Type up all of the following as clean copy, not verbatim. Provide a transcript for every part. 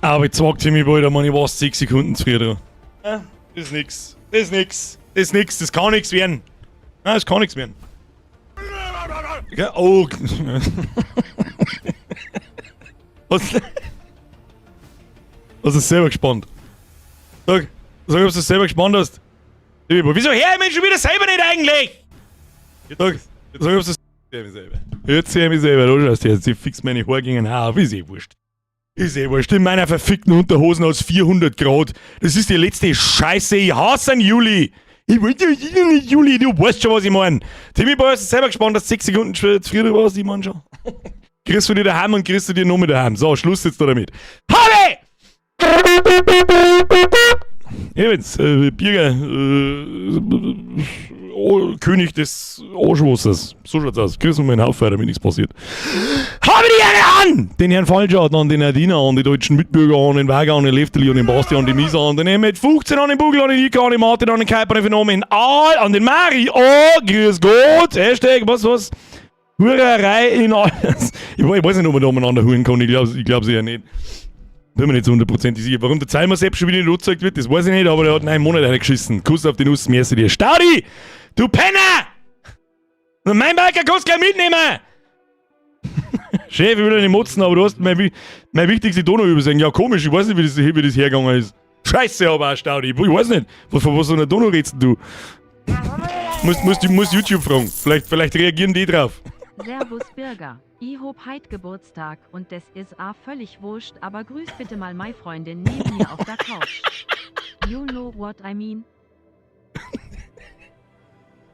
Aber ich zwag ziemlich bald, man, ich war 6 Sekunden zu früh dran. Ja, das ist nix. Das ist nix. Das ist nix. Das kann nix werden. Ja, das kann nix werden. Ja, oh. Was? Was ist selber gespannt? Sag, sag, ob du selber gespannt hast. Wieso hör ich mich schon wieder selber nicht eigentlich? Sag, sag, ob du selber. Jetzt sehe ich mich selber, du schaust jetzt, ich fix meine Haare gegen Haar auf, ist eh wurscht. Ist eh wurscht. In meiner verfickten Unterhosen aus 400 Grad. Das ist die letzte Scheiße. Ich hasse einen Juli. Ich will nicht Juli, du weißt schon, was ich meine. Timmy Boy, hast du selber gespannt, dass 6 Sekunden zu früh warst? Ich mein schon. Kriegst du dir daheim und kriegst du dir noch mit daheim. So, Schluss jetzt da damit. Habe! Übrigens, Birger, oh, König des Arschwassers. So schaut's aus. Grüß mal meinen Haufen, damit nichts passiert. Habe die Ehre an! Den Herrn Falschart, an den Nadina, an die deutschen Mitbürger, an den Weiger, an den Lefteli, an den Bastian, an die Misa, an den Emmet 15, an den Bugel, an den Ika, an den Martin, an den Kuiper, an den Phänomen, Al, an den Mari, oh, grüß Gott, Hashtag, was, was? Hurerei in alles. Ich weiß nicht, ob man da umeinander huren kann, ich glaub sicher nicht. Bin mir nicht so hundertprozentig sicher. Warum der Zeimer Sepp schon wieder nicht angezeigt wird, das weiß ich nicht, aber der hat 9 Monate reingeschissen. Kuss auf die Nuss, merci dir. Staudi! Du Penner! Mein Biker kannst du gleich mitnehmen! Chef, ich will ja nicht motzen, aber du hast mein wichtigste Donau übersehen. Ja, komisch, ich weiß nicht, wie das hergegangen ist. Scheiße, aber auch Staudi. Ich weiß nicht, von was so einer Donau redest du? Musst YouTube fragen. Vielleicht reagieren die drauf. Servus Birger. I hob heit Geburtstag und des is a völlig wurscht, aber grüß bitte mal mei Freundin neben mir auf der Couch. You know what I mean?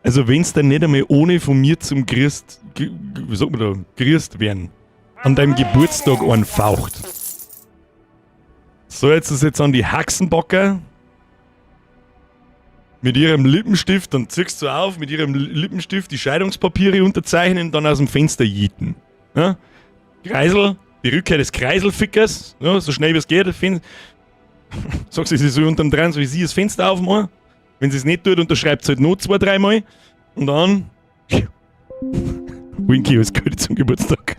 Also wenn's dann nicht einmal ohne von mir zum Christ, wie sagt man da, grüßt werden, an deinem Geburtstag einen faucht. So, jetzt ist jetzt an die Haxenbacker. Mit ihrem Lippenstift, dann ziehst du auf, mit ihrem Lippenstift die Scheidungspapiere unterzeichnen und dann aus dem Fenster jieten. Ja? Kreisel, die Rückkehr des Kreiselfickers, ja, so schnell wie es geht. Sagst du, sie soll unterm dran, so wie sie das Fenster aufmachen. Wenn sie es nicht tut, unterschreibt sie halt noch zwei, dreimal. Und dann. Winky, alles Gute zum Geburtstag.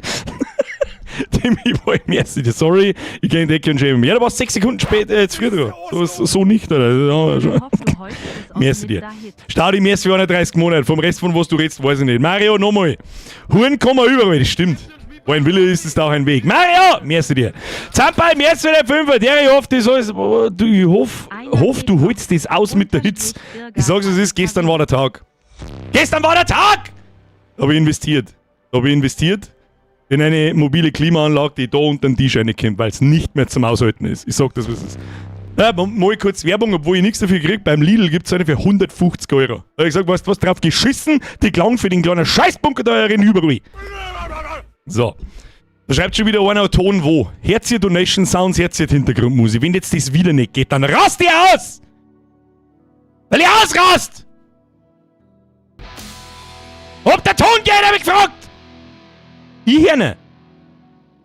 Timmy Boy, merci dir. Sorry, ich gehe in die Ecke und schäme mich. Ja, da warst 6 Sekunden später, zu früh dran. So, so nicht, oder? Ja, Ich schon. hoff, du heute ist Merci dir. Staudi, merci für 31 Monate. Vom Rest, von was du redest, weiß ich nicht. Mario, nochmal. Huren kommen wir überall, das stimmt. Wo ein Wille ist, ist auch ein Weg. Mario, merci dir. Zamperl, merci für den Fünfer. Der, ich hoffe, das alles, oh, du, ich hoff, hoff, du holst das aus mit der Hitze. Ich sag's, es ist, gestern war der Tag. Gestern war der Tag! Da hab ich investiert. Da hab ich investiert in eine mobile Klimaanlage, die da unter den Tisch reinkommt, weil es nicht mehr zum Aushalten ist. Ich sag das, was es ist. Ja, mal kurz Werbung, obwohl ich nichts dafür krieg. Beim Lidl gibt's eine für 150 Euro. Da hab ich gesagt, weißt du was, drauf geschissen, die klang für den kleinen Scheißbunker da herin überall. So. Da schreibt schon wieder einer Ton wo. Herz ihr Donation Sounds, Herz ihr Hintergrundmusik. Wenn jetzt das wieder nicht geht, dann rast ihr aus! Weil ich ausrast! Ob der Ton geht, hab ich gefragt! Ich herne.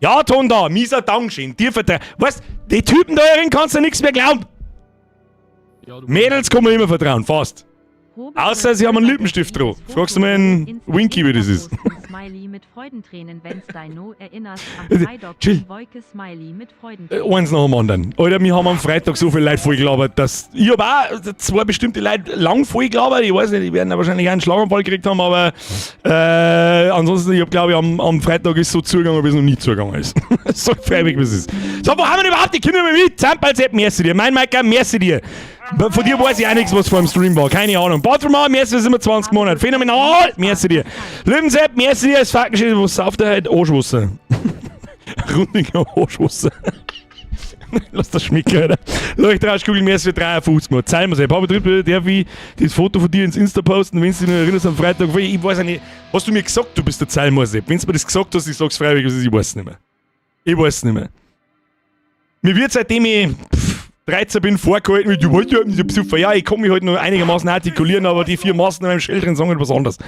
Ja, Ton da, mieser Dankeschön. Dir vertrau. Weißt, die Typen da herin kannst du nichts mehr glauben. Ja, du Mädels kann man immer vertrauen, fast. Außer sie haben einen Lippenstift drauf. Fragst du mal einen Winky, wie das ist. Smiley mit Freudentränen, wenn's dei no erinnerst am Freitag. Chill. Wolke Smiley mit Freudentränen. Eins nach dem anderen. Alter, wir haben am Freitag so viele Leute vollgelabert, dass. Ich hab auch zwei bestimmte Leute lang vollgelabert. Ich weiß nicht, die werden ja wahrscheinlich auch einen Schlaganfall gekriegt haben, aber ansonsten, ich hab, glaube ich, am Freitag ist so zugegangen, wie es noch nie zugegangen ist. So freiwillig, wie es ist. So, wo haben wir denn überhaupt die Kinder mit? Zamperl Sepp, merci dir. Mein Maiker, merci dir. Von dir weiß ich auch nichts, was vor dem Stream war. Keine Ahnung. Bathroom, merci, 27 Monate. Phänomenal, merci dir. Löwensepp, merci dir. Das Fackenschild, was sauft der heute? Arschwasser. Rundiger Arschwasser. Lass das schmecken, Alter. Leuchtrauschkugel, merci für 53 Monate. Zeig mir's, Papa Trippel, darf ich das Foto von dir ins Insta posten, wenn du dich noch erinnerst am Freitag? Ich weiß ja nicht. Hast du mir gesagt, du bist der Zeilmosepp? Wenn du mir das gesagt hast, ich sag's freiwillig, ich weiß es nicht mehr. Ich weiß es nicht mehr. Mir wird, seitdem ich 13 bin, vorgehalten, du wolltest ja nicht besoffen. Ja, ich kann mich halt noch einigermaßen artikulieren, aber die vier Massen in meinem Schädel drin sagen halt was anderes.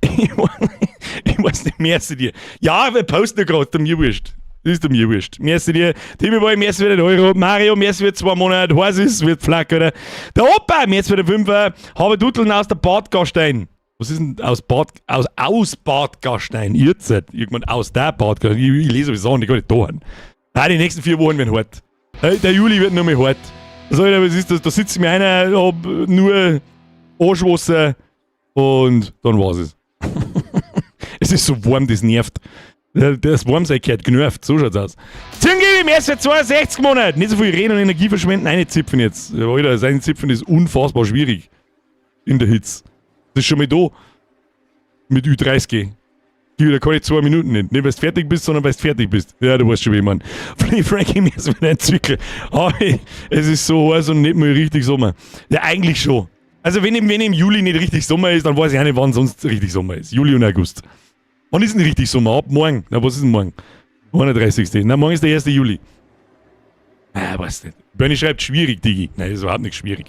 Ich weiß nicht, merci dir. Ja, wir posten ja gerade, mir wurscht. Das ist mir wurscht. Merci dir. Timmy Boy, merci für den Euro. Mario, merci für 2 Monate. Horsis wird flack, oder? Der Opa, merci für den Fünfer. Habe Duteln aus der Bad Gastein. Was ist denn aus Bad Gastein? Jetzt, irgendwann aus der Bad Gastein. Ich lese sowieso nicht, ich gar nicht da. Ah, die nächsten 4 Wochen werden hart. Der Juli wird noch mal hart. Sag ich dir, was ist das? Da sitzt mir einer, hab nur Arschwasser und dann war's es. Es ist so warm, das nervt. Das Warmsein gehört genervt, so schaut's aus. Zingib, erst seit 62 Monaten. Nicht so viel reden und Energie verschwenden, reinzipfen jetzt. Alter, das Einzipfen ist unfassbar schwierig. In der Hitze. Das ist schon mal da. Mit Ü30. Gib dir keine 2 Minuten nicht. Nicht, weil du fertig bist, sondern weil du fertig bist. Ja, du weißt schon, wie ich mein. Frankie, mir ist wieder ein Zwickel. Aber es ist so heiß und nicht mal richtig Sommer. Ja, eigentlich schon. Also, wenn im Juli nicht richtig Sommer ist, dann weiß ich auch nicht, wann sonst richtig Sommer ist. Juli und August. Wann ist denn richtig Sommer? Ab morgen. Na, was ist denn morgen? 31. Na, morgen ist der 1. Juli. Ah, weiß nicht. Bernie schreibt: "Schwierig, Digi." Nein, ist überhaupt nicht schwierig.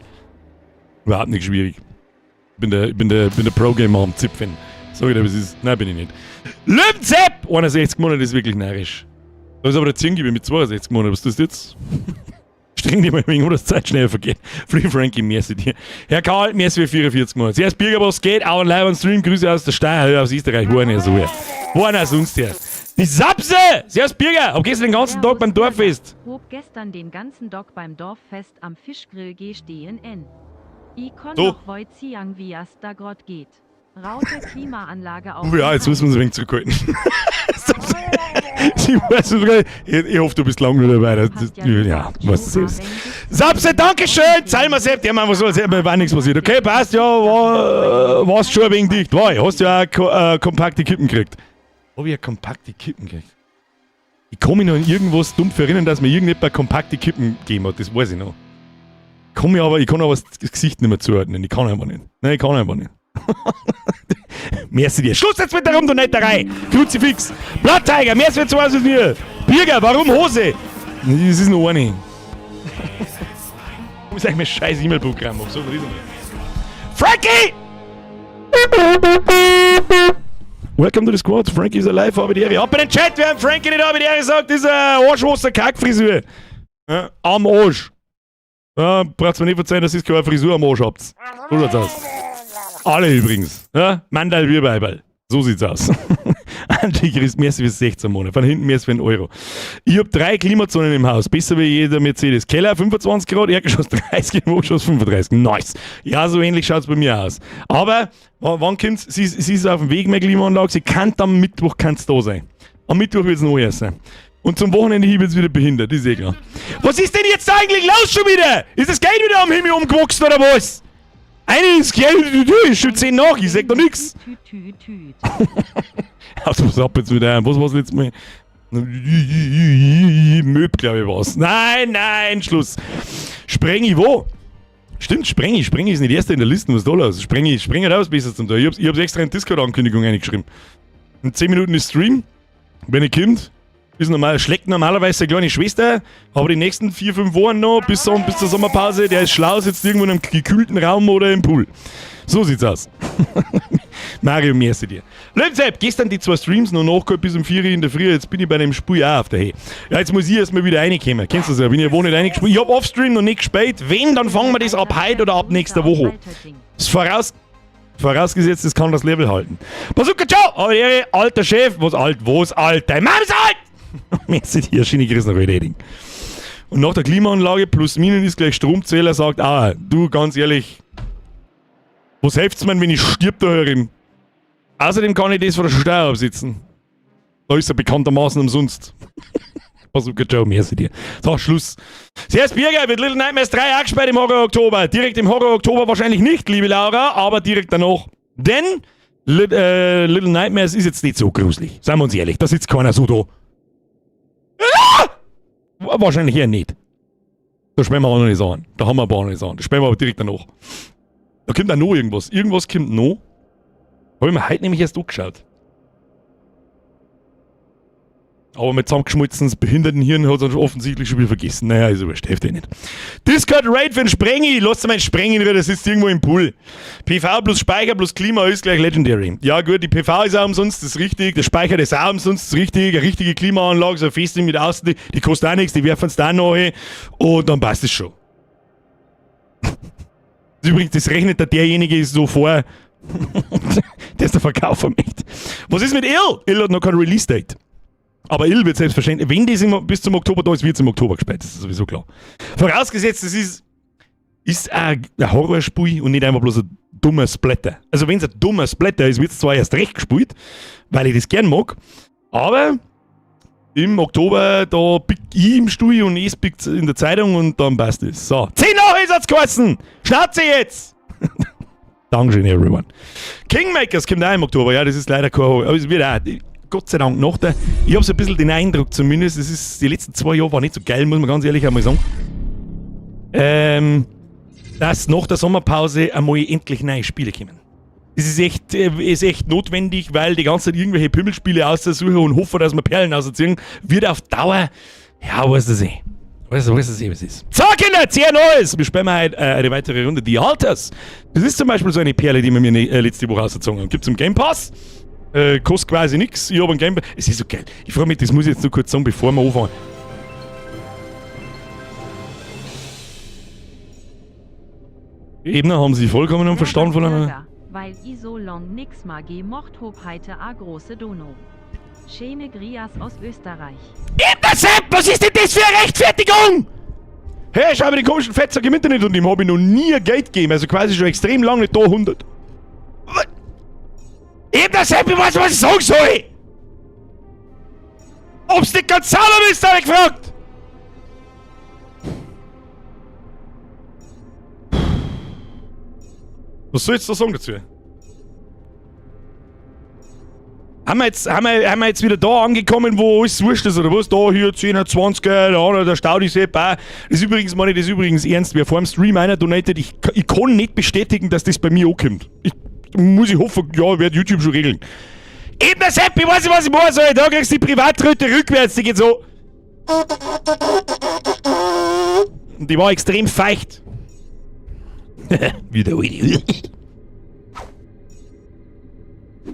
Überhaupt nicht schwierig. Ich bin der Pro-Gamer am Zipfen. Sag ich dir, was ist. Nein, bin ich nicht. Löwenzepp! 61 Monate ist wirklich narrisch. Da ist aber der Zingibe mit 62 Monaten. Was tust du jetzt? Streng dich mal wegen, dass die Zeit schnell vergeht. Free Frankie, merci dir. Herr Karl, merci für 44 Monate. Zuerst Birger, was geht? Auch ein live am Stream. Grüße aus der Steyr, aus Österreich. Wo denn so her? Wo denn sonst her? Die Sapse! Servus Birger! Hab gestern den ganzen Tag beim Dorffest. Hob gestern den ganzen Dog beim Dorffest am Fischgrill gestehen n. I kon So. noch voi ziang, wie as da grod geht. #Klimaanlage auf. Ja, jetzt müssen wir uns ein wenig zurückhalten. Ich weiß es nicht. Ich hoffe, du bist lange noch dabei. Ja, was ist. Sapse, Dankeschön! Zahl Sepp, der Mann, was soll's, war nichts passiert. Okay, passt, ja, warst schon ein wenig dicht. War ich. Hast ja auch ko kompakte Kippen gekriegt. Hab ich ja kompakte Kippen gekriegt? Ich kann mich noch an irgendwas dumpf erinnern, dass mir irgendjemand kompakte Kippen gegeben hat, das weiß ich noch. Ich kann aber das Gesicht nicht mehr zuordnen. Ich kann einfach nicht. Nein, ich kann einfach nicht. Merci dir. Schluss jetzt mit der Rumdonetterei. Kruzifix. Blatttiger, merci für zwei mir. Birger, warum Hose? Das ist noch eine. Ich muss eigentlich mein scheiß E-Mail-Programm auf. So viel ist es nicht. Frankie! Welcome to the squad. Frankie is alive, habe die Ehre. Ab in den Chat, wer Frankie nicht habe die Ehre sagt, ist ein Arschwasser Kackfrisur. Ja, am Arsch. Ja, braucht's mir nicht verzeihen, dass ihr keine Frisur am Arsch habt. So schaut's aus. Alle übrigens. Ja? Mandal Bierbeiberl. So sieht's aus. Antichrist, merci für 16 Monate. Von hinten merci für einen Euro. Ich hab drei Klimazonen im Haus. Besser wie jeder Mercedes. Keller 25 Grad, Erdgeschoss 30, Hochgeschoss 35. Nice. Ja, so ähnlich schaut's bei mir aus. Aber wann kommt's? Sie ist auf dem Weg, meine Klimaanlage. Sie kann am Mittwoch kann's da sein. Am Mittwoch wird's noch sein. Und zum Wochenende hier wird's wieder behindert, ist eh klar. Was ist denn jetzt eigentlich los schon wieder? Ist das Geld wieder am Himmel umgewachsen oder was? Eine ins Geld, du, ist schon 10 nach, ich sag doch nix. Tüt, tüt, tüt. Also, was ab jetzt wieder ein? Was war's letztes Mal? Möb, glaube ich, war's. Nein, nein, Schluss. Sprengi wo? Stimmt, Sprengi. Sprengi ist nicht erster in der Liste, was ist da los? Sprengi, Sprengi hat auch was Besseres zum tun. Ich hab's extra in Discord-Ankündigung eingeschrieben. In 10 Minuten ist Stream. Wenn ihr kommt, ist normal, schlägt normalerweise seine kleine Schwester, aber die nächsten 4, 5 Wochen noch, bis zur Sommerpause, der ist schlau, sitzt irgendwo in einem gekühlten Raum oder im Pool. So sieht's aus. Mario, merci dir. Löwensepp, gestern die zwei Streams noch nachgeholt bis um 4 Uhr in der Früh, jetzt bin ich bei dem Spiel auch auf der Höhe. Ja, jetzt muss ich erstmal wieder reinkommen. Kennst du das ja? Bin ich ja wo nicht reingespielt. Ich hab Offstream noch nicht gespielt. Wenn, dann fangen wir das ab heute oder ab nächster Woche an. Das vorausgesetzt, es kann das Level halten. Bazooka Joe! Aber Ehre, alter Chef. Was alt? Was alt? Dein Mann ist alt! Merci dir, schöne Grüße nach Reding. Und nach der Klimaanlage plus minus ist gleich Stromzähler sagt, ah, du, ganz ehrlich, was hilft's mir, wenn ich stirb da herin? Außerdem kann ich das von der Steuer absitzen. Da ist er bekanntermaßen umsonst. Bazooka Joe, merci dir. So, Schluss. Servus Birger, wird Little Nightmares 3 auch gespielt im Horror Oktober? Direkt im Horror Oktober wahrscheinlich nicht, liebe Laura, aber direkt danach. Denn Little Nightmares ist jetzt nicht so gruselig. Seien wir uns ehrlich, da sitzt keiner so da. Ah! Wahrscheinlich eher nicht. Da spielen wir auch noch nicht an. Da haben wir ein paar noch nicht an. Da spielen wir aber direkt danach. Da kommt auch noch irgendwas. Irgendwas kommt noch. Habe ich mir heute nämlich erst angeschaut. Aber mit zusammengeschmolzenes Behindertenhirn hat er offensichtlich schon wieder vergessen. Naja, ist wurscht, hilft eh nicht. Discord Raid für den Sprengi. Lass mal einen Sprengi drin, der sitzt irgendwo im Pool. PV plus Speicher plus Klima ist gleich Legendary. Ja gut, die PV ist auch umsonst, das ist richtig. Der Speicher ist auch umsonst, das ist richtig. Eine richtige Klimaanlage, so ein Festing mit außen, die kostet auch nichts, die werfen es da noch hin. Und dann passt es schon. Übrigens, das rechnet da derjenige so vor, der ist der Verkäufer möchte. Was ist mit Ill? Ill hat noch kein Release-Date. Aber ill wird selbstverständlich, wenn das bis zum Oktober da ist, wird es im Oktober gespielt, das ist sowieso klar. Vorausgesetzt, es ist ein Horrorspiel und nicht einfach bloß ein dummer Splatter. Also wenn es ein dummer Splatter ist, wird es zwar erst recht gespielt, weil ich das gern mag, aber im Oktober, da pick ich im Stuhl und es pickt in der Zeitung und dann passt es. So, 10 nach ist hat's geheißen! Schnauze jetzt! Dankeschön, everyone. Kingmakers kommt auch im Oktober, ja, das ist leider kein Horror, aber es wird auch, Gott sei Dank noch der. Ich habe so ein bisschen den Eindruck zumindest, es ist, die letzten 2 Jahre waren nicht so geil, muss man ganz ehrlich einmal sagen. Dass nach der Sommerpause einmal endlich neue Spiele kommen. Das ist echt notwendig, weil die ganze Zeit irgendwelche Pimmelspiele aussuchen und hoffen, dass wir Perlen rausziehen, wird auf Dauer, ja, weiß das eh. Weißt du, was es ist? So, Kinder, sehr Neues! Wir spielen heute eine weitere Runde, The Alters. Das ist zum Beispiel so eine Perle, die wir mir letzte Woche rausgezogen haben. Gibt's im Game Pass. Kostet quasi nix. Ich hab einen Game Pass. Es ist so geil. Ich freu mich, das muss ich jetzt nur kurz sagen, bevor wir anfangen. Ebner haben sie vollkommen am Verstand von einer. Weil i so lang nix ma gemocht hob heite a große Dono. Schöne Grias aus Österreich. Ebner Sepp, was ist denn das für eine Rechtfertigung? Hey, schau mir den komischen Fettsack im Internet und dem hab ich noch nie Geld gegeben, also quasi schon extrem lange nicht da 100. Was? Ebner Sepp, ich weiß, was ich sagen soll! Ob's nicht ganz sauber bist, hab ich gefragt! Was soll ich jetzt da sagen dazu? Haben wir jetzt wieder da angekommen, wo alles wurscht ist, oder was? Da hier 10er, 20er, da, der Staudi-Sepp auch. Das ist übrigens, meine ich, das ist übrigens ernst. Wer vor dem Stream einer donatet, ich kann nicht bestätigen, dass das bei mir ankommt. Ich, muss ich hoffen, ja, wird YouTube schon regeln. Eben der Sepp, ich weiß nicht, was ich machen soll. Da kriegst du die Privattröte rückwärts, die geht so. Und die war extrem feucht. Wieder eine.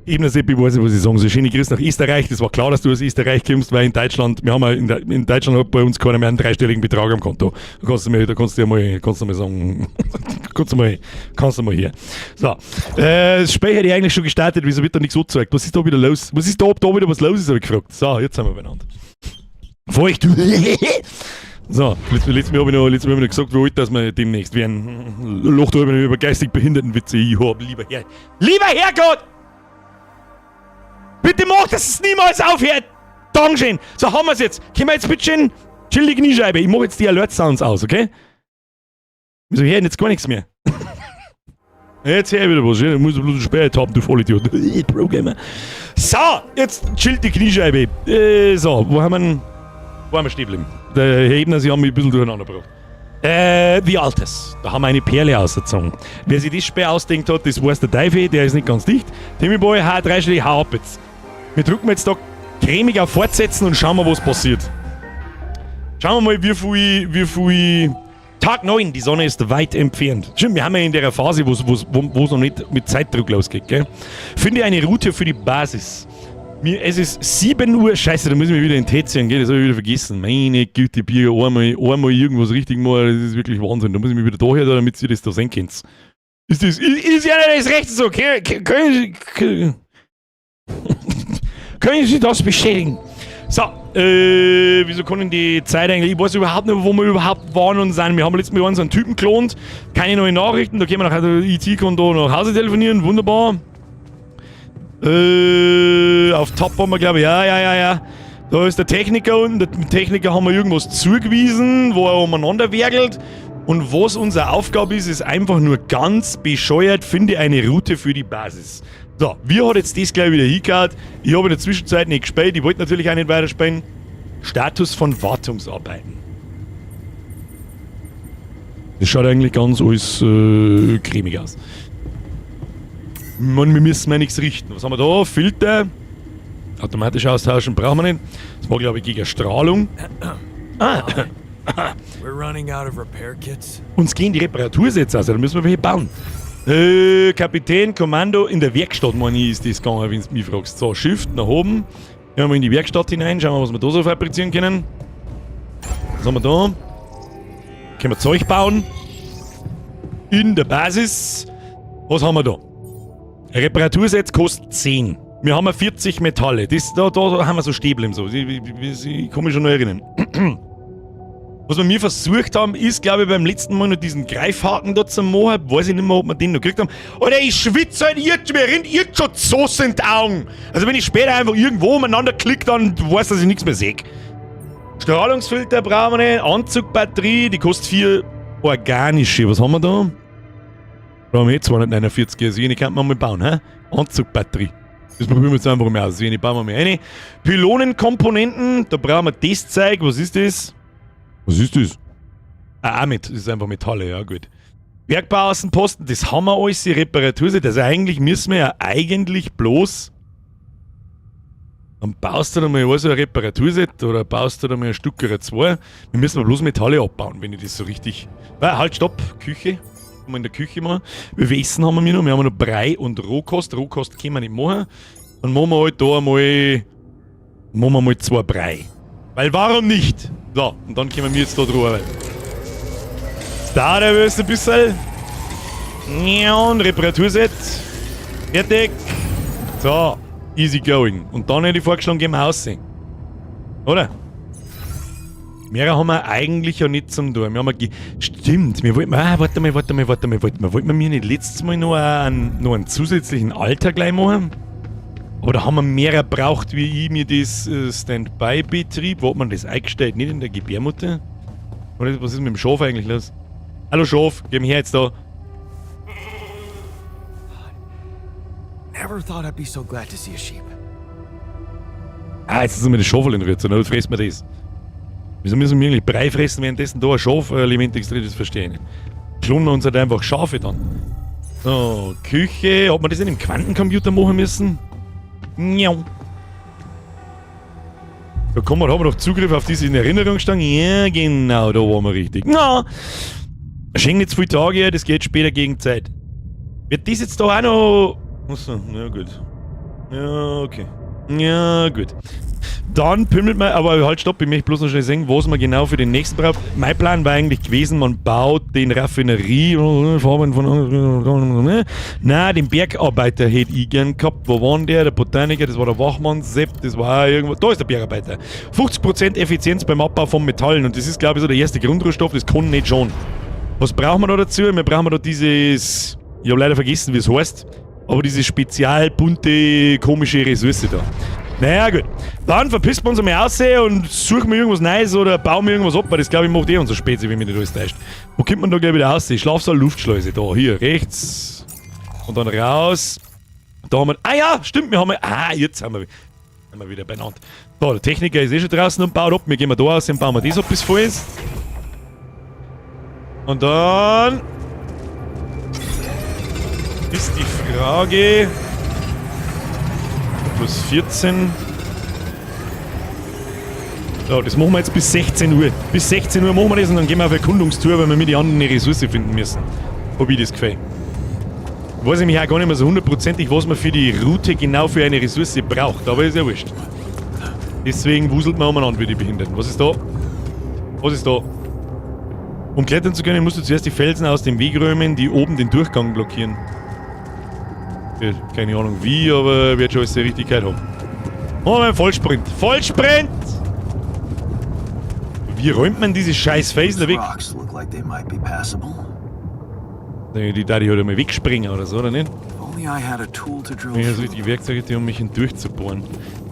Ebner Seppi, weiß ich, was ich sagen soll. Schöne Grüße nach Österreich. Das war klar, dass du aus Österreich kommst, weil in Deutschland, wir haben ja in, der, in Deutschland hat bei uns keiner mehr einen dreistelligen Betrag am Konto. Da kannst du mir, da kannst du ja mal, kannst du mal sagen, kannst du mal, kannst du mal hier. So, das Spiel hätte ich eigentlich schon gestartet, wieso wird da nichts angezeigt? Was ist da wieder los? Was ist da, ob da wieder was los ist, hab ich gefragt. So, jetzt sind wir beieinander. Feucht. So, letztes Mal hab ich noch, letztes Mal hab ich noch gesagt, wie alt, dass wir demnächst werden. Loch da über geistig Behindertenwitze. Ich hab, lieber Herr. Lieber Herrgott! Bitte mach, dass es niemals aufhört! Dankeschön! So, haben wir's jetzt. Können wir jetzt bitte schön chill die Kniescheibe. Ich mach jetzt die Alert Sounds aus, okay? Wieso höre ich jetzt gar nichts mehr? Jetzt hör ich wieder was. Ich muss bloß ein Spät haben, du Vollidiot. Pro-Gamer. So, jetzt chillt die Kniescheibe. So, wo haben wir denn, wo haben wir stehen geblieben? Der Herr Ebner, Sie haben mich ein bisschen durcheinander gebracht. The Alters. Da haben wir eine Perle ausgezogen. Wer sich das Spiel ausdenkt hat, das weiß der Teufel, der ist nicht ganz dicht. Timmy Boy, H, dreistellig, hau ab jetzt. Wir drücken jetzt da cremig auf Fortsetzen und schauen mal, was passiert. Schauen wir mal, wie viel Tag 9, die Sonne ist weit entfernt. Stimmt, wir haben ja in der Phase, wo's noch nicht mit Zeitdruck losgeht, gell? Finde eine Route für die Basis. Es ist 7 Uhr, scheiße, da müssen wir wieder in den Tee ziehen, gell? Das hab ich wieder vergessen. Meine Güte, Bier, einmal irgendwas richtig machen, das ist wirklich Wahnsinn. Da muss ich mich wieder daher, damit ihr das da sehen könnt. Ist ja nicht das Rechte so? Können Sie das bestätigen? So, wieso kann denn die Zeit eigentlich? Ich weiß überhaupt nicht, wo wir überhaupt waren und sind. Wir haben letztes Mal so einen Typen geklont, keine neuen Nachrichten, da können wir nach IT kann da nach Hause telefonieren, wunderbar. Auf Top waren wir, glaub ich, ja, ja, ja, ja. Da ist der Techniker unten, dem Techniker haben wir irgendwas zugewiesen, wo er umeinander werkelt. Und was unsere Aufgabe ist, ist einfach nur ganz bescheuert, finde eine Route für die Basis. So, wir hat jetzt das gleich wieder hingehauen. Ich habe in der Zwischenzeit nicht gespielt, ich wollte natürlich auch nicht weiterspielen. Status von Wartungsarbeiten. Das schaut eigentlich ganz alles cremig aus. Mann, wir müssen mal nichts richten. Was haben wir da? Filter. Automatisch austauschen brauchen wir nicht. Das war, glaub ich, gegen Strahlung. Ah. We're running out of repair kits. Uns gehen die Reparatursätze aus, da müssen wir welche bauen. Kapitän, Kommando, in der Werkstatt, meine ich, ist das gegangen, wenn du mich fragst. So, Shift nach oben. Gehen wir in die Werkstatt hinein, schauen wir, was wir da so fabrizieren können. Was haben wir da? Können wir Zeug bauen. In der Basis. Was haben wir da? Ein Reparaturset kostet 10. Wir haben 40 Metalle. Das, da haben wir so stehen so. Ich kann mich schon noch erinnern. Was wir mir versucht haben, ist, glaube ich, beim letzten Mal noch diesen Greifhaken da zu machen. Weiß ich nicht mehr, ob wir den noch gekriegt haben. Alter, ich schwitze halt jetzt, mir rinnt jetzt schon Sauce in die Augen. Also wenn ich später einfach irgendwo umeinander klicke, dann weiß, dass ich nichts mehr sehe. Strahlungsfilter brauchen wir nicht. Anzugbatterie, die kostet 4 organische. Was haben wir da? Brauchen wir eh 249. Also eine kann man mal bauen, hä? Anzugbatterie. Das probieren wir jetzt einfach mal aus. Eine bauen wir mal rein. Pylonenkomponenten, da brauchen wir das Zeug. Was ist das? Was ist das? Ah, auch mit. Das ist einfach Metalle, ja gut. Bergbauaußenposten, das haben wir alles, die Reparatur. Also eigentlich müssen wir ja eigentlich bloß. Dann baust du da mal so ein Reparaturset oder baust du da mal ein Stück oder zwei. Wir müssen bloß Metalle abbauen, wenn ich das so richtig. Ah, halt, stopp, Küche. Mal in der Küche machen. Wie viel Essen haben wir noch? Wir haben noch Brei und Rohkost. Rohkost können wir nicht machen. Dann machen wir halt da einmal. Machen wir mal 2 Brei. Weil warum nicht? So, und dann können wir jetzt da drüber arbeiten. Da, der ein bisschen. Ja, und Reparaturset. Fertig. So, easy going. Und dann hätte ich vorgeschlagen, gehen wir raus. Oder? Mehr haben wir eigentlich ja nicht zum tun. Wir haben ja stimmt, wir wollten. Ah, warte mal, warte mal, warte mal, warte mal. Wollten wir mir nicht letztes Mal noch einen zusätzlichen Altar gleich machen? Aber da haben wir mehr gebraucht, wie ich mir das Standby-Betrieb. Wo hat man das eingestellt? Nicht in der Gebärmutter? Oder was ist mit dem Schaf eigentlich los? Hallo Schaf, geh mir her jetzt da. Never thought I'd be so glad to see a sheep. Ah, jetzt ist mir das Schaf in Rührze, dann frisst man das. Wieso müssen wir eigentlich Brei fressen, währenddessen da ein Schaf lebendig drin ist, das verstehe ich nicht. Klonen wir uns halt einfach Schafe dann. So, Küche. Hat man das in dem Quantencomputer machen müssen? Miau. Da kommen wir, haben wir noch Zugriff auf diese in Erinnerungsstange. Ja, genau, da waren wir richtig. Na, schenk nicht zu viele Tage, das geht später gegen Zeit. Wird das jetzt da auch noch. Achso, na gut. Ja, okay. Ja, gut. Dann pimmelt man, aber halt stopp, ich möchte bloß noch schnell sehen, was man genau für den nächsten braucht. Mein Plan war eigentlich gewesen, man baut den Raffinerie, Farben von, na, den Bergarbeiter hätte ich gern gehabt. Wo war denn der? Der Botaniker, das war der Wachmann, Sepp, das war auch irgendwo. Da ist der Bergarbeiter. 50% Effizienz beim Abbau von Metallen und das ist, glaube ich, so der erste Grundrohstoff, das kann nicht schon. Was brauchen wir da dazu? Wir brauchen da dieses, ich habe leider vergessen, wie es heißt, aber diese spezial bunte, komische Ressource da. Naja, gut. Dann verpissen wir uns einmal raus und suchen wir irgendwas Neues oder bauen wir irgendwas ab, weil das, glaube ich, macht eh unser Spezi, wenn mich nicht alles täuscht. Wo kommt man da gleich wieder raus? Schlafsaal, Luftschleuse. Da, hier, rechts. Und dann raus. Da haben wir. Ah ja, stimmt, wir haben. Ah, jetzt haben wir wieder beieinander. Da, der Techniker ist eh schon draußen und baut ab. Wir gehen mal da raus und bauen wir das ab, bis voll ist. Und dann ist die Frage. Plus 14. So, das machen wir jetzt bis 16 Uhr. Bis 16 Uhr machen wir das und dann gehen wir auf Erkundungstour, weil wir mit die anderen eine Ressource finden müssen. Hab ich das Gefühl. Ich weiß nämlich auch gar nicht mehr so hundertprozentig, was man für die Route genau für eine Ressource braucht, aber ist ja wurscht. Deswegen wuselt man umeinander wie die Behinderten. Was ist da? Was ist da? Um klettern zu können, musst du zuerst die Felsen aus dem Weg räumen, die oben den Durchgang blockieren. Ja, keine Ahnung wie, aber wird schon alles die Richtigkeit haben. Oh, mein Vollsprint. Vollsprint! Wie räumt man diese scheiß Felsen da weg? Rocks look like they might be passable. Die da die halt einmal wegspringen oder so, oder nicht? If only I had a tool to drill Wenn ich das through. richtige Werkzeug hätte, um mich hindurchzubohren.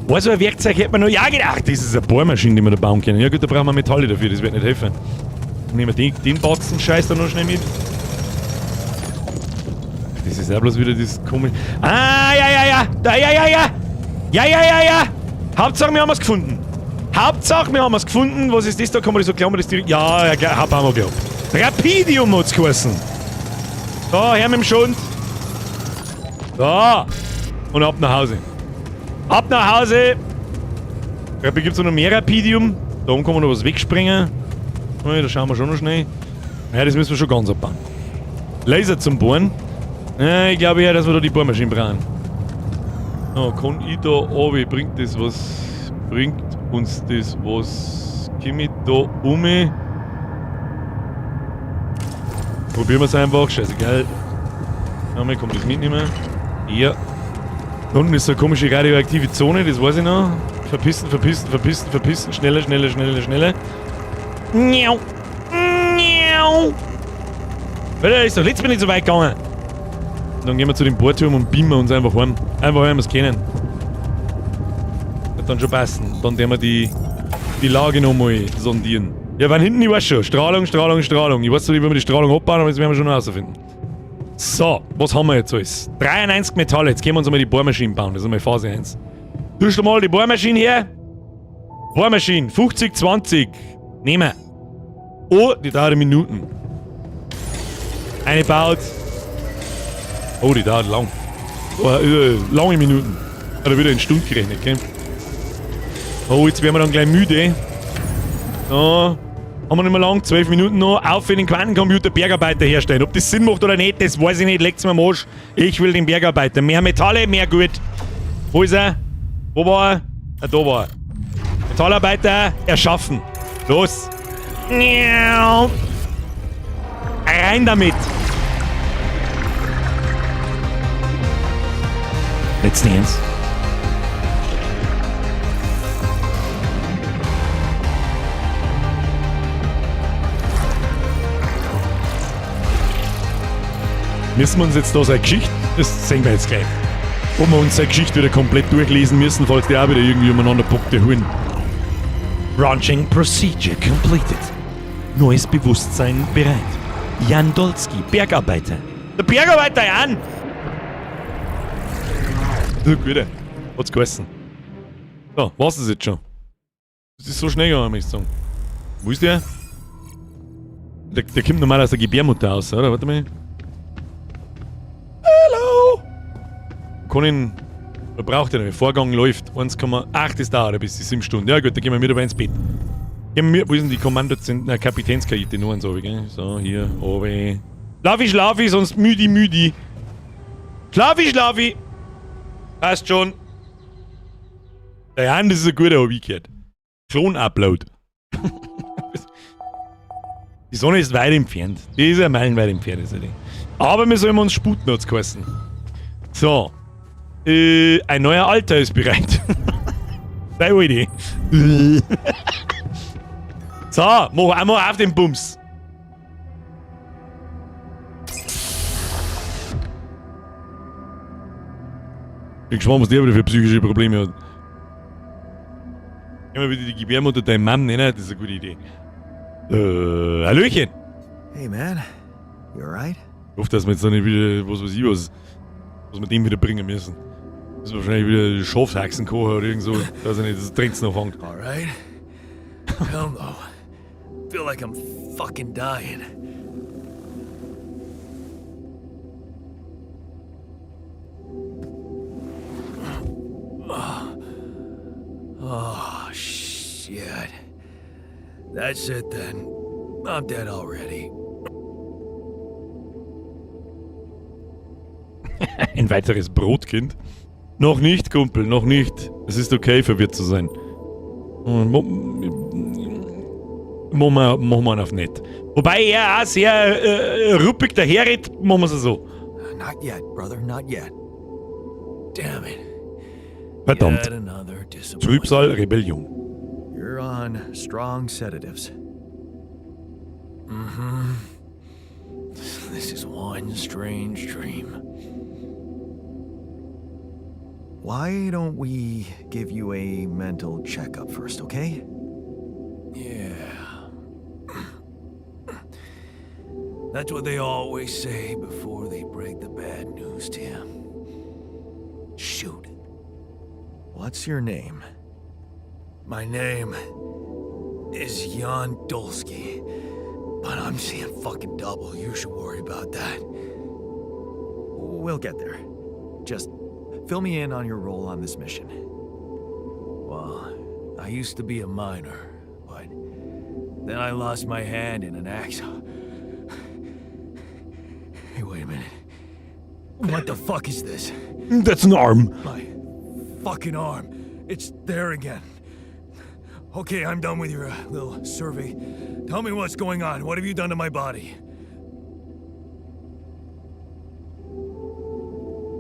Was ein Werkzeug hätte man noch? Ja, genau. Ach, das ist eine Bohrmaschine, die wir da bauen können. Ja gut, da brauchen wir Metalle dafür, das wird nicht helfen. Nehmen wir den Batzen Scheiß da noch schnell mit. Das ist ja bloß wieder das komische. Ah, ja, ja, ja. Da, ja, ja, ja. Ja, ja, ja, ja. Hauptsache, wir haben es gefunden. Hauptsache, wir haben es gefunden. Was ist das da? Kann man das so klammern? Das direkt. Ja, ja, klar, haben wir gehabt. Rapidium hat's geheißen. Da, her mit dem Schund. Da. Und ab nach Hause. Ab nach Hause. Da gibt es noch mehr Rapidium. Da oben kann man noch was wegspringen. Oh, da schauen wir schon noch schnell. Ja, das müssen wir schon ganz abbauen. Laser zum Bohren. Ja, ich glaube eher, dass wir da die Bohrmaschine brauchen. Oh, kann ich da runter? Bringt das was? Bringt uns das was? Komm ich da um? Probieren wir es einfach. Scheißegal. Ja, komm, das mitnehmen. Ja. Da unten ist so eine komische radioaktive Zone, das weiß ich noch. Verpissen, verpissen, verpissen, verpissen. Schneller, schneller, schneller, schneller. Miau. Miau. Alter, ist doch letztes Mal nicht so weit gegangen. Dann gehen wir zu dem Bohrturm und beamen uns einfach heim. Einfach heim, es kennen. Wird dann schon passen. Dann werden wir die Lage nochmal sondieren. Ja, wann hinten, ich weiß schon. Strahlung, Strahlung, Strahlung. Ich weiß zwar nicht, wie wir die Strahlung abbauen, aber das werden wir schon noch rausfinden. So, was haben wir jetzt alles? 93 Metalle. Jetzt können wir uns einmal die Bohrmaschine bauen. Das ist einmal Phase 1. Tust du mal die Bohrmaschine her? Bohrmaschine, 50, 20. Nehmen wir. Oh, die dauert Minuten. Eine baut. Oh, die dauert lang. Oh, lange Minuten. Hat er wieder in Stunden gerechnet, gell? Oh, jetzt werden wir dann gleich müde. So. Haben wir nicht mehr lang, 12 Minuten noch. Auf in den Quantencomputer Bergarbeiter herstellen. Ob das Sinn macht oder nicht, das weiß ich nicht. Legt's mir am Arsch. Ich will den Bergarbeiter. Mehr Metalle, mehr gut. Wo ist er? Wo war er? Ah, da war er. Metallarbeiter erschaffen. Los. Rein damit. Let's dance. Müssen wir uns jetzt da seine Geschichte, das sehen wir jetzt gleich, ob wir uns seine Geschichte wieder komplett durchlesen müssen, falls die auch wieder irgendwie umeinander pockt, die Huren. Branching Procedure completed. Neues Bewusstsein bereit. Jan Dolski, Bergarbeiter. Der Bergarbeiter Jan! Du Güte, hat's geheißen. So, war's das jetzt schon? Das ist so schnell gegangen, möchte ich sagen. Wo ist der? Der kommt normal aus der Gebärmutter raus, oder? Warte mal. Hallo! Kann ihn. Da braucht er nicht. Vorgang läuft. 1,8 ist dauert bis die 7 Stunden. Ja gut, dann gehen wir mit aber ins Bett. Gehen wir, wo ist denn die Kommando-, Kapitänskajüte? Nur eins oben, gell? So, hier, oben. Schlafi, schlafi, sonst müdi, müdi. Schlafi, schlafi! Passt schon. Der Jan, das ist ein guter, hab ich gehört. Klon-Upload. Die Sonne ist weit entfernt. Die ist ja meilenweit entfernt, ist ja die. Aber wir sollen uns sputen, hat's geheißen. So. Ein neuer Alter ist bereit. Sei Idee. So, mach einmal auf den Bums. Bin gespannt, was der wieder für psychische Probleme hat. Immer wieder die Gebärmutter deinem Mann nennen, das ist eine gute Idee. Hallöchen. Hey man, you alright? Ich hoffe, dass wir jetzt noch nicht wieder, was weiß ich was, was wir dem wieder bringen müssen. Müssen wir wahrscheinlich wieder Schafshaxen kochen oder irgend so, dass er nicht das Trinks noch fängt. Alright. Hell no. Feel like I'm fucking dying. Oh, shit. That's it then. I'm dead already. Ein weiteres Brotkind? Noch nicht, Kumpel, noch nicht. Es ist okay, verwirrt zu sein. Machen wir ihn auf nett. Wobei er auch sehr ruppig daherredet, machen wir es so. Not yet, brother, not yet. Damn it. Verdammt. Yet another disappointment. Trübsal, Rebellion. You're on strong sedatives. Mhm. This is one strange dream. Why don't we give you a mental checkup first, okay? Yeah. That's what they always say before they break the bad news to you. Shoot. What's your name? My name is Jan Dolski, but I'm seeing fucking double. You should worry about that. We'll get there. Just fill me in on your role on this mission. Well, I used to be a miner, but then I lost my hand in an accident. Hey, wait a minute. What the fuck is this? That's an arm. My fucking arm. It's there again. Okay, I'm done with your little survey. Tell me what's going on. What have you done to my body?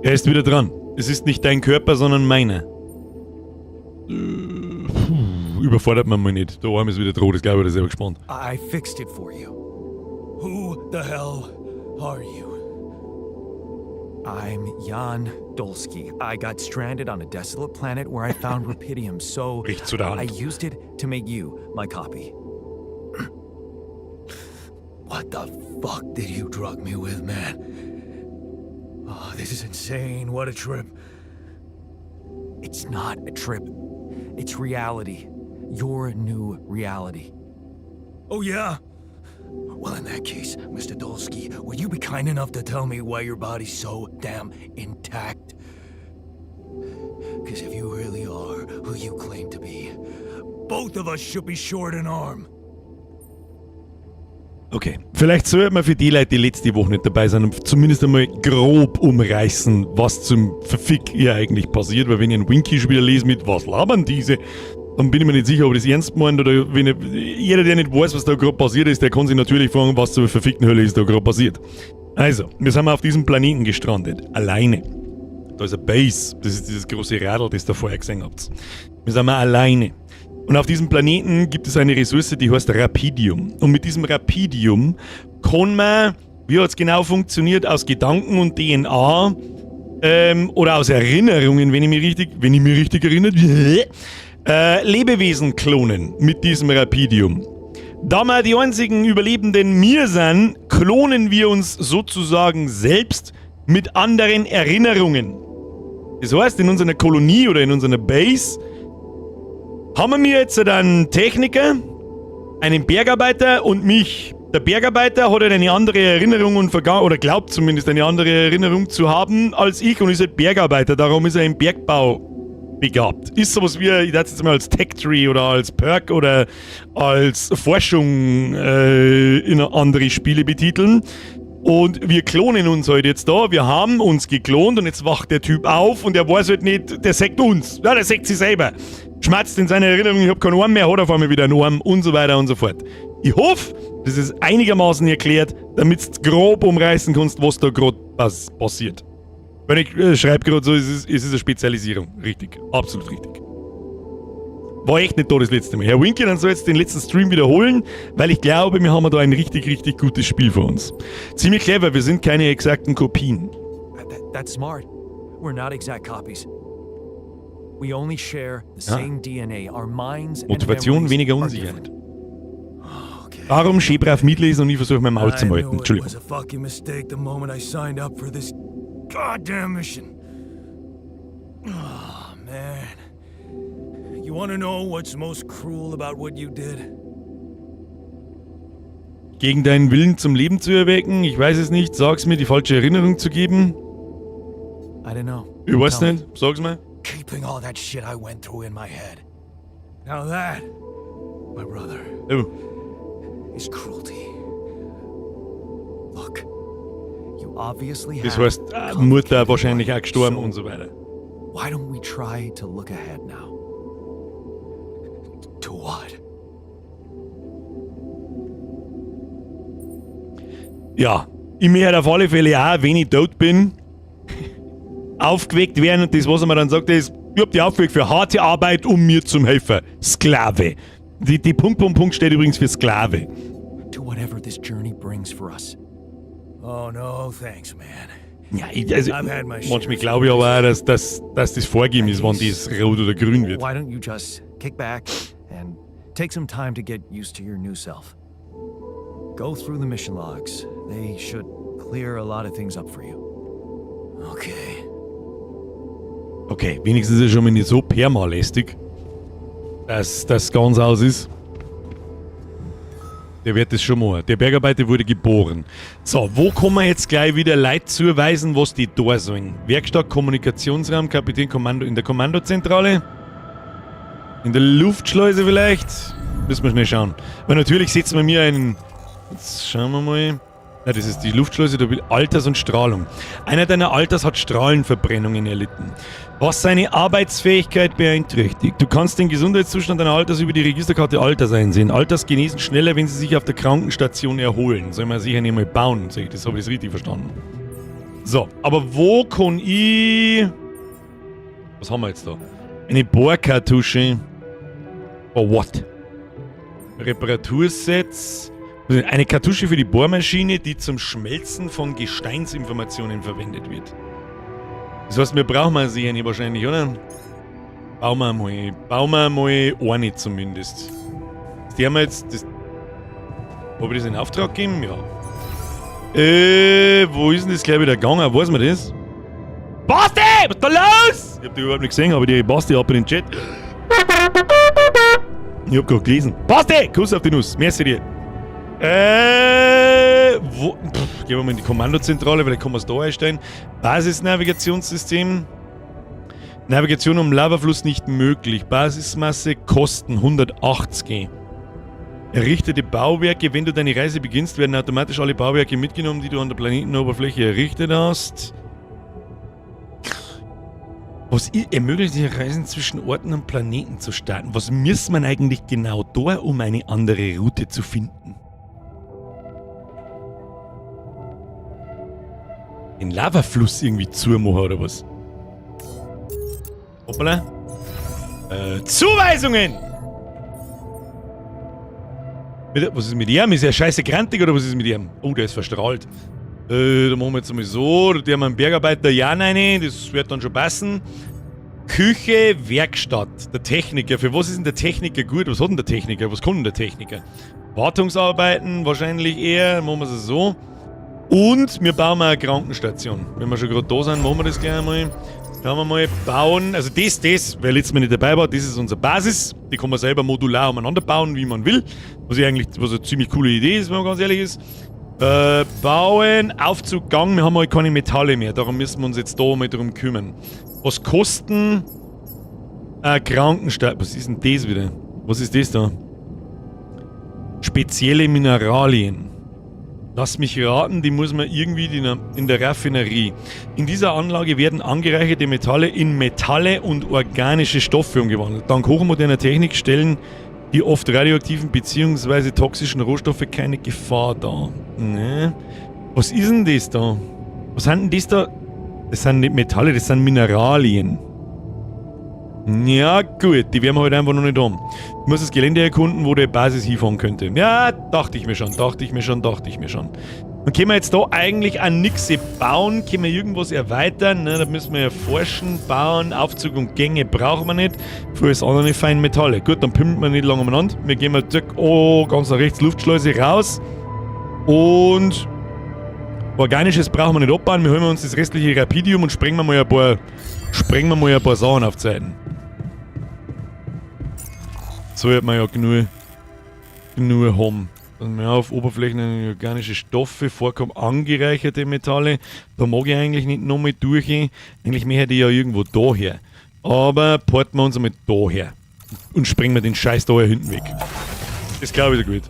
Er ist wieder dran. Es ist nicht dein Körper, sondern meiner. Puh, überfordert man mal nicht. Der Arm ist wieder tot, das glaube ich, da selber gespannt. I fixed it for you. Who the hell are you? I'm Jan Dolski. I got stranded on a desolate planet where I found Rapidium, so Bricht zu der I Hand. Used it to make you my copy. What the fuck did you drug me with, man? Oh, this is insane. What a trip. It's not a trip. It's reality. Your new reality. Oh, yeah? Well, in that case, Mr. Dolski, would you be kind enough to tell me why your body's so damn intact? Because if you really are who you claim to be, both of us should be short an arm. Okay. Vielleicht sollte man für die Leute, die letzte Woche nicht dabei sind, zumindest einmal grob umreißen, was zum Verfick hier eigentlich passiert, weil wenn ich einen Winky schon wieder lese mit "Was labern diese", dann bin ich mir nicht sicher, ob ich das ernst meint oder wenn ich, jeder, der nicht weiß, was da gerade passiert ist, der kann sich natürlich fragen, was zur verfickten Hölle ist da gerade passiert. Also, wir sind auf diesem Planeten gestrandet. Alleine. Da ist eine Base. Das ist dieses große Radl, das ihr vorher gesehen habt. Wir sind mal alleine. Und auf diesem Planeten gibt es eine Ressource, die heißt Rapidium. Und mit diesem Rapidium kann man, wie hat es genau funktioniert, aus Gedanken und DNA oder aus Erinnerungen, wenn ich mich richtig erinnere, Lebewesen klonen mit diesem Rapidium. Da wir die einzigen Überlebenden mir sind, klonen wir uns sozusagen selbst mit anderen Erinnerungen. Das heißt, in unserer Kolonie oder in unserer Base haben wir jetzt einen Techniker, einen Bergarbeiter und mich. Der Bergarbeiter hat halt eine andere Erinnerung und Verga oder glaubt zumindest eine andere Erinnerung zu haben als ich und ist halt Bergarbeiter, darum ist er im Bergbau begabt. Ist sowas wie, ich dachte jetzt mal als Tech Tree oder als Perk oder als Forschung in andere Spiele betiteln. Und wir klonen uns halt jetzt da. Wir haben uns geklont und jetzt wacht der Typ auf und er weiß halt nicht, der sagt uns. Ja, der sagt sich selber. Schmatzt in seiner Erinnerung, ich hab keinen Arm mehr, hat auf einmal wieder einen Arm und so weiter und so fort. Ich hoffe, das ist einigermaßen erklärt, damit du grob umreißen kannst, was da gerade passiert. Wenn ich schreibe gerade so, es ist eine Spezialisierung. Richtig, absolut richtig. War echt nicht da das letzte Mal. Herr Winky, dann soll jetzt den letzten Stream wiederholen, weil ich glaube, wir haben da ein richtig, richtig gutes Spiel vor uns. Ziemlich clever, wir sind keine exakten Kopien. That's smart. We're not exact copies. We only share the Ja. Same DNA. Our minds and Motivation, memories weniger are Unsicherheit. different. Okay. Darum schön brav mitlesen und ich versuche mein Maul zu I halten. knew it Entschuldigung. was a fucking mistake the moment I signed up for this goddamn mission. Oh, man. You want to know what's most cruel about what you did? Gegen deinen Willen zum Leben zu erwecken? Ich weiß es nicht. Sag's mir, die falsche Erinnerung zu geben? I don't know. Ich weiß Tell me. nicht. Sag's mir. Keeping all that shit I went through in my head. Now that, my brother, Oh, is cruelty. Look, you obviously das have heißt, Mutter wahrscheinlich auch gestorben So- und so weiter. Why don't we try to look ahead now? To what? Ja, ich möchte auf alle Fälle auch, wenn ich tot bin, aufgeweckt werden und das, was er mir dann sagt, ist, ich hab dich aufgeweckt für harte Arbeit, um mir zum Helfen. Sklave. Die Punkt, Punkt, Punkt steht übrigens für Sklave. To whatever this journey brings for us. Oh no, thanks, man. Ja, ich, also, I've had my manchmal share. glaube ich aber auch, dass das vorgegeben ist, wann das rot oder grün wird. Why don't you just kick back and take some time to get used to your new self? Go through the mission logs. They should clear a lot of things up for you. Okay. Okay, wenigstens ist er schon mal nicht so permalästig, dass das ganz aus ist. Der wird das schon machen. Der Bergarbeiter wurde geboren. So, wo kann man jetzt gleich wieder Leute zuweisen, was die da sollen? Werkstatt, Kommunikationsraum, Kapitän, Kommando in der Kommandozentrale? In der Luftschleuse vielleicht? Müssen wir schnell schauen. Weil natürlich setzen wir mir einen. Jetzt schauen wir mal. Na, das ist die Luftschleuse, da will Alters und Strahlung. Einer deiner Alters hat Strahlenverbrennungen erlitten, was seine Arbeitsfähigkeit beeinträchtigt. Du kannst den Gesundheitszustand deiner Alters über die Registerkarte Alters einsehen. Alters genesen schneller, wenn sie sich auf der Krankenstation erholen. Soll man sicher nicht mal bauen. Das habe ich das richtig verstanden. So, aber wo kann ich. Was haben wir jetzt da? Eine Bohrkartusche. For what? Reparatursets. Eine Kartusche für die Bohrmaschine, die zum Schmelzen von Gesteinsinformationen verwendet wird. Das heißt, wir brauchen mal sie eine wahrscheinlich, oder? Bauen wir mal. Bauen wir mal eine zumindest. Die haben wir jetzt. Das, hab ich das in Auftrag gegeben? Ja. Wo ist denn das gleich wieder gegangen? Weiß man das? Basti! Was ist da los? Ich hab dich überhaupt nicht gesehen, aber die Basti ab in den Chat. Ich hab grad gelesen. Basti! Kuss auf die Nuss. Merci dir. Wo, pff, gehen wir mal in die Kommandozentrale, vielleicht kann man es da einstellen. Basisnavigationssystem. Navigation um Lavafluss nicht möglich. Basismasse Kosten 180. Errichtete Bauwerke. Wenn du deine Reise beginnst, werden automatisch alle Bauwerke mitgenommen, die du an der Planetenoberfläche errichtet hast. Was ermöglicht dir Reisen zwischen Orten und Planeten zu starten? Was muss man eigentlich genau da, um eine andere Route zu finden? Den Lavafluss irgendwie zumachen oder was? Hoppala. Zuweisungen! Was ist mit ihm? Ist er scheiße grantig oder was ist mit ihm? Oh, der ist verstrahlt. Da machen wir jetzt mal so. Da haben wir einen Bergarbeiter Jan rein. Das wird dann schon passen. Küche, Werkstatt. Der Techniker. Für was ist denn der Techniker gut? Was hat denn der Techniker? Was kann denn der Techniker? Wartungsarbeiten wahrscheinlich eher. Machen wir es so. Und wir bauen mal eine Krankenstation. Wenn wir schon gerade da sind, machen wir das gleich einmal. Schauen wir mal, bauen. Also das, wer letztes Mal nicht dabei war, das ist unsere Basis. Die kann man selber modular umeinander bauen, wie man will. Was eine ziemlich coole Idee ist, wenn man ganz ehrlich ist. Bauen, Aufzug, Gang. Wir haben halt keine Metalle mehr. Darum müssen wir uns jetzt da mal drum kümmern. Was kosten Krankenstadt? Was ist denn das wieder? Was ist das da? Spezielle Mineralien. Lass mich raten, die muss man irgendwie in der Raffinerie. In dieser Anlage werden angereicherte Metalle in Metalle und organische Stoffe umgewandelt. Dank hochmoderner Technik stellen die oft radioaktiven bzw. toxischen Rohstoffe keine Gefahr dar. Ne? Was ist denn das da? Was sind denn das da? Das sind nicht Metalle, das sind Mineralien. Ja gut, die werden wir halt einfach noch nicht haben. Ich muss das Gelände erkunden, wo die Basis hinfahren könnte. Ja, dachte ich mir schon, dachte ich mir schon, dachte ich mir schon. Dann können wir jetzt da eigentlich an nix bauen, können wir irgendwas erweitern, ne? Da müssen wir ja forschen, bauen, Aufzug und Gänge brauchen wir nicht. Für das andere feinen Metalle. Gut, dann pimmt man nicht lange umeinander. Wir gehen mal zack, oh, ganz nach rechts, Luftschleuse raus. Und Organisches brauchen wir nicht abbauen. Wir holen uns das restliche Rapidium und sprengen wir mal ein paar, sprengen wir mal ein paar Sachen auf die Seiten. So wird man ja genug haben. Dann wir auf Oberflächen organische Stoffe, vorkommen angereicherte Metalle. Da mag ich eigentlich nicht nochmal durch. Eigentlich möchte ich ja irgendwo daher. Aber porten wir uns einmal daher. Und sprengen wir den Scheiß da hinten weg. Das glaube ich so gut.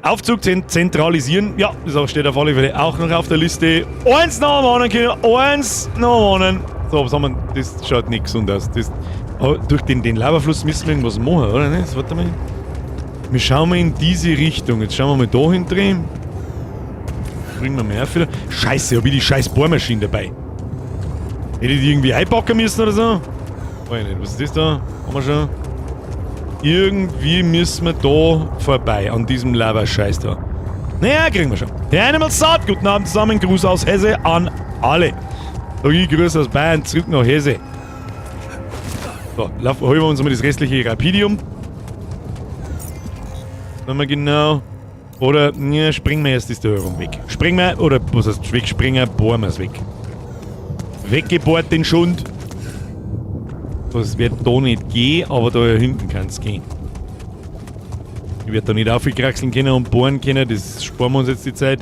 Aufzug zentralisieren. Ja, das steht auf alle Fälle auch noch auf der Liste. Eins nach dem anderen, Kinder. Eins nach dem anderen. So, was haben wir? Das schaut nicht gesund aus. Das, aber durch den Lavafluss müssen wir irgendwas machen, oder? Ne? Das, warte mal. Wir schauen mal in diese Richtung. Jetzt schauen wir mal da hin drehen. Bringen wir mehr wieder. Scheiße, hab ich die scheiß Bohrmaschine dabei. Hätte ich die irgendwie einpacken müssen oder so? Weiß ich nicht. Was ist das da? Haben wir schon. Irgendwie müssen wir da vorbei, an diesem Lava-Scheiß da. Naja, kriegen wir schon. Der Animal Saat, guten Abend zusammen, Gruß aus Hesse an alle. So, ich grüße aus Bayern, zurück nach Hesse. So, holen wir uns mal das restliche Rapidium. Sagen wir genau. Oder, ja, springen wir erst das da herum weg. Springen wir, oder was heißt wegspringen, bohren wir es weg. Weggebohrt den Schund. Das wird da nicht gehen, aber da hinten kann's gehen. Ich werd da nicht aufkraxeln können und bohren können, das sparen wir uns jetzt die Zeit.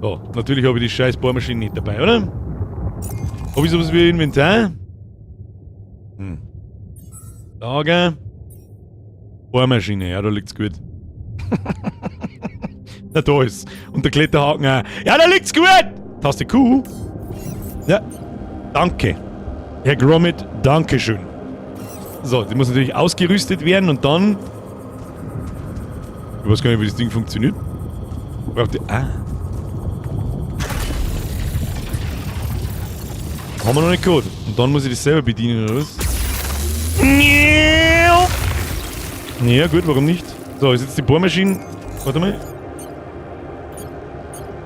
So, natürlich habe ich die scheiß Bohrmaschine nicht dabei, oder? Hab ich sowas wie Inventar? Lager. Bohrmaschine, ja, da liegt's gut. Na, da ist. Und der Kletterhaken auch. Ja, da liegt's gut! Taste Q. Ja, danke. Herr Gromit, dankeschön. So, die muss natürlich ausgerüstet werden und dann... Ich weiß gar nicht, wie das Ding funktioniert. Braucht die... Ah. Haben wir noch nicht gehabt. Und dann muss ich das selber bedienen, oder was? Ja, gut, warum nicht? So, ist jetzt die Bohrmaschine. Warte mal.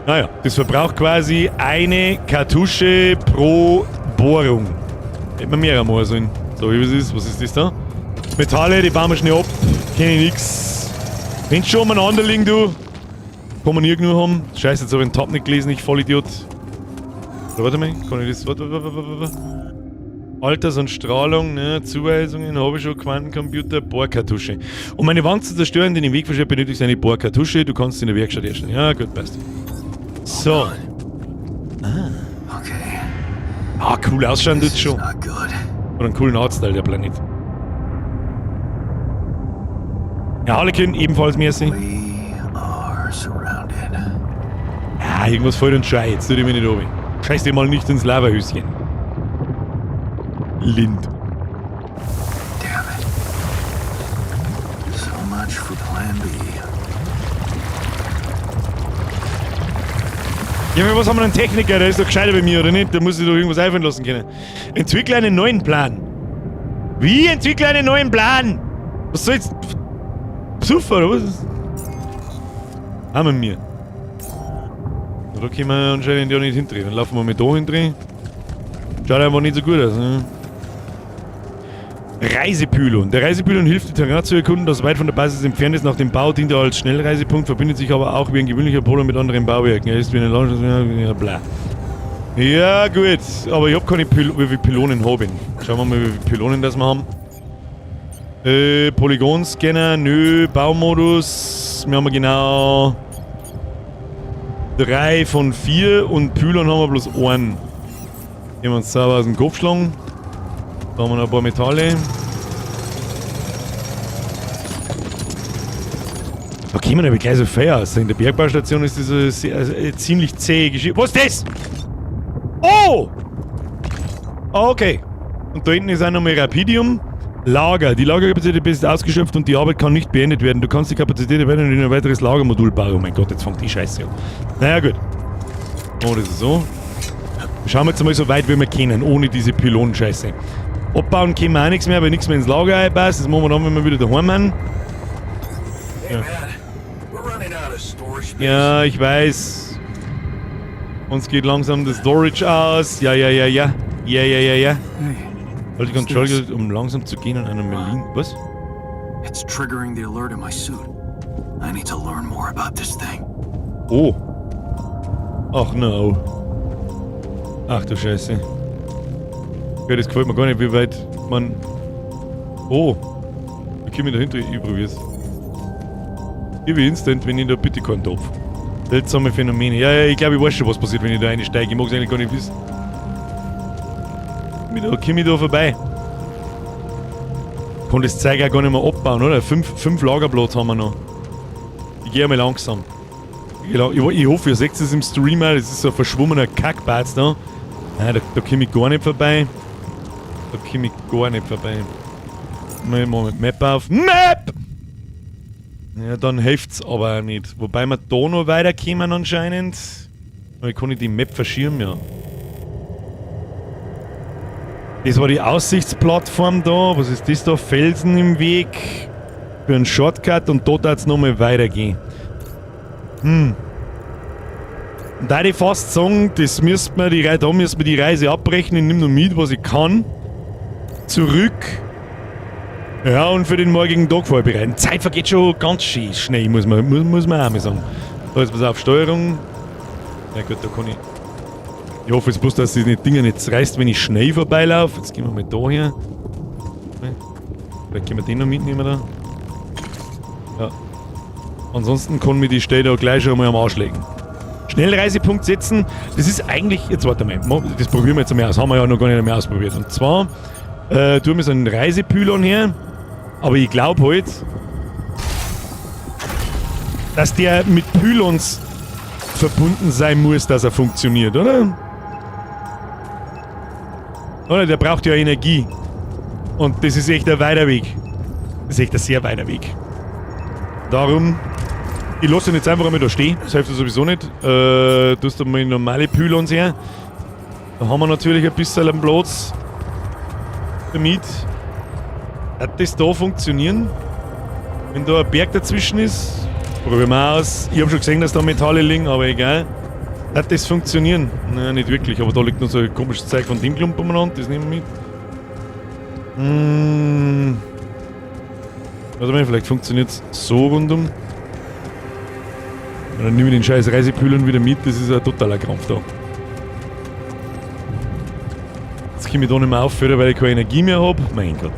Naja, das verbraucht quasi eine Kartusche pro Bohrung. Hätten wir mehrere machen sollen. So, wie was ist? Was ist das da? Metalle, die bauen wir schnell ab. Kenn ich nix. Wenn schon umeinander liegen, du. Kann man nirgendwo haben. Scheiße, jetzt habe ich den Tab nicht gelesen, ich Vollidiot. So, warte mal, kann ich das. Warte, warte, warte, warte. Alters- und Strahlung, ne, Zuweisungen, habe ich schon, Quantencomputer, Bohrkartusche. Um eine Wand zu zerstören, die den Weg versperrt, benötigst du eine Bohrkartusche. Du kannst sie in der Werkstatt herstellen. Ja, gut, passt. So. Okay. Ah, cool ausschauen This das is schon. not good. Oder einen coolen Artstyle, der Planet. Ja, Harlequin, ebenfalls merci. We are surrounded. Ja, irgendwas fällt uns schon ein. Jetzt tu dich mir nicht runter. Scheiß dir mal nicht ins Lavahöschen. Lind. Damn it. So much for Plan B. Ja, aber was haben wir denn Techniker? Der ist doch gescheiter bei mir, oder nicht? Der muss sich doch irgendwas einfallen lassen können. Entwickle einen neuen Plan. Wie? Entwickle einen neuen Plan? Was soll jetzt? Psuffer, oder was? Haben wir mir. Da können wir anscheinend ja nicht hindrehen. Dann laufen wir mit da hindrehen. Schaut einfach nicht so gut aus, ne? Reisepylon. Der Reisepylon hilft, die Terrain zu erkunden, das weit von der Basis entfernt ist. Nach dem Bau dient er als Schnellreisepunkt, verbindet sich aber auch wie ein gewöhnlicher Pylon mit anderen Bauwerken. Er ist wie eine Launch, ja, bla. Ja, gut. Aber ich hab keine Pyl wie viele Pylonen habe ich? Schauen wir mal, wie viele Pylonen das wir haben. Polygonscanner, nö, Baumodus. Wir haben genau 3 von 4 und Pylon haben wir bloß einen. Nehmen wir uns sauber aus dem Kopf schlagen. Da haben wir noch ein paar Metalle. Da kommen aber gleich so fair aus. In der Bergbaustation ist das eine sehr, also eine ziemlich zähe Geschichte. Was ist das? Oh! Okay. Und da hinten ist auch nochmal Rapidium. Lager. Die Lagerkapazität ist ausgeschöpft und die Arbeit kann nicht beendet werden. Du kannst die Kapazität erweitern und ein weiteres Lagermodul bauen. Oh mein Gott, jetzt fängt die Scheiße an. Naja, gut. Oh, das ist so. Schauen wir jetzt mal so weit, wie wir können, ohne diese Pylonenscheiße. Abbauen können wir auch nichts mehr, weil nichts mehr ins Lager einpasst. Das machen wir dann, wenn wir wieder daheim sind. Hey, man. We're running out of storage space. Ja, ich weiß. Uns geht langsam das Storage aus. Ja, ja, ja, ja. Ja, ja, ja, ja. Hey, Halte Control, um langsam zu gehen an einer Melin. Was? it's triggering the alert in my suit. I need to learn more about this thing. Oh. Ach no. Ach du Scheiße. Ja, das gefällt mir gar nicht, wie weit man. Oh. Wie komme ich da hinten? Ich probier's. Ich bin instant, wenn ich da bitte keinen Topf. Seltsame Phänomene. Ja, ja, ich glaube, ich weiß schon, was passiert, wenn ich da einsteige. Ich mag es eigentlich gar nicht wissen. Da komme ich da vorbei. Kann das Zeug auch gar nicht mehr abbauen, oder? Fünf Lagerplatz haben wir noch. Ich gehe einmal langsam. Ich hoffe, ihr seht es im Stream auch. Das ist so ein verschwommener Kackbatz da. Nein, da komme ich gar nicht vorbei. Da komme ich gar nicht vorbei. Mal mit Map auf. Map! Ja, dann hilft's aber auch nicht. Wobei wir da noch weiterkommen anscheinend. Aber ich kann nicht die Map verschieben, ja. Das war die Aussichtsplattform da. Was ist das da? Felsen im Weg. Für einen Shortcut und dort hat's nochmal weitergehen. Da ich fast sagen, das müsste man die, da müssen wir die Reise abbrechen. Ich nehme noch mit, was ich kann. Zurück. Ja, und für den morgigen Tag vorbereiten. Zeit vergeht schon ganz schön schnell, muss man auch mal sagen. Da ist was auf Steuerung. Ja gut, da kann ich. Ich hoffe jetzt bloß, dass die Dinger nicht reißt, wenn ich schnell vorbeilaufe. Jetzt gehen wir mal da her. Vielleicht können wir den noch mitnehmen da. Ja. Ansonsten kann mir die Stelle da gleich schon mal am Arsch legen. Schnellreisepunkt setzen, das ist eigentlich, jetzt warte mal, das probieren wir jetzt einmal aus, haben wir ja noch gar nicht mehr ausprobiert. Und zwar tun wir so einen Reisepylon her, aber ich glaube halt, dass der mit Pylons verbunden sein muss, dass er funktioniert, oder? Oder? Der braucht ja Energie. Und das ist echt ein weiter Weg. Das ist echt ein sehr weiter Weg. Darum, ich lasse ihn jetzt einfach einmal da stehen. Das hilft ja sowieso nicht. Tust du mal normale Pylons her. Da haben wir natürlich ein bisschen einen Platz damit. Hat das da funktionieren? Wenn da ein Berg dazwischen ist? Probieren wir aus. Ich habe schon gesehen, dass da Metalle liegen, aber egal. Hat das funktionieren? Nein, nicht wirklich. Aber da liegt noch so ein komisches Zeug von dem Klumpen umeinander. Das nehmen wir mit. Hm. Warte mal, vielleicht funktioniert es so rundum. Und dann nehme ich den scheiß Reisepülern wieder mit. Das ist ein totaler Krampf da. Jetzt komme ich da nicht mehr aufhören, weil ich keine Energie mehr habe. Mein Gott.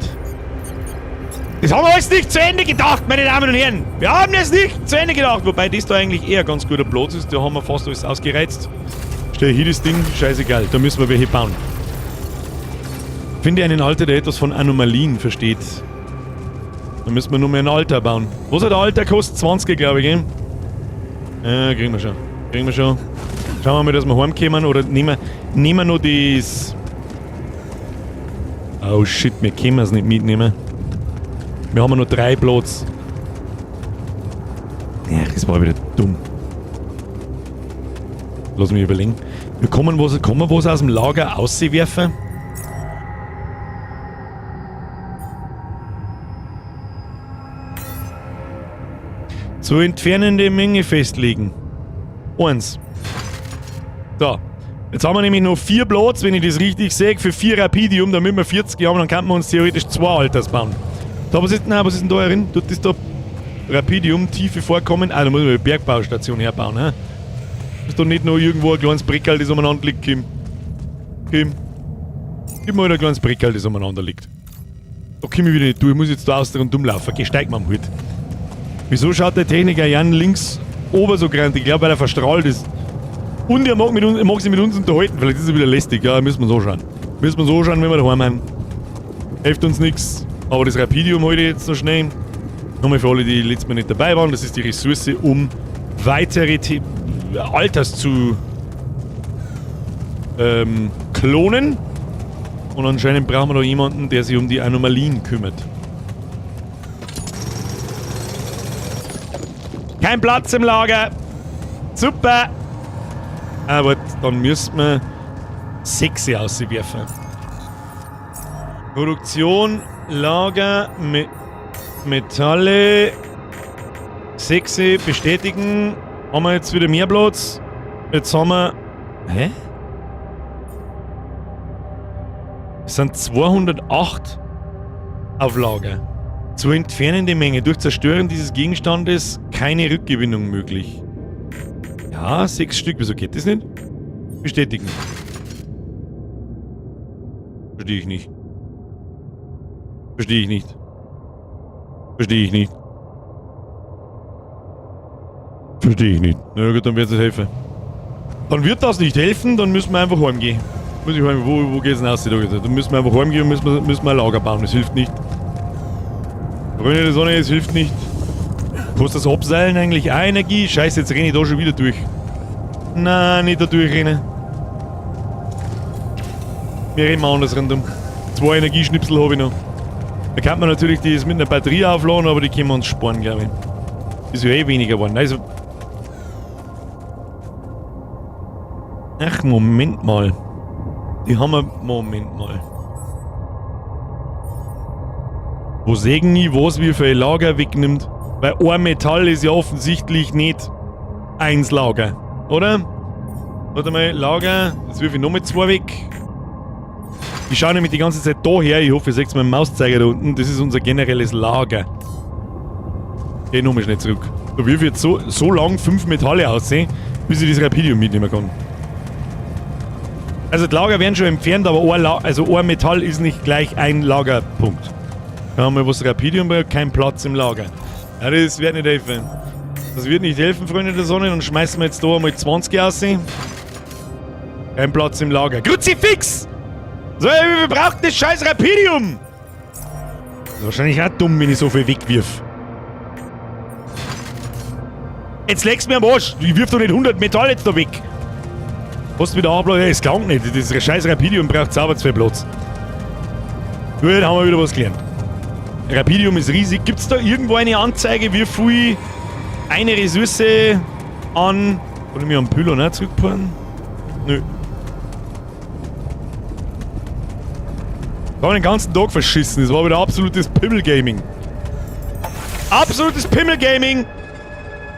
Das haben wir alles nicht zu Ende gedacht, meine Damen und Herren. Wir haben es nicht zu Ende gedacht. Wobei das da eigentlich eher ganz guter Platz ist. Da haben wir fast alles ausgereizt. Stell hier das Ding, scheißegal. Da müssen wir welche bauen. Finde einen Alter, der etwas von Anomalien versteht. Da müssen wir nur mehr einen Alter bauen. Was hat der Alter kostet? 20, glaube ich, gell? Ja, kriegen wir schon. Kriegen wir schon. Schauen wir mal, dass wir heimkommen. Oder nehmen wir noch das... Oh shit, wir können es nicht mitnehmen. Wir haben noch 3 Platz. Ja, das war wieder dumm. Lass mich überlegen. Wir kommen was aus dem Lager auswerfen. Zu entfernende Menge festlegen. 1. So. Jetzt haben wir nämlich noch 4 Platz, wenn ich das richtig sehe, für 4 Rapidium, damit wir 40 haben, dann könnten wir uns theoretisch 2 Alters bauen. Da, was ist, nein, was ist denn da drin? Tut das da Rapidium, tiefe Vorkommen? Ah, da muss man eine Bergbaustation herbauen, hä? Ist da nicht noch irgendwo ein kleines Breckerl, das umeinander liegt, Kim? Kim? Gib mal ein kleines Breckerl, das umeinander liegt. Da komme ich wieder nicht durch, ich muss jetzt da aus und dumm laufen. Geh, steig mal am Hut. Wieso schaut der Techniker Jan links oben so grantig? Ich glaube, weil er verstrahlt ist. Und er mag, mag sich mit uns unterhalten. Vielleicht ist er wieder lästig. Ja, müssen wir so schauen. Müssen wir so schauen, wenn wir daheim sind. Hilft uns nichts. Aber das Rapidium heute jetzt noch schnell. Nochmal für alle, die letztes Mal nicht dabei waren. Das ist die Ressource, um weitere Alters zu klonen. Und anscheinend brauchen wir da jemanden, der sich um die Anomalien kümmert. Kein Platz im Lager. Super. Aber dann müssen wir 6 auswerfen. Produktion, Lager, Metalle, 6 bestätigen. Haben wir jetzt wieder mehr Platz? Jetzt haben wir... Hä? Es sind 208 auf Lager. Zu entfernende Menge. Durch Zerstören dieses Gegenstandes keine Rückgewinnung möglich. Ja, 6 Stück. Wieso geht das nicht? Bestätigen. Verstehe ich nicht. Verstehe ich nicht. Verstehe ich nicht. Verstehe ich nicht. Na gut, dann wird es nicht helfen. Dann wird das nicht helfen, dann müssen wir einfach heimgehen. Muss ich heim, wo geht's denn aus? Dann müssen wir einfach heimgehen und müssen wir ein Lager bauen. Das hilft nicht. Freunde der Sonne, es hilft nicht. Kostet das Abseilen eigentlich auch Energie? Scheiße, jetzt renne ich da schon wieder durch. Nein, nicht da durchrennen. Wir rennen mal anders rundum. 2 Energieschnipsel habe ich noch. Da kann man natürlich das mit einer Batterie aufladen, aber die können wir uns sparen, glaube ich. Ist ja eh weniger geworden. Also. Ach, Moment mal. Die haben wir. Moment mal. Wo sägen ich, was wir für ein Lager wegnimmt? Weil ein Metall ist ja offensichtlich nicht eins Lager, oder? Warte mal, Lager. Jetzt wirf ich nochmal 2 weg. Ich schaue nämlich die ganze Zeit da her. Ich hoffe, ihr seht meinen Mauszeiger da unten. Das ist unser generelles Lager. Geh nochmal schnell zurück. Da wirf ich jetzt so lang 5 Metalle aussehen, bis ich das Rapidium mitnehmen kann. Also die Lager werden schon entfernt, aber ein Metall ist nicht gleich ein Lagerpunkt. Da haben wir was Rapidium, aber kein Platz im Lager. Ja, das wird nicht helfen. Das wird nicht helfen, Freunde der Sonne. Dann schmeißen wir jetzt da einmal 20 aus. Kein Platz im Lager. Kruzifix! So, wir brauchen das scheiß Rapidium! Das ist wahrscheinlich auch dumm, wenn ich so viel wegwirf. Jetzt legst du mir am Arsch! Ich wirf doch nicht 100 Metall jetzt da weg! Hast du wieder Ablauf? Ja, es klangt nicht. Das scheiß Rapidium braucht sauber 2 Platz. Gut, haben wir wieder was gelernt. Rapidium ist riesig. Gibt's da irgendwo eine Anzeige, wie viel eine Ressource an... Kann ich mich am Pylon auch zurückfahren? Nö. Da haben wir den ganzen Tag verschissen. Das war wieder absolutes Pimmel-Gaming. Absolutes Pimmel-Gaming!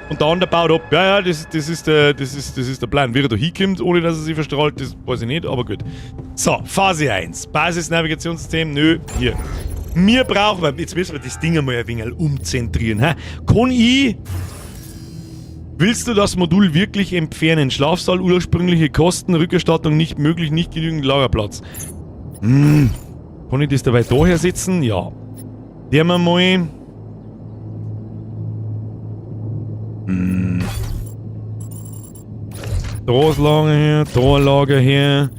Und der andere baut ab. Ja, ja, das ist der Plan. Wie er da hinkommt, ohne dass er sich verstrahlt, das weiß ich nicht, aber gut. So, Phase 1. Basis-Navigationssystem, nö, hier. Wir brauchen, jetzt müssen wir das Ding einmal ein wenig umzentrieren. Hä? Kann ich... Willst du das Modul wirklich entfernen? Schlafsaal, ursprüngliche Kosten, Rückerstattung nicht möglich, nicht genügend Lagerplatz. Hm. Kann ich das dabei daher setzen? Ja. Der wir mal... Hm. Da ist Lager her, da Lager her.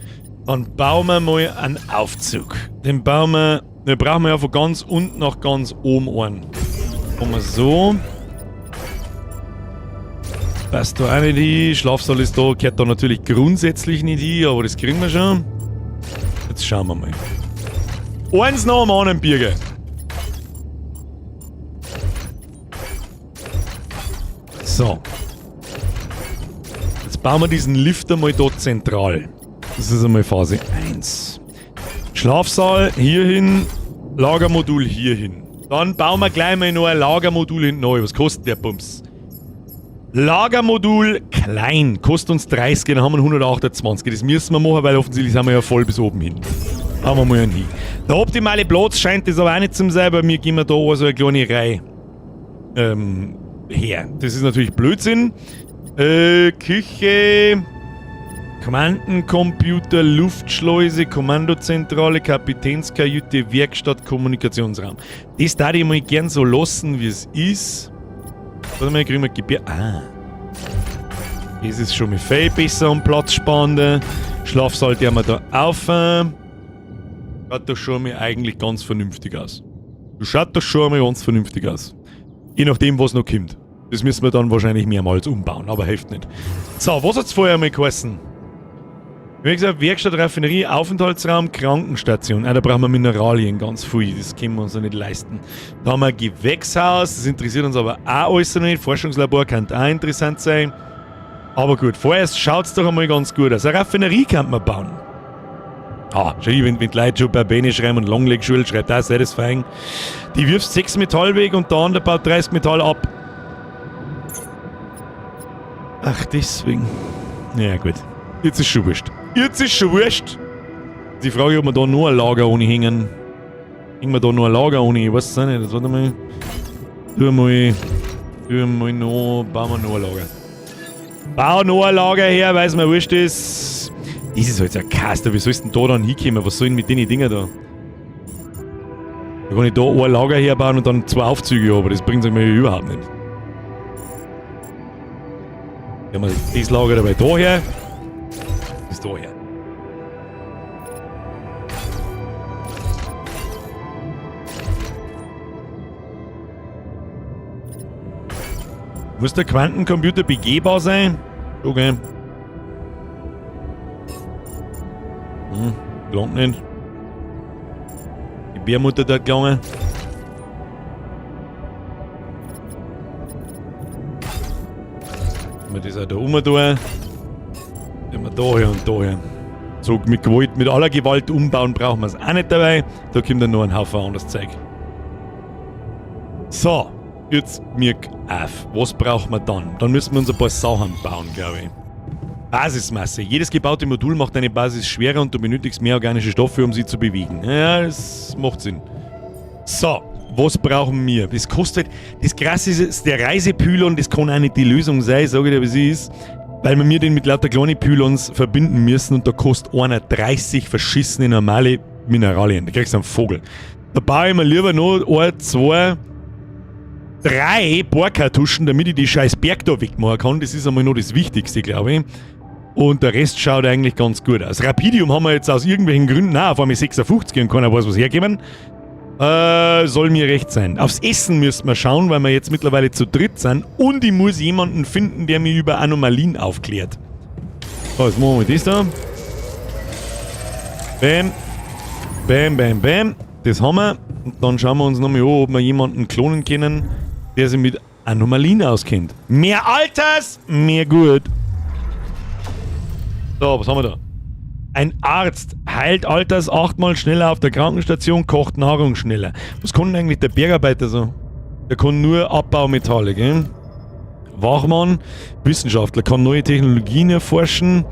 Dann bauen wir mal einen Aufzug. Den bauen wir... Den brauchen wir ja von ganz unten nach ganz oben einen. Machen wir so. Passt da auch nicht hin. Schlafsaal ist da, gehört da natürlich grundsätzlich nicht hin, aber das kriegen wir schon. Jetzt schauen wir mal. Eins nach dem anderen, Birger. So. Jetzt bauen wir diesen Lift einmal da zentral. Das ist einmal Phase 1. Schlafsaal hierhin, Lagermodul hierhin. Dann bauen wir gleich mal noch ein Lagermodul hinten neu. Was kostet der Bums? Lagermodul klein, kostet uns 30, dann haben wir 128. Das müssen wir machen, weil offensichtlich sind wir ja voll bis oben hin. Haben wir mal einen hin. Der optimale Platz scheint das aber auch nicht zu sein, weil wir gehen da also eine kleine Reihe her. Das ist natürlich Blödsinn. Küche, Quantencomputer, Luftschleuse, Kommandozentrale, Kapitänskajüte, Werkstatt, Kommunikationsraum. Das darf ich mal gern so lassen, wie es ist. Warte mal, kriegen wir Gebir. Ah. Das ist schon mal viel besser und platzsparender. Schlafsaal, der wir da auf. Schaut doch schon mal eigentlich ganz vernünftig aus. Schaut doch schon mal ganz vernünftig aus. Je nachdem, was noch kommt. Das müssen wir dann wahrscheinlich mehrmals umbauen, aber hilft nicht. So, was hat's vorher mal geheißen? Wie gesagt, Werkstatt, Raffinerie, Aufenthaltsraum, Krankenstation. Ah, da brauchen wir Mineralien ganz viel. Das können wir uns noch nicht leisten. Da haben wir ein Gewächshaus, das interessiert uns aber auch alles noch nicht. Forschungslabor könnte auch interessant sein. Aber gut, vorerst schaut's doch einmal ganz gut aus. Eine Raffinerie könnte man bauen. Ah, schau, wenn die Leute schon bei Bene schreiben und Longleg-Schule schreibt, auch satisfying. Die wirft 6 Metall weg und der andere baut 30 Metall ab. Ach, deswegen. Ja, gut. Jetzt ist schon wurscht. Jetzt ist schon wurscht. Die Frage, ob wir da nur ein Lager ohne hängen. Hängen wir da nur ein Lager ohne? Ich weiß es auch nicht. Das, warte mal. Tu mal noch. Bauen wir noch ein Lager. Bau noch ein Lager her, weil es mir wurscht ist. Das ist halt so ein Kaster. Wie sollst du denn da dann hinkommen? Was soll denn mit den Dingen da? Da kann ich da ein Lager herbauen und dann 2 Aufzüge, aber das bringt mir überhaupt nicht. Nehmen wir das Lager dabei da her. Das da her. Muss der Quantencomputer begehbar sein? Okay. Hm, gelangt nicht. Die Bärmutter dort gelangen. Wir das auch da oben tun. Nehmen wir da her und da her. So mit Gewalt, mit aller Gewalt umbauen brauchen wir es auch nicht dabei. Da kommt dann noch ein Haufen anderes Zeug. So, jetzt mirk auf. Was brauchen wir dann? Dann müssen wir uns ein paar Sachen bauen, glaube ich. Basismasse. Jedes gebaute Modul macht deine Basis schwerer und du benötigst mehr organische Stoffe, um sie zu bewegen. Ja, das macht Sinn. So, was brauchen wir? Das kostet, das Krasse ist, der Reisepylon, das kann auch nicht die Lösung sein, sage ich dir, wie es ist, weil wir den mit lauter kleinen Pylons verbinden müssen und da kostet einer 30 verschissene normale Mineralien. Da kriegst du einen Vogel. Da baue ich mir lieber noch 1, 2, 3 Bohrkartuschen, damit ich die scheiß Berg da wegmachen kann. Das ist einmal noch das Wichtigste, glaube ich. Und der Rest schaut eigentlich ganz gut aus. Rapidium haben wir jetzt aus irgendwelchen Gründen auch auf einmal 56 und keiner weiß, was hergeben. Soll mir recht sein. Aufs Essen müssen wir schauen, weil wir jetzt mittlerweile zu dritt sind. Und ich muss jemanden finden, der mich über Anomalien aufklärt. So, jetzt machen wir das da. Bam. Bam, bam, bam. Das haben wir. Und dann schauen wir uns nochmal an, ob wir jemanden klonen können, der sich mit Anomalien auskennt. Mehr Alters, mehr gut. So, was haben wir da? Ein Arzt heilt Alters 8-mal schneller auf der Krankenstation, kocht Nahrung schneller. Was kann denn eigentlich der Bergarbeiter so? Der kann nur Abbaumetalle, gell? Wachmann, Wissenschaftler, kann neue Technologien erforschen.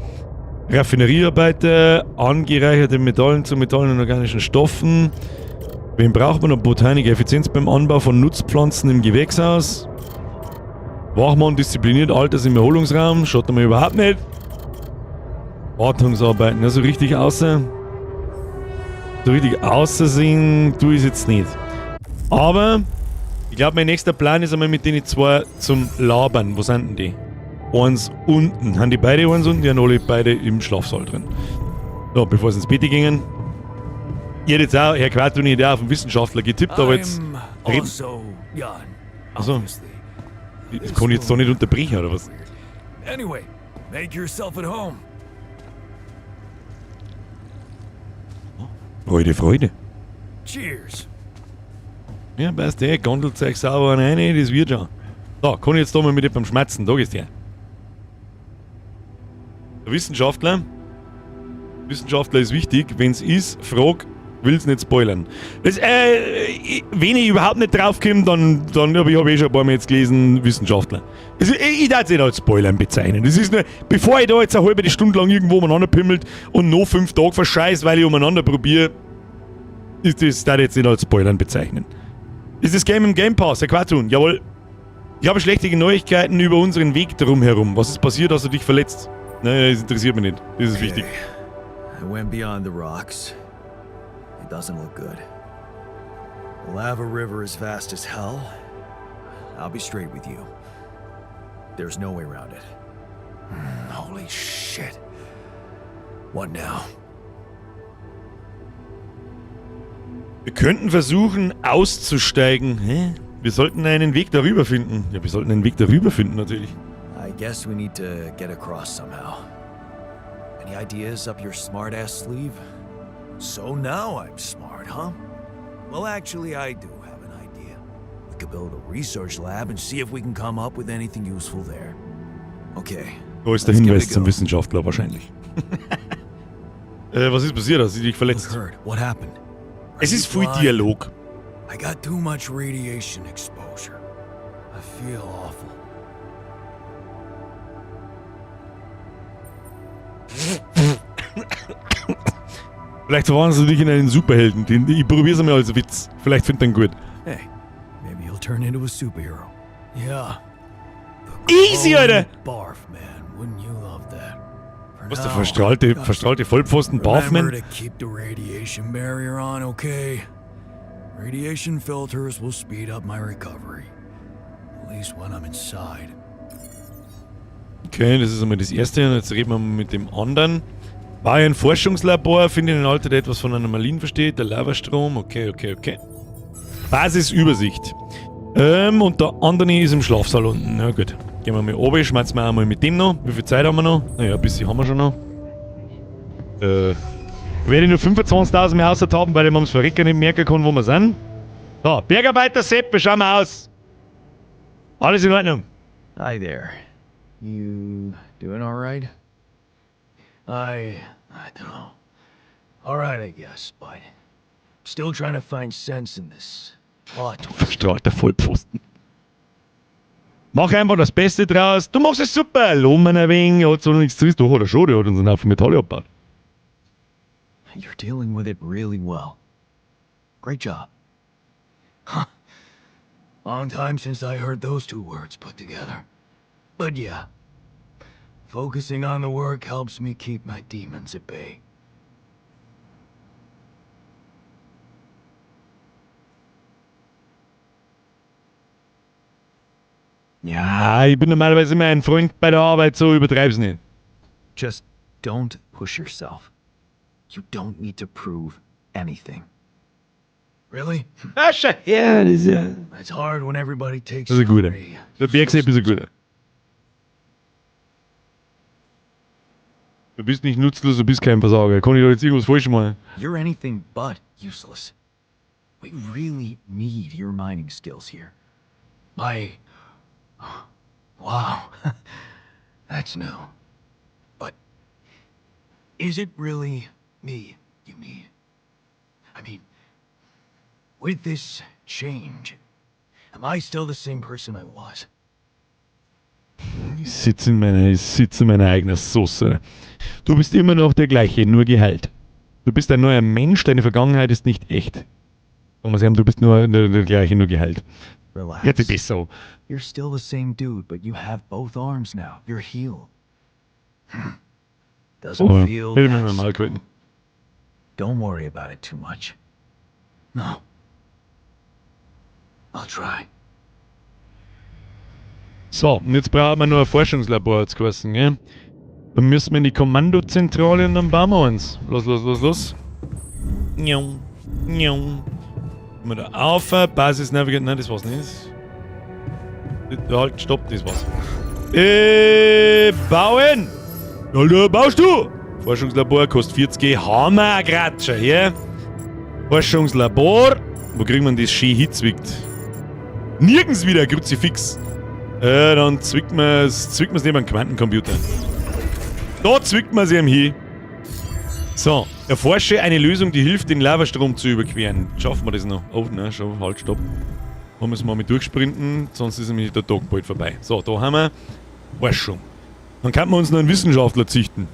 Raffineriearbeiter, angereicherte Metallen zu Metallen und organischen Stoffen. Wen braucht man noch? Botaniker, Effizienz beim Anbau von Nutzpflanzen im Gewächshaus. Wachmann diszipliniert Alters im Erholungsraum, schaut mir überhaupt nicht. Wartungsarbeiten, ja, so richtig außer. So richtig außersehen tue ich es jetzt nicht. Aber ich glaube, mein nächster Plan ist einmal mit denen zwei zum Labern. Wo sind denn die? Eins unten. Haben die beide eins unten? Die haben alle beide im Schlafsaal drin. So, bevor sie ins Bett gingen. Ich hätte jetzt auch, Herr Quatoni, hätte auch auf den Wissenschaftler getippt, aber jetzt. I'm also Jan, Ach so. obviously. Das kann ich jetzt doch nicht unterbrechen, oder was? Anyway, make yourself at home. Freude, Freude. Cheers. Ja, passt eh, gondelt euch sauber rein, das wird schon. So, kann ich jetzt da mal mit jemandem schmatzen, da gehst du her. Der Wissenschaftler. Wissenschaftler ist wichtig, wenn's ist, frag, will's nicht spoilern. Wenn ich überhaupt nicht drauf komme, dann hab ich hab eh schon ein paar Mal jetzt gelesen, Wissenschaftler. Also, ich darf es nicht als Spoilern bezeichnen. Das ist nur, bevor ich da jetzt eine halbe Stunde lang irgendwo umeinander pimmelt und noch 5 Tage verscheiß, weil ich umeinander probiere, ist das, darf ich jetzt nicht als Spoilern bezeichnen. Ist das Game im Game Pass? Herr Quatun, jawohl. Ich habe schlechte Neuigkeiten über unseren Weg drumherum. Was ist passiert? Hast du dich verletzt? Nein, das interessiert mich nicht. Das ist wichtig. I went beyond the rocks. It doesn't look good. The lava river is vast as hell. I'll be straight with you. There's no way around it. Holy shit. What now? Wir könnten versuchen, auszusteigen. Hä? Wir sollten einen Weg darüber finden. Ja, wir sollten einen Weg darüber finden, natürlich. I guess we need to get across somehow. Any ideas up your smart-ass sleeve? So now I'm smart, huh? Well, actually, I do have an idea. We could build a research lab and see if we can come up with anything useful there. Okay. Da ist der Let's give it Hinweis a zum go. Wissenschaftler wahrscheinlich. Was ist passiert? Hast du dich verletzt? Look hurt. What happened? Es ist viel Dialog. I got too much radiation exposure. I feel awful. Vielleicht verwandelst du dich in einen Superhelden. Ich probier's einmal als Witz. Vielleicht findet er ihn gut. Hey, maybe you'll turn into a superhero. Yeah. The Easy, glowing Alter! Barf Man, wouldn't you love that? For Was, der now, verstrahlte Vollpfosten remember Barfman? to keep the radiation barrier on, okay? Radiation filters will speed up my recovery. At least when I'm inside. Okay, das ist einmal das Erste. Und jetzt reden wir mal mit dem anderen. War ja ein Forschungslabor, finde ich einen Alter, der etwas von Anomalien versteht. Der Lavastrom, okay, okay, okay. Basisübersicht. Und der andere ist im Schlafsaal unten. Na gut. Gehen wir mal runter, schmeißen wir einmal mit dem noch. Wie viel Zeit haben wir noch? Naja, ein bisschen haben wir schon noch. Werde ich nur 25.000 mehr außer haben, weil ich mir ums Verrecken nicht merken kann, wo wir sind. So, Bergarbeiter Sepp, wie schauen wir aus? Alles in Ordnung. Hi there. You doing all right? I don't know. All right, I guess, but still trying to find sense in this plot twist. Verstrahlter Vollpfosten. Mach einfach das Beste draus. Du machst es super. Lob ihn ein wenig. Hat so noch nichts zu tun. Doch, hat er schon. Der hat uns einen Haufen Metalle abgebaut. You're dealing with it really well. Great job. Huh. Long time since I heard those two words put together. But yeah, focusing on the work helps me keep my demons at bay. Ja, ich bin normalerweise immer ein Freund bei der Arbeit, so übertreib's nicht. Just don't push yourself. You don't need to prove anything. Really? Ah, ja, das ist ja. It's hard when everybody takes Das ist ein guter. away. Der Bergsepp ist ein guter. Du bist nicht nutzlos, du bist kein Versager. Kann ich da jetzt irgendwas falsch machen? You're anything but useless. We really need your mining skills here. I. Wow. That's new. But. Is it really me you need? I mean, with this change, am I still the same person I was? Ich sitze in meiner eigenen Soße. Du bist immer noch der gleiche, nur geheilt. Du bist ein neuer Mensch, deine Vergangenheit ist nicht echt. Sagen wir du bist nur der gleiche, nur geheilt. Relax. Jetzt ist besser. You're still the same dude, but you have both arms now. You're healed. Doesn't Oh, feel hätte ich mir best. mal gehalten. Don't worry about it too much. No. I'll try. So, und jetzt brauchen wir nur ein Forschungslabor, hat's geheißen, gell? Dann müssen wir in die Kommandozentrale und dann bauen wir uns. Los, los, los, los. Njong, njong. Mal da auf, Basis Navigate. Nein, das war's nicht. Halt, stopp, das war's. Bauen! Ja, da baust du! Forschungslabor kostet 40 Hammer, grad schon hier. Forschungslabor. Wo kriegt man das schön hinzwickt? Nirgends wieder, Kruzifix. Dann zwickt man's neben einen Quantencomputer. Da zwickt man's ihm hin. So, erforsche eine Lösung, die hilft, den Lavastrom zu überqueren. Schaffen wir das noch? Oh, nein, schon, halt, stopp. Da müssen wir mal durchsprinten, sonst ist nämlich der Tag bald vorbei. So, da haben wir Forschung. Dann kann man uns noch einen Wissenschaftler züchten.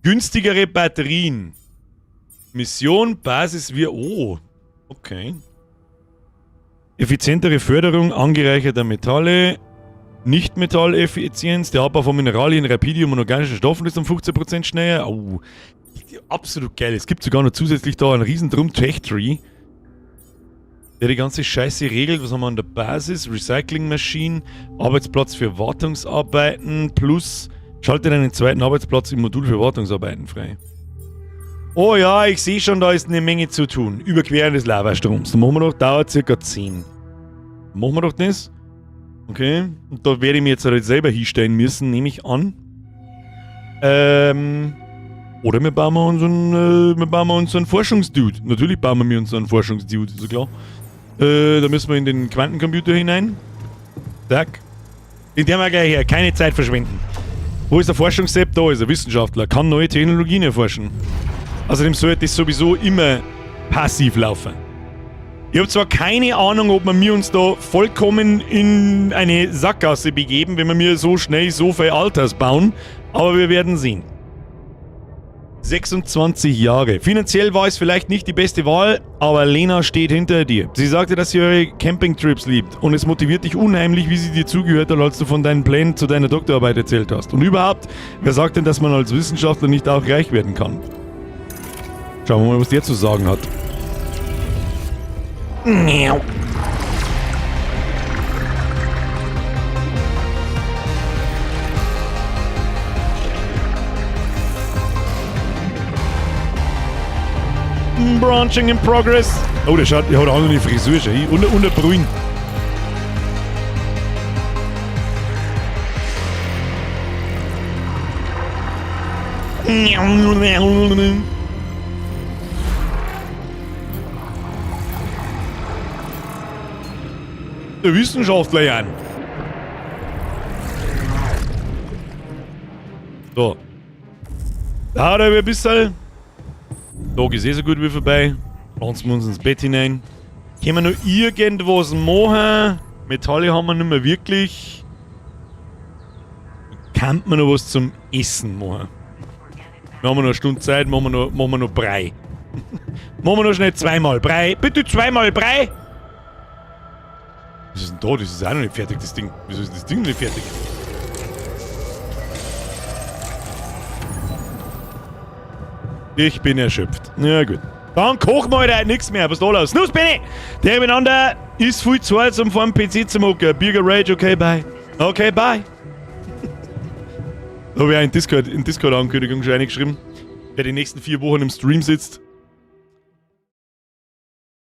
Günstigere Batterien. Mission, Basis, wir... Oh, okay. Effizientere Förderung angereicherter Metalle. Nicht-Metalleffizienz. Der Abbau von Mineralien, Rapidium und organischen Stoffen ist um 15% schneller. Oh, absolut geil. Es gibt sogar noch zusätzlich da einen riesen Drum Tech Tree, der die ganze Scheiße regelt. Was haben wir an der Basis? Recycling Machine, Arbeitsplatz für Wartungsarbeiten plus schaltet einen zweiten Arbeitsplatz im Modul für Wartungsarbeiten frei. Oh ja, ich sehe schon, da ist eine Menge zu tun. Überqueren des Lavastroms. Da machen wir doch, dauert circa 10. Machen wir doch das? Okay. Und da werde ich mir jetzt halt selber hinstellen müssen, nehme ich an. Oder wir bauen wir uns einen Forschungsdude. Natürlich bauen wir uns einen Forschungsdude, ist ja klar. Da müssen wir in den Quantencomputer hinein. Zack. Den haben wir gleich her. Keine Zeit verschwenden. Wo ist der Forschungssepp? Da ist er, Wissenschaftler. Kann neue Technologien erforschen. Außerdem sollte das sowieso immer passiv laufen. Ich hab zwar keine Ahnung, ob wir uns da vollkommen in eine Sackgasse begeben, wenn wir mir so schnell so viel Alters bauen, aber wir werden sehen. 26 Jahre. Finanziell war es vielleicht nicht die beste Wahl, aber Lena steht hinter dir. Sie sagte, dass sie eure Campingtrips liebt und es motiviert dich unheimlich, wie sie dir zugehört hat, als du von deinen Plänen zu deiner Doktorarbeit erzählt hast. Und überhaupt, wer sagt denn, dass man als Wissenschaftler nicht auch reich werden kann? Schauen wir mal, was der zu sagen hat. Branching in progress. Oh, der schaut, der hat auch noch eine Frisur schon hin. Und eine Brünn. Der Wissenschaftler, Jan. So. Da hat er ein bisschen. Tag ist eh so gut wie vorbei. Pflanzen wir uns ins Bett hinein. Können wir noch irgendwas machen? Metalle haben wir nicht mehr wirklich. Kann man noch was zum Essen machen? Wir haben noch eine Stunde Zeit, machen wir noch Brei. Machen wir noch schnell zweimal Brei. Bitte zweimal Brei! Was ist denn da? Das ist auch noch nicht fertig, das Ding. Wieso ist das Ding nicht fertig? Ich bin erschöpft. Na gut. Dann kochen wir halt heute nichts mehr. Was ist da los? Snooze, Benny! Der miteinander ist viel zu alt, um vor dem PC zu mucken. Bigger Rage, okay, bye. Okay, bye. Da habe ich auch in Discord-Ankündigung schon reingeschrieben. Wer die nächsten 4 Wochen im Stream sitzt,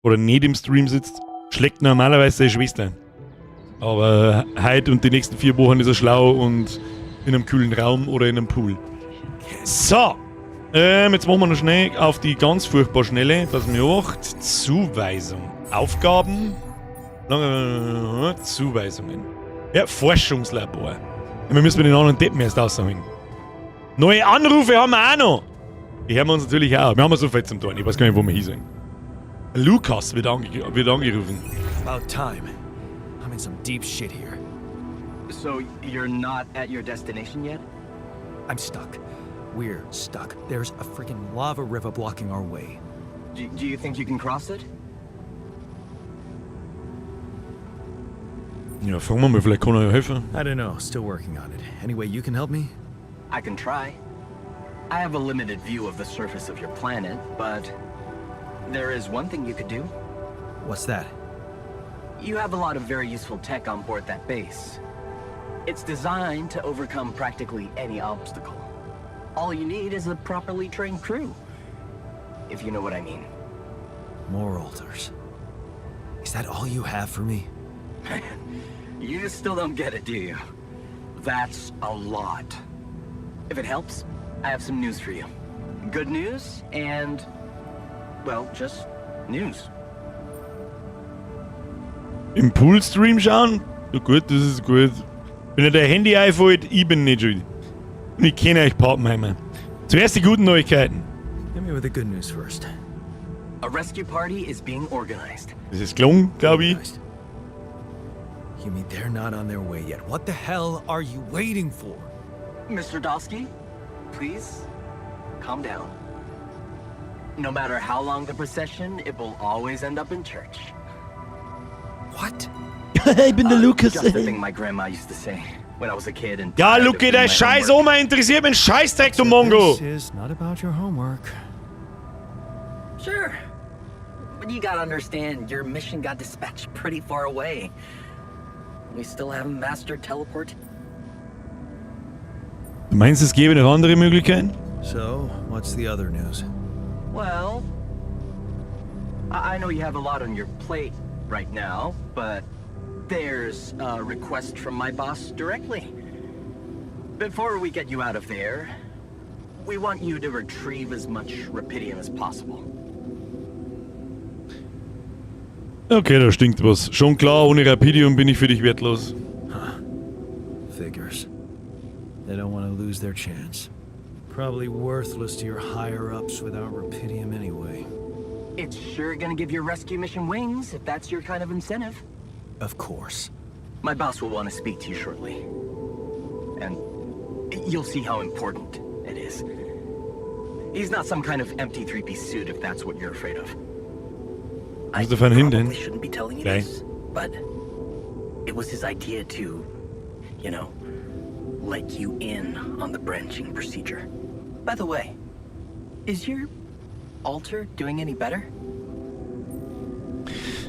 oder nicht im Stream sitzt, schlägt normalerweise seine Schwester. Aber heute und die nächsten 4 Wochen ist er schlau und in einem kühlen Raum oder in einem Pool. So. Jetzt machen wir noch schnell auf die ganz furchtbar schnelle, was mir macht. Zuweisung. Aufgaben. Zuweisungen. Ja, Forschungslabor. Ja, wir müssen mit den anderen Deppen erst rausholen. Neue Anrufe haben wir auch noch. Die hören wir uns natürlich auch. Wir haben so viel zum tun. Ich weiß gar nicht, wo wir hin sollen. Lukas wird angerufen. About time. I'm in some deep shit here. So you're not at your destination yet? I'm stuck. We're stuck. There's a freaking lava river blocking our way. Do you think you can cross it? Ja, fragen wir mal, vielleicht kann er ja helfen. I don't know. Still working on it. Any way you can help me? I can try. I have a limited view of the surface of your planet, but there is one thing you could do. What's that? You have a lot of very useful tech on board that base. It's designed to overcome practically any obstacle. All you need is a properly trained crew. If you know what I mean. More alters. Is that all you have for me? You still don't get it, do you? That's a lot. If it helps, I have some news for you. Good news and, well, just news. Im Poolstream schauen? Ja gut, das ist gut. Wenn dir der Handy einfällt, ich bin nicht schuld. Und ich kenne euch Pappenheimer. Zuerst die guten Neuigkeiten. Hit me with the good news first. A rescue party is being organized. Das ist gelungen, glaube ich. Organized. You mean they're not on their way yet? What the hell are you waiting for? Mr. Dolski, please calm down. No matter how long the procession, it will always end up in church. What? Ich bin der Lukas. Just the thing my grandma used to say when I was a kid and Ja, tired of Luki, doing dein my scheiß homework. Oma interessiert mich Scheißdreck, du Mongo. This is not about your homework. Sure. But you gotta understand, your mission got dispatched pretty far away. We still haven't mastered teleport. Du meinst, es gäbe noch andere Möglichkeiten? So, what's the other news? Well, I know you have a lot on your plate right now, but there's a request from my boss directly. Before we get you out of there, we want you to retrieve as much Rapidium as possible. Okay, da stinkt was. Schon klar, ohne Rapidium bin ich für dich wertlos. Figures. They don't want to lose their chance. Probably worthless to your higher-ups without Rapidium anyway. It's sure gonna give your rescue mission wings if that's your kind of incentive. Of course. My boss will want to speak to you shortly. And you'll see how important it is. He's not some kind of empty three-piece suit if that's what you're afraid of. I Who's the fan hin denn? probably shouldn't be telling you Okay. this, but it was his idea to let you in on the branching procedure. By the way, is your alter doing any better?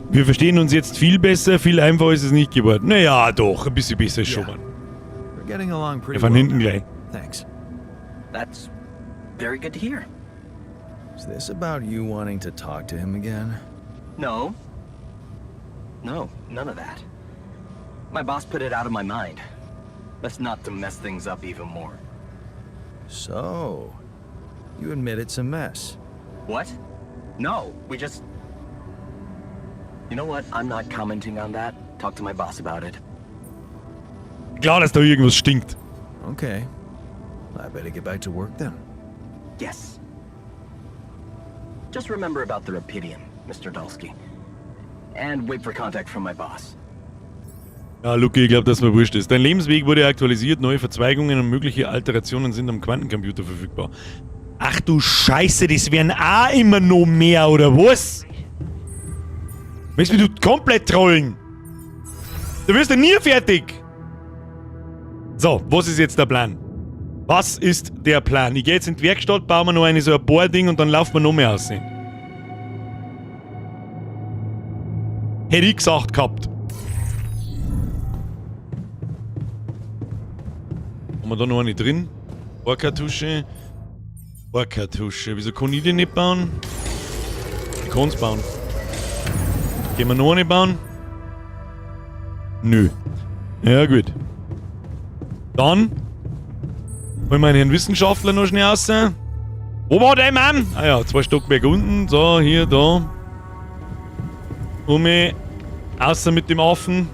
Wir verstehen uns jetzt viel besser, viel einfacher ist es nicht geworden. Naja, doch, ein bisschen besser ist schon Yeah. mal. We're getting along pretty Wir fahren well. hinten gleich. Thanks. That's very good to hear. Is this about you wanting to talk to him again? No. No, none of that. My boss put it out of my mind. Best not to mess things up even more. So, you admit it's a mess. What? No, we just... You know what? I'm not commenting on that. Talk to my boss about it. Klar, dass da irgendwas stinkt. Okay. I better get back to work then. Yes. Just remember about the Rapidium, Mr. Dolski. And wait for contact from my boss. Ja, Luki, ich glaube, dass mir wurscht ist. Dein Lebensweg wurde aktualisiert, neue Verzweigungen und mögliche Alterationen sind am Quantencomputer verfügbar. Ach du Scheiße, das werden auch immer noch mehr, oder was? Willst du mich komplett trollen? Du wirst ja nie fertig! So, was ist jetzt der Plan? Was ist der Plan? Ich gehe jetzt in die Werkstatt, bauen wir noch eine so ein Bohrding und dann laufen wir noch mehr aus. Hätte ich gesagt gehabt. Haben wir da noch eine drin? Bohrkartusche. Bohrkartusche. Wieso kann ich die nicht bauen? Ich kann's bauen. Können wir noch eine bauen? Nö. Ja, gut. Dann holen wir einen Herrn Wissenschaftler noch schnell raus. Wo war der Mann? Ah ja, 2 Stockwerke unten. So, hier, da. Um außer mit dem Affen.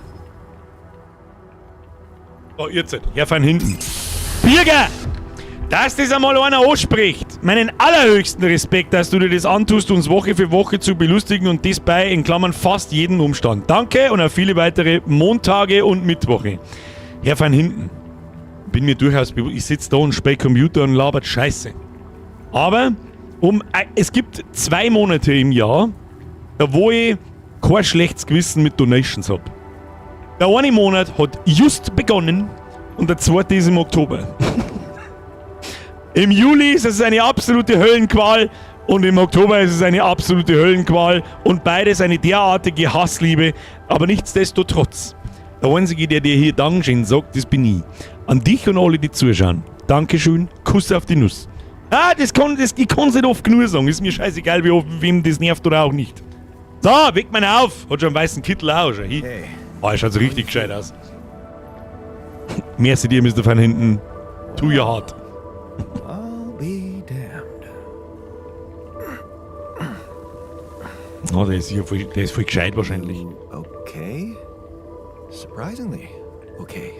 So, jetzt. Herr von hinten. Birger! Dass das einmal einer anspricht. Meinen allerhöchsten Respekt, dass du dir das antust, uns Woche für Woche zu belustigen und das bei, in Klammern, fast jedem Umstand. Danke und auf viele weitere Montage und Mittwoche. Herr van Hinten, bin mir durchaus bewusst, ich sitze da und spiele Computer und labert Scheiße. Aber es gibt 2 Monate im Jahr, da wo ich kein schlechtes Gewissen mit Donations hab. Der eine Monat hat just begonnen und der zweite ist im Oktober. Im Juli ist es eine absolute Höllenqual und im Oktober ist es eine absolute Höllenqual und beides eine derartige Hassliebe, aber nichtsdestotrotz. Der Einzige, der dir hier Dankeschön sagt, das bin ich. An dich und alle, die zuschauen. Dankeschön, Kuss auf die Nuss. Ah, ich kann's nicht oft genug sagen. Ist mir scheißegal, wie oft, wem das nervt oder auch nicht. So, weck mal auf. Hat schon einen weißen Kittel auch schon. Hey. Oh, er schaut so richtig gescheit aus. Merci dir, Mr. Van Hinten. To your heart. I'll be damned. Oh, der ist sicher voll, der ist voll gescheit wahrscheinlich. Okay. Surprisingly okay.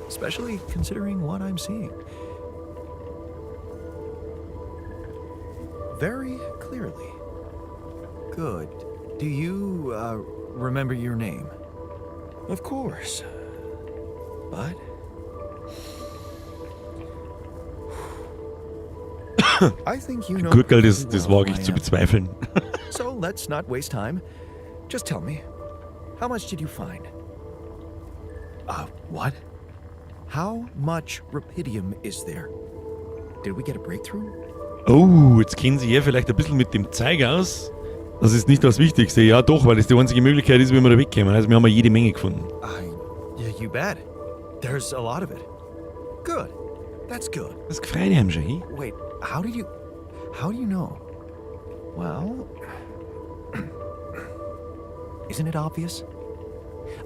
Especially considering what I'm seeing. Very clearly. Good. Do you remember your name? Of course. But I think you know Gurkel, perfectly das well wage who ich I zu am. bezweifeln. So let's not waste time. Just tell me, how much did you find? What? How much rapidium is there? Did we get a breakthrough? Oh, jetzt kennen Sie ja vielleicht ein bisschen mit dem Zeug aus. Das ist nicht das Wichtigste. Ja, doch, weil das die einzige Möglichkeit ist, wie wir da wegkommen. Also, wir haben ja jede Menge gefunden. Yeah, you bet. There's a lot of it. Good. That's good. Das gefreut ihm schon, hey? Wait, how do you know? Well, isn't it obvious?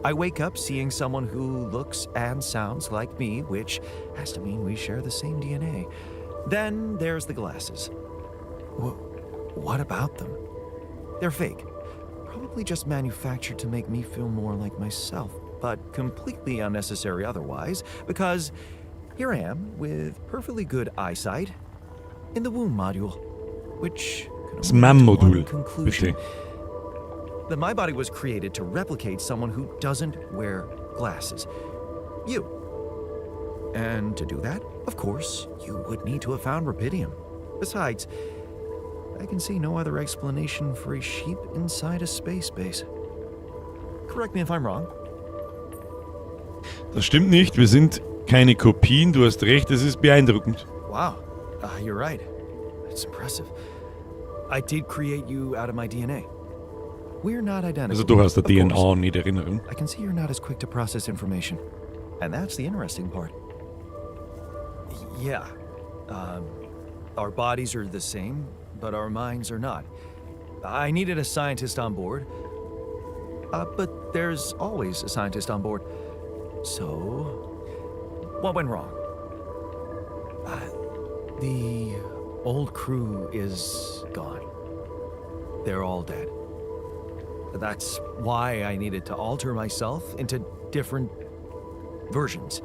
I wake up seeing someone who looks and sounds like me, which has to mean we share the same DNA. Then there's the glasses. What about them? They're fake. Probably just manufactured to make me feel more like myself, but completely unnecessary otherwise, because here I am with perfectly good eyesight in the womb module, which can Das only lead to one MAM-Modul, conclusion. bitte. That my body was created to replicate someone who doesn't wear glasses. You. And to do that, of course, you would need to have found rapidium. Besides, I can see no other explanation for a sheep inside a space base. Correct me if I'm wrong. Das stimmt nicht. Wir sind keine Kopien. Du hast recht, es ist beeindruckend. Wow, you're right. That's impressive. I did create you out of my DNA. We're not identical. Also du hast der of course. DNA nicht Erinnerung. I can see you're not as quick to process information. And that's the interesting part. Yeah. Our bodies are the same, but our minds are not. I needed a scientist on board. But there's always a scientist on board. So, what went wrong? The old crew is gone. They're all dead. That's why I needed to alter myself into different versions.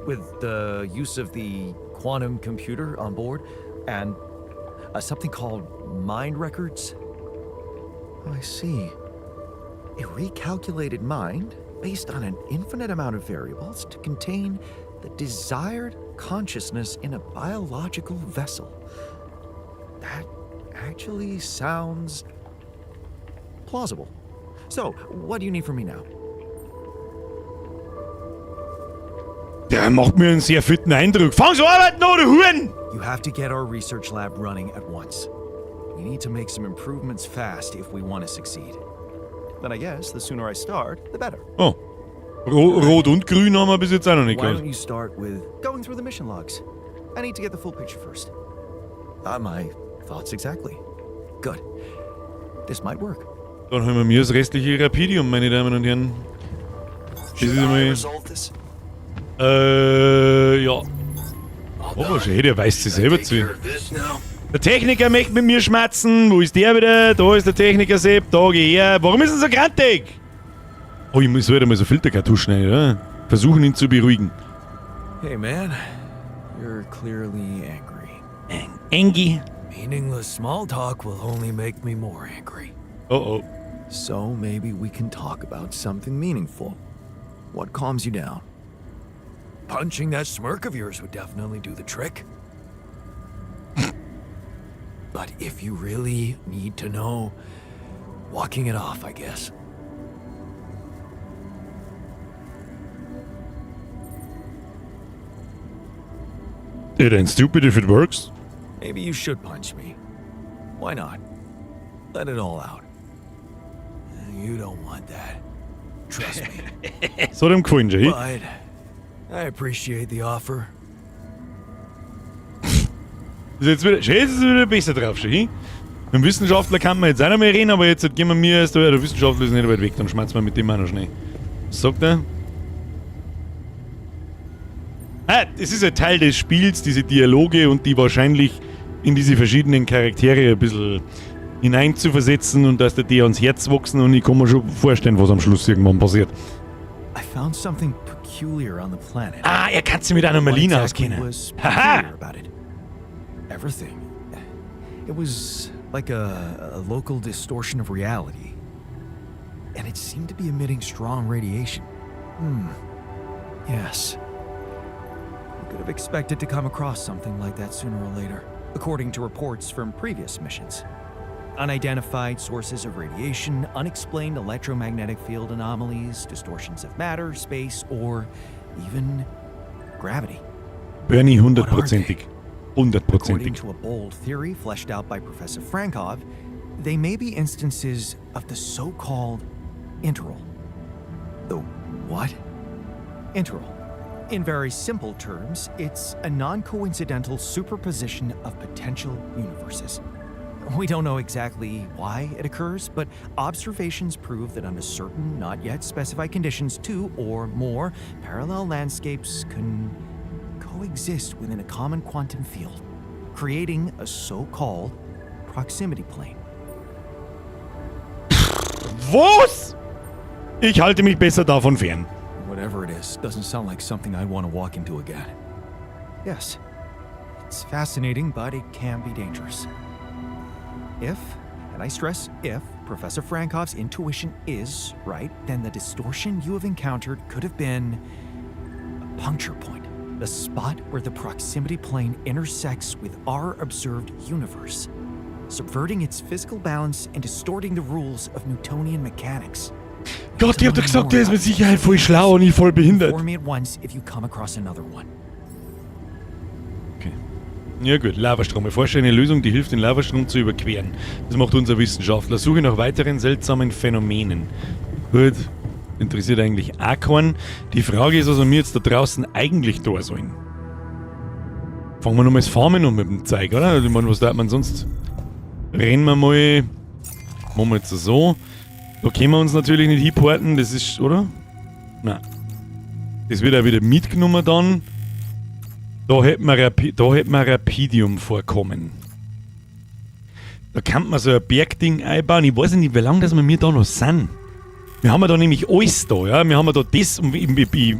With the use of the quantum computer on board and something called mind records. I see. A recalculated mind based on an infinite amount of variables to contain the desired consciousness in a biological vessel. That actually sounds plausible. So, what do you need from me now? Der macht mir einen sehr fitten Eindruck. Fang so arbeiten, oder Huren! You have to get our research lab running at once. We need to make some improvements fast if we want to succeed. Then I guess the sooner I start, the better. Oh. Rot und Grün haben wir bis jetzt auch noch nicht Why gehabt. don't you start with going through the mission logs? I need to get the full picture first. My thoughts exactly. Good. This might work. Dann holen wir mir das restliche Rapidium, meine Damen und Herren. Das ist einmal. Resolve this? Ja. Oh, schon, hey, der weiß sich selber Take zu. care of this now. Der Techniker möchte mit mir schmatzen. Wo ist der wieder? Da ist der Techniker Sepp. Da geh her. Warum ist er so grantig? Oh, ich muss wieder mal so Filterkartuschen rein, oder? Versuchen ihn zu beruhigen. Hey, man. You're clearly angry. Angie. Meaningless small talk will only make me more angry. Oh oh. So maybe we can talk about something meaningful. What calms you down? Punching that smirk of yours would definitely do the trick. But if you really need to know, walking it off, I guess. It ain't stupid if it works. Maybe you should punch me. Why not? Let it all out. You don't want that. Trust me. So dem gefallen schon, But I appreciate the offer. Ist jetzt wieder, schön, jetzt ist wieder besser drauf, schon, hin? Mit dem Wissenschaftler kann man jetzt auch noch mehr reden, aber jetzt gehen wir mir erst, der Wissenschaftler ist nicht weit weg, dann schmeißen wir mit dem auch noch schnell. Was sagt er? Ah, das ist ein Teil des Spiels, diese Dialoge und die wahrscheinlich in diese verschiedenen Charaktere ein bisschen hineinzuversetzen und dass der die ans Herz wachsen und ich kann mir schon vorstellen, was am Schluss irgendwann passiert. I found something peculiar on the planet. Ah, er kann sich mit Anomalien What exactly auskennen. was Haha! peculiar about it? Everything. It was like a local distortion of reality. And it seemed to be emitting strong radiation. Yes. We could have expected to come across something like that sooner or later, according to reports from previous missions. Unidentified sources of radiation, unexplained electromagnetic field anomalies, distortions of matter, space, or even gravity. Bernie, What are they? hundertprozentig. According Hundertprozentig. to a bold theory fleshed out by Professor Frankov, they may be instances of the so-called interval. The what? Interval. In very simple terms, it's a non-coincidental superposition of potential universes. We don't know exactly why it occurs, but observations prove that under certain, not yet specified conditions, two or more parallel landscapes can coexist within a common quantum field, creating a so-called proximity plane. Was? Ich halte mich besser davon fern. Whatever it is, doesn't sound like something I'd want to walk into again. Yes, it's fascinating, but it can be dangerous. If, and I stress if, Professor Frankov's intuition is right, then the distortion you have encountered could have been a puncture point, the spot where the proximity plane intersects with our observed universe, subverting its physical balance and distorting the rules of Newtonian mechanics. Gott, ich hab doch gesagt, der ist mit Sicherheit voll schlau und ich voll behindert. Inform me at once if you come across another one. Okay. Ja gut, Lavastrom. Erforsche eine Lösung, die hilft, den Lavastrom zu überqueren. Das macht unser Wissenschaftler. Suche nach weiteren seltsamen Phänomenen. Gut, interessiert eigentlich auch keinen. Die Frage ist, was wir jetzt da draußen eigentlich da sollen. Fangen wir nochmal das Farmen an mit dem Zeug, oder? Ich meine, was darf man sonst? Rennen wir mal. Machen wir jetzt so. Da können wir uns natürlich nicht hinporten, das ist, oder? Nein. Das wird auch wieder mitgenommen dann. Da hätten wir Rapidium vorkommen. Da kann man so ein Bergding einbauen. Ich weiß nicht, wie lange das wir mir da noch sind. Wir haben ja da nämlich alles da, ja. Wir haben ja da das, und ich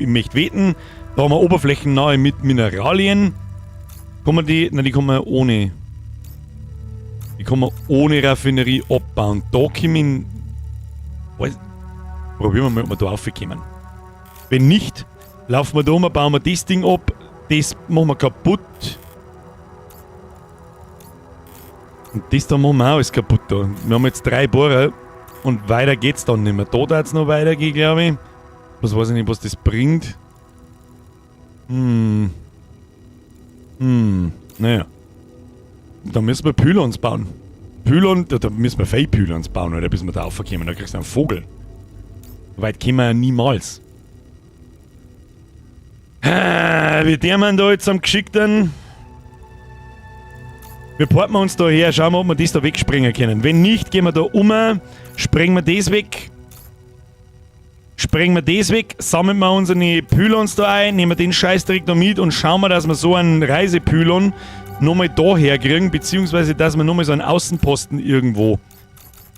möchte wetten, da haben wir oberflächennahe mit Mineralien. Kann man die, nein, die kann man ohne. Die kann man ohne Raffinerie abbauen. Da kommen. Weiß, probieren wir mal, ob wir da raufkommen. Wenn nicht, laufen wir da um, bauen wir das Ding ab, das machen wir kaputt. Und das da machen wir auch alles kaputt da. Wir haben jetzt 3 Bohrer und weiter geht's dann nicht mehr. Da darf's noch weitergehen, glaub ich. Bloß weiß ich nicht, was das bringt. Naja. Da müssen wir Pylons bauen. Pylon, da müssen wir viele Pylons bauen, oder bis wir da raufkommen. Da kriegst du einen Vogel. Weit kommen wir ja niemals. Wie der man da jetzt am geschickten. Wir porten uns da her, schauen wir, ob wir das da wegsprengen können. Wenn nicht, gehen wir da um, sprengen wir das weg. Sprengen wir das weg, sammeln wir unsere Pylons da ein, nehmen wir den Scheißdreck da mit und schauen wir, dass wir so einen Reisepylon nochmal da herkriegen, beziehungsweise dass wir nochmal so einen Außenposten irgendwo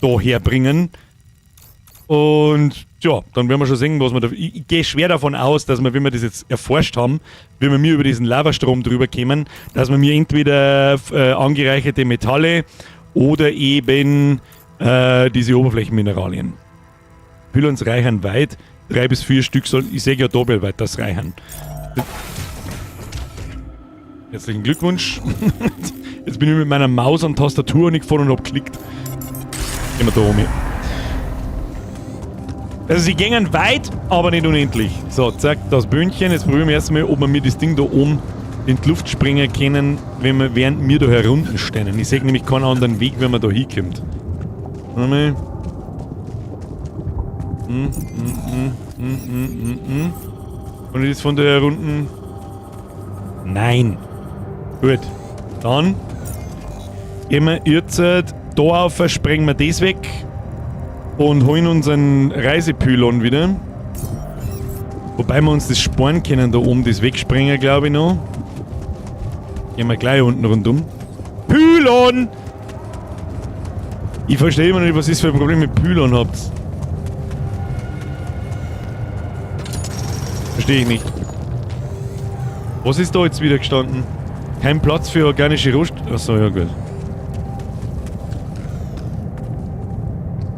da herbringen. Und Tja, dann werden wir schon sehen, was wir da... Ich gehe schwer davon aus, dass wir, wenn wir das jetzt erforscht haben, wenn wir mir über diesen Lavastrom drüber kämen, dass wir mir entweder angereicherte Metalle oder eben diese Oberflächenmineralien. Pylons reichern weit, 3 bis 4 Stück soll, ich sehe ja doppelt weit, das reichern. Herzlichen Glückwunsch. Jetzt bin ich mit meiner Maus an Tastatur nicht gefahren und hab geklickt. Gehen wir da um. Also sie gingen weit, aber nicht unendlich. So, zack, das Bündchen. Jetzt probieren wir erstmal, ob wir mir das Ding da oben in die Luft springen können, wenn wir, während wir da herunten stehen. Ich sehe nämlich keinen anderen Weg, wenn man da hinkommt. Warte mal. Und jetzt von da herunten. Nein. Gut. Dann gehen wir jetzt da auf, sprengen wir das weg. Und holen unseren Reisepylon wieder. Wobei wir uns das sparen können, da oben das wegsprengen, glaube ich noch. Gehen wir gleich unten rundum. Pylon! Ich verstehe immer noch nicht, was ihr für ein Problem mit Pylon habt. Verstehe ich nicht. Was ist da jetzt wieder gestanden? Kein Platz für organische Rohstoffe. Achso, ja gut.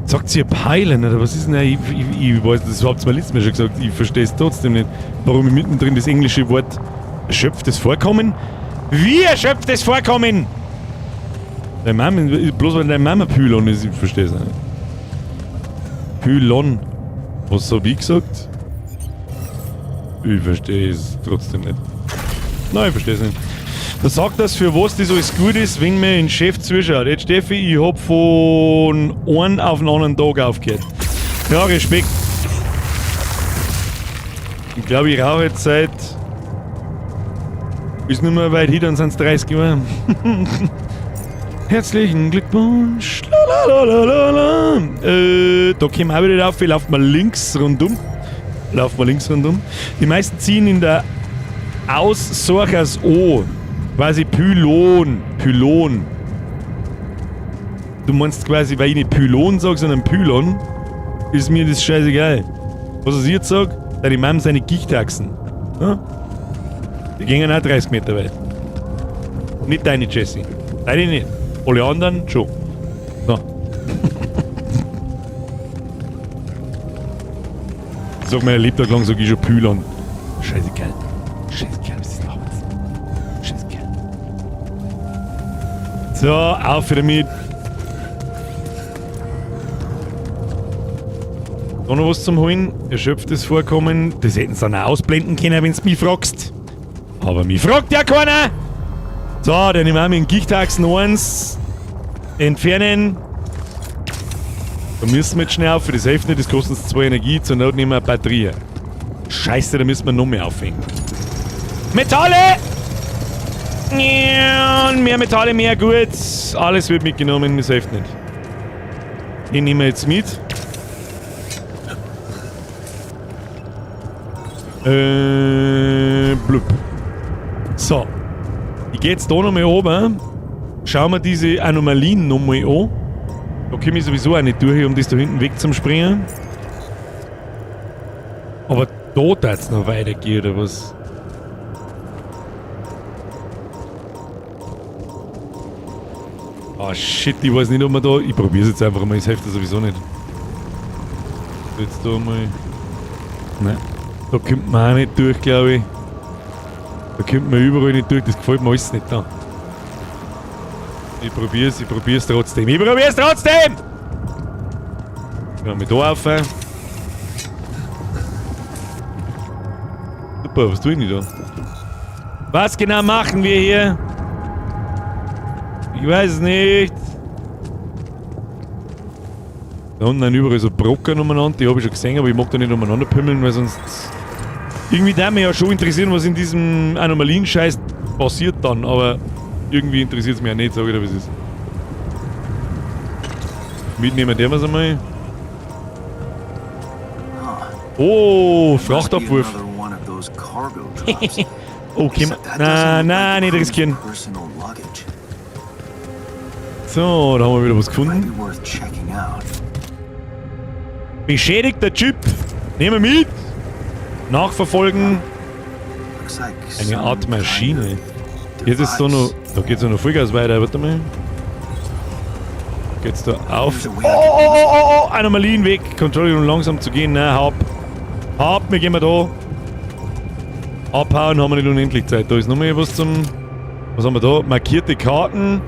Sagt sie Peilen oder was ist denn? Ich weiß, das habt ihr mir letztes Mal schon gesagt, ich verstehe es trotzdem nicht, warum ich mittendrin das englische Wort erschöpftes Vorkommen? Wie erschöpftes Vorkommen? Deine Mama, bloß weil deine Mama Pylon ist, ich verstehe es nicht. Pylon. Was hab ich gesagt? Ich verstehe es trotzdem nicht. Nein, ich verstehe es nicht. Da sagt das, für was das alles gut ist, wenn mir ein Chef zuschaut. Jetzt, Steffi, ich hab von einem auf den anderen Tag aufgehört. Ja, Respekt. Ich glaube, ich rauche jetzt seit... Ist nicht mehr weit hin, dann sind's 30 Jahre. Herzlichen Glückwunsch. Lalalala. Da kommen wir auch wieder rauf. Laufen wir links rundum. Laufen wir links rundum. Die meisten ziehen in der Aussorgers O. Quasi Pylon. Pylon. Du meinst quasi, weil ich nicht Pylon sag, sondern Pylon, ist mir das scheißegal. Was ich jetzt sag, deine Mom seine Gichtachsen. Ja? Die gingen auch 30 Meter weit. Nicht deine, Jessie. Deine nicht. Alle anderen schon. So. Ich sag mir, Lebtag lang sag ich schon Pylon. Scheißegal. Scheißegal, was ist los? Scheißegal. So, auf damit. Da noch was zum Holen. Erschöpftes Vorkommen. Das hätten sie dann auch ausblenden können, wenn du mich fragst. Aber mich fragt ja keiner! So, dann nehmen wir mit den Gichtachsen 1. Entfernen. Da müssen wir jetzt schnell auf, das hilft nicht, das kostet uns 2 Energie, zur Not nehmen wir eine Batterie. Scheiße, da müssen wir noch mehr aufhängen. Metalle! Ja, mehr Metalle, mehr gut. Alles wird mitgenommen, das hilft nicht. Den nehmen wir jetzt mit. Blub. So. Ich geh jetzt da nochmal oben. Schauen wir diese Anomalien nochmal an. Da komme ich sowieso auch nicht durch, um das da hinten wegzuspringen. Aber da darf's noch weitergehen, oder was? Ah, shit, ich weiß nicht, ob man da... Ich probier's jetzt einfach mal, es hilft ja sowieso nicht. Jetzt da mal... Nein. Da kommt man auch nicht durch, glaub ich. Da kommt man überall nicht durch, das gefällt mir alles nicht da. Ich probier's trotzdem. Ich probier's trotzdem! Gehen wir da rauf. Super, was tue ich denn da? Was genau machen wir hier? Ich weiß es nicht. Da unten sind überall so Brocken umeinander, die hab ich schon gesehen, aber ich mag da nicht umeinander pümmeln, weil sonst... Irgendwie würde mich ja schon interessieren, was in diesem Anomalien-Scheiß passiert dann, aber irgendwie interessiert es mich auch nicht, sag ich dir, wie es ist. Mitnehmen der wir's einmal. Oh, Frachtabwurf. Okay, nein, nein, nicht riskieren. So, da haben wir wieder was gefunden. Beschädigter Chip. Nehmen wir mit. Nachverfolgen. Looks like Eine some Art kind Maschine. of Jetzt ist so noch. device. Da geht's ja noch Vollgas weiter. Warte mal. Geht's da auf? There's a Oh, way I oh, oh, oh, oh! Anomalien weg. Kontrolle, um langsam zu gehen. Na, hab. Hab, wir gehen mal da. Abhauen haben wir nicht unendlich Zeit. Da ist noch mal was zum. Was haben wir da? Markierte Karten.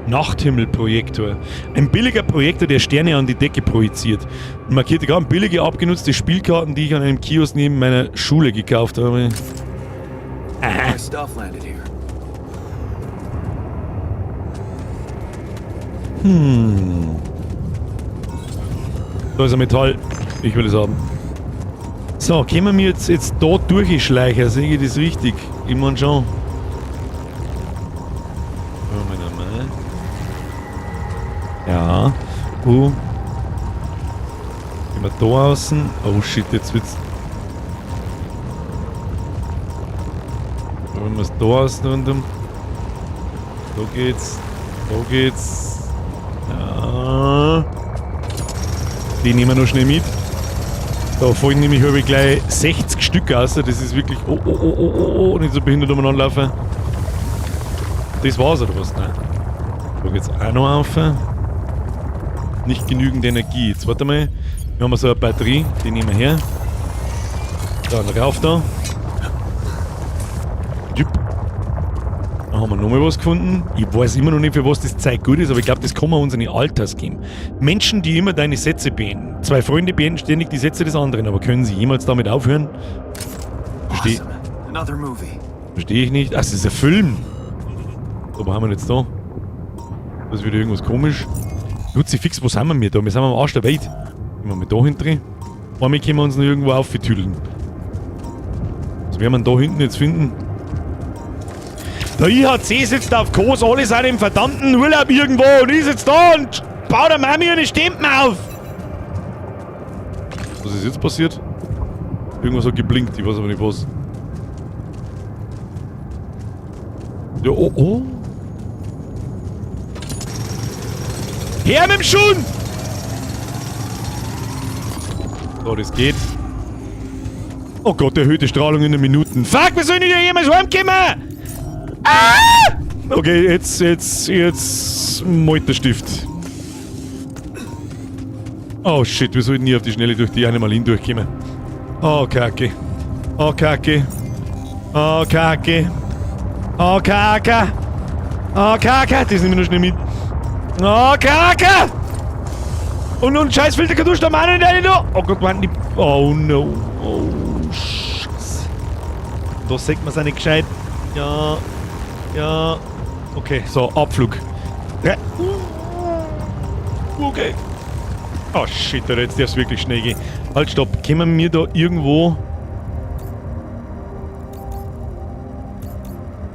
Nachthimmelprojektor. Ein billiger Projektor, der Sterne an die Decke projiziert. Markierte Karten, billige abgenutzte Spielkarten, die ich an einem Kiosk neben meiner Schule gekauft habe. My stuff landed here. Da ist ein Metall. Ich will es haben. So, können wir jetzt da durchschleichen? Sehe ich das richtig? Ich mein schon. Moment mal. Ja. Gehen wir da außen. Oh shit, jetzt wird's. Wenn wir es da außen rundum. Da geht's. Da geht's. Ja. Die nehmen wir noch schnell mit. Da fallen nämlich habe ich gleich 60 Stück aus. Das ist wirklich. Oh, oh, oh, oh, oh, oh, nicht so behindert umeinander laufen. Das war's oder was? Nein. Da geht's auch noch auf. Nicht genügend Energie. Jetzt warte mal. Wir haben so eine Batterie, die nehmen wir her. Dann rauf da. Jupp. Da haben wir nochmal was gefunden. Ich weiß immer noch nicht, für was das Zeug gut ist, aber ich glaube, das kann man uns in die Alters geben. Menschen, die immer deine Sätze beenden. Zwei Freunde beenden ständig die Sätze des anderen, aber können sie jemals damit aufhören? Verstehe Awesome. Another movie. versteh ich nicht. Ach, das ist ein Film. So, wo haben wir denn jetzt da? Das ist wieder irgendwas komisch. Kruzifix, wo sind wir da? Wir sind am Arsch der Welt. Gehen wir mal da hinten. Einmal können wir uns noch irgendwo auftüdeln. Was werden wir denn da hinten jetzt finden? Der IHC sitzt auf Kos, alle sind im verdammten Urlaub irgendwo und ich sitze da und baue der Mami eine Stempen auf. Was ist jetzt passiert? Irgendwas hat geblinkt, ich weiß aber nicht was. Ja, oh, oh. Her mit dem Schund! So, das geht. Oh Gott, erhöhte Strahlung in den Minuten. Fuck, wir sollen denn jemals heimkommen? Ah! Okay, jetzt malt der Stift. Oh shit, wir sollten nie auf die Schnelle durch die Anomalien durchkommen. Oh, Kacke. Oh, Kacke. Oh, Kacke. Oh, Kacke. Oh, Kacke. Das nehmen wir noch schnell mit. Oh, Kacke. Und scheiß Filterkartusche da Mann in deine da. Oh Gott, Mann, die. Oh no. Oh, Scheiße. Da sieht man es auch nicht gescheit. Ja. Ja. Okay, so, Abflug. Ja. Okay. Oh shit, Alter, jetzt darf's wirklich schnell gehen. Halt, stopp. Können wir da irgendwo.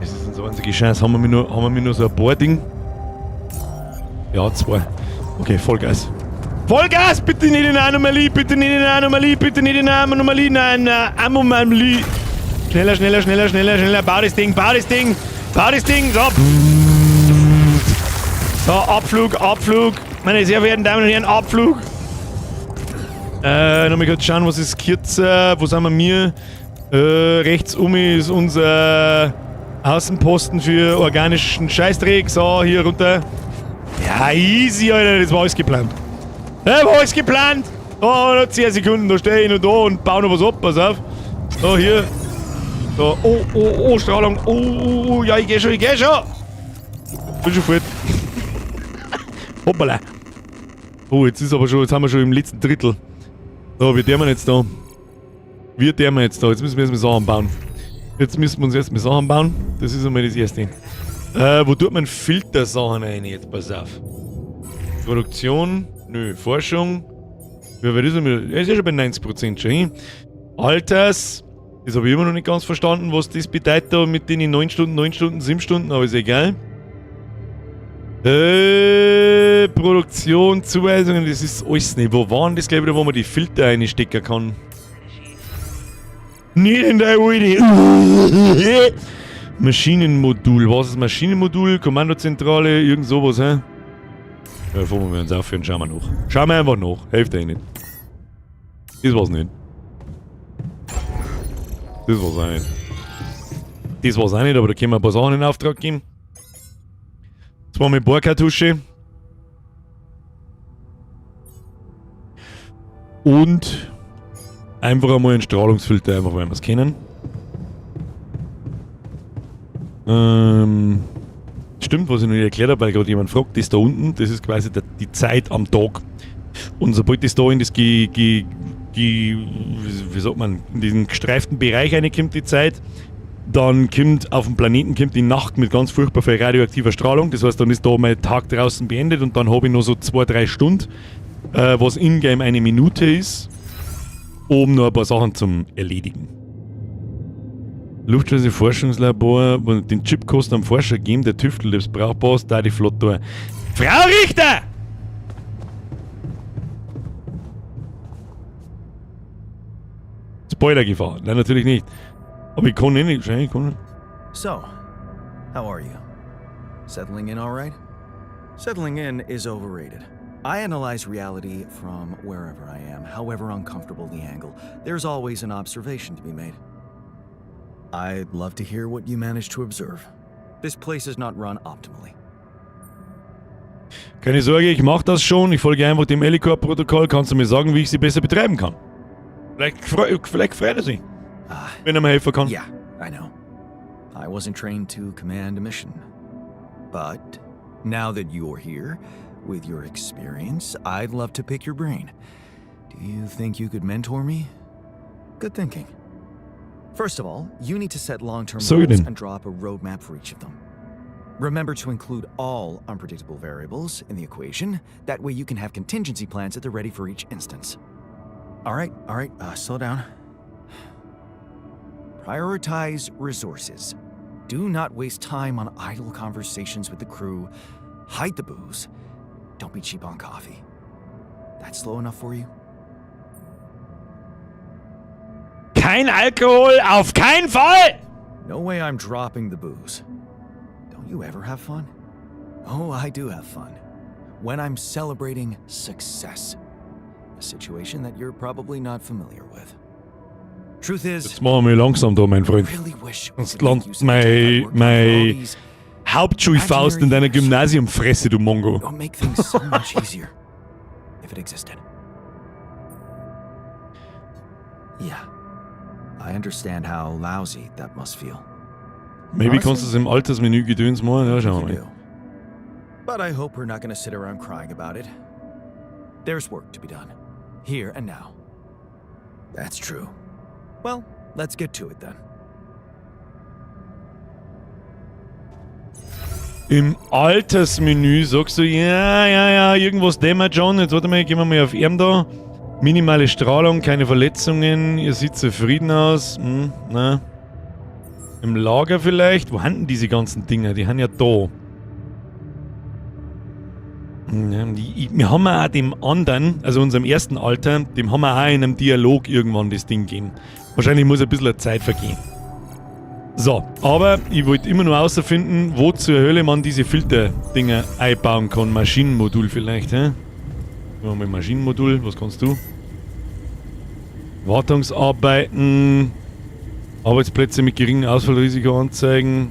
Das ist unsere einzige Chance. Haben wir nur so ein Boarding? Ja, zwei. Okay, Vollgas. Vollgas! Bitte nicht in Anomalie, bitte nicht in Anomalie, bitte nicht in Anomalie, nein, nein, Anomalie. Schneller, schneller, schneller, schneller, schneller. Bau das Ding, bau das Ding, bau das Ding. So. So, Abflug, Abflug. Meine sehr verehrten Damen und Herren, Abflug. Nochmal kurz schauen, was ist kürzer. Wo sind wir mir? Rechts um ist unser Außenposten für organischen Scheißdreck. So, hier runter. Ja, easy, Alter. Das war alles geplant. Das war alles geplant. Oh, noch 10 Sekunden, da stehe ich noch da und baue noch was ab. Pass auf. So, hier. So, oh, oh, oh, Strahlung. Oh, oh, oh, ja, ich geh schon, ich geh schon. Bin schon fort. Hoppala. Oh, jetzt ist aber schon, jetzt haben wir schon im letzten Drittel. So, wie der wir jetzt da? Wie der wir jetzt da? Jetzt müssen wir erstmal Sachen bauen. Jetzt müssen wir uns erstmal Sachen bauen. Das ist einmal das Erste. Wo tut man Filtersachen rein jetzt? Pass auf. Produktion? Nö. Forschung? Ja, wer ist denn? Er ist ja schon bei 90% schon hin. Alters? Das habe ich immer noch nicht ganz verstanden, was das bedeutet da mit den 9 Stunden, 9 Stunden, 7 Stunden, aber ist egal. Produktion, Zuweisungen, das ist alles nicht. Wo waren das, glaube ich, wo man die Filter einstecken kann? Nicht in der Alte. Maschinenmodul. Was ist Maschinenmodul? Kommandozentrale, irgend sowas, hä? Ja, bevor wir uns aufhören, schauen wir nach. Schauen wir einfach nach. Hilft eh nicht. Das war's nicht. Das war's auch nicht. Das war's auch nicht, aber da können wir ein paar Sachen in Auftrag geben. Zweimal Bohrkartusche. Und einfach einmal einen Strahlungsfilter, einfach weil wir es kennen. Stimmt, was ich noch nicht erklärt habe, weil gerade jemand fragt, das da unten, das ist quasi die Zeit am Tag. Und sobald das da in das Ge, Ge, Ge, wie sagt man, in diesen gestreiften Bereich reinkommt, die Zeit, dann kommt auf dem Planeten kommt die Nacht mit ganz furchtbar viel radioaktiver Strahlung. Das heißt, dann ist da mein Tag draußen beendet und dann habe ich noch so 2, 3 Stunden, was in-game eine Minute ist, um noch ein paar Sachen zum Erledigen. Luftschleuse Forschungslabor, wo den Chip kostet am Forscher geben, der tüftelt, ob's brauchbar ist, da die Flotte. Frau Richter! Spoilergefahr. Nein, natürlich nicht. Aber ich kann eh nicht. Ich kann nicht. So, how are you? Settling in all right? Settling in is overrated. I analyze reality from wherever I am, however uncomfortable the angle. There's always an observation to be made. I'd love to hear what you managed to observe. This place is not run optimally. Keine Sorge, ich mach das schon. Ich folge einfach dem Elicorp-Protokoll. Kannst du mir sagen, wie ich sie besser betreiben kann? Vielleicht freut er sich, wenn er mir helfen kann. Yeah, I know. I wasn't trained to command a mission. But now that you're here, with your experience, I'd love to pick your brain. Do you think you could mentor me? Good thinking. First of all, you need to set long-term So goals denn. and draw up a roadmap for each of them. Remember to include all unpredictable variables in the equation. That way you can have contingency plans at the ready for each instance. All right, all right, slow down. Prioritize resources. Do not waste time on idle conversations with the crew. Hide the booze. Don't be cheap on coffee. That's slow enough for you? Kein Alkohol, auf keinen Fall! No way I'm dropping the booze. Don't you ever have fun? Oh, I do have fun. When I'm celebrating success. A situation that you're probably not familiar with. Truth is, Jetzt machen wir langsam da, mein Freund. really wish we Sonst could make landet use of the tech I worked on for all mein these Hauptschulfaust in deiner imaginary years. Gymnasiumfresse, du Mongo. It'll make things so much easier if it existed. Yeah, I understand how lousy that must feel. Maybe kannst du es im Altersmenü Gedöns machen. Ja, schauen wir You mal. do. But I hope we're not going to sit around crying about it. There's work to be done. Here and now. That's true. Well, let's get to it then. Im Altersmenü sagst du, ja, ja, ja, irgendwas dämmert schon. Jetzt warte mal, gehen wir mal auf ihn da. Minimale Strahlung, keine Verletzungen. Ihr sieht zufrieden aus. Na. Im Lager vielleicht? Wo haben denn diese ganzen Dinger? Die haben ja da. Ja, wir haben ja auch dem anderen, also unserem ersten Alter, dem haben wir auch in einem Dialog irgendwann das Ding gegeben. Wahrscheinlich muss ein bisschen Zeit vergehen. So, aber ich wollte immer nur herausfinden, wo zur Hölle man diese Filterdinger einbauen kann. Maschinenmodul vielleicht, hä? Machen wir mal Maschinenmodul, was kannst du? Wartungsarbeiten, Arbeitsplätze mit geringem Ausfallrisiko anzeigen.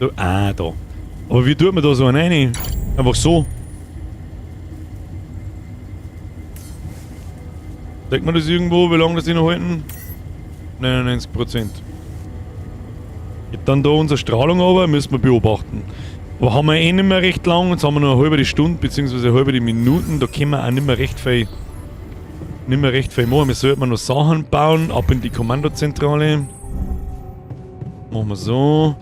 So, da. Aber wie tut man da so einen rein? Einfach so. Zeigt man das irgendwo, wie lange das die noch halten? 99%. Geht dann da unsere Strahlung runter, müssen wir beobachten. Aber haben wir eh nicht mehr recht lang, jetzt haben wir noch eine halbe Stunde, beziehungsweise eine halbe Minuten, da können wir auch nicht mehr recht viel, nicht mehr recht viel machen. Wir sollten noch Sachen bauen, ab in die Kommandozentrale. Machen wir so.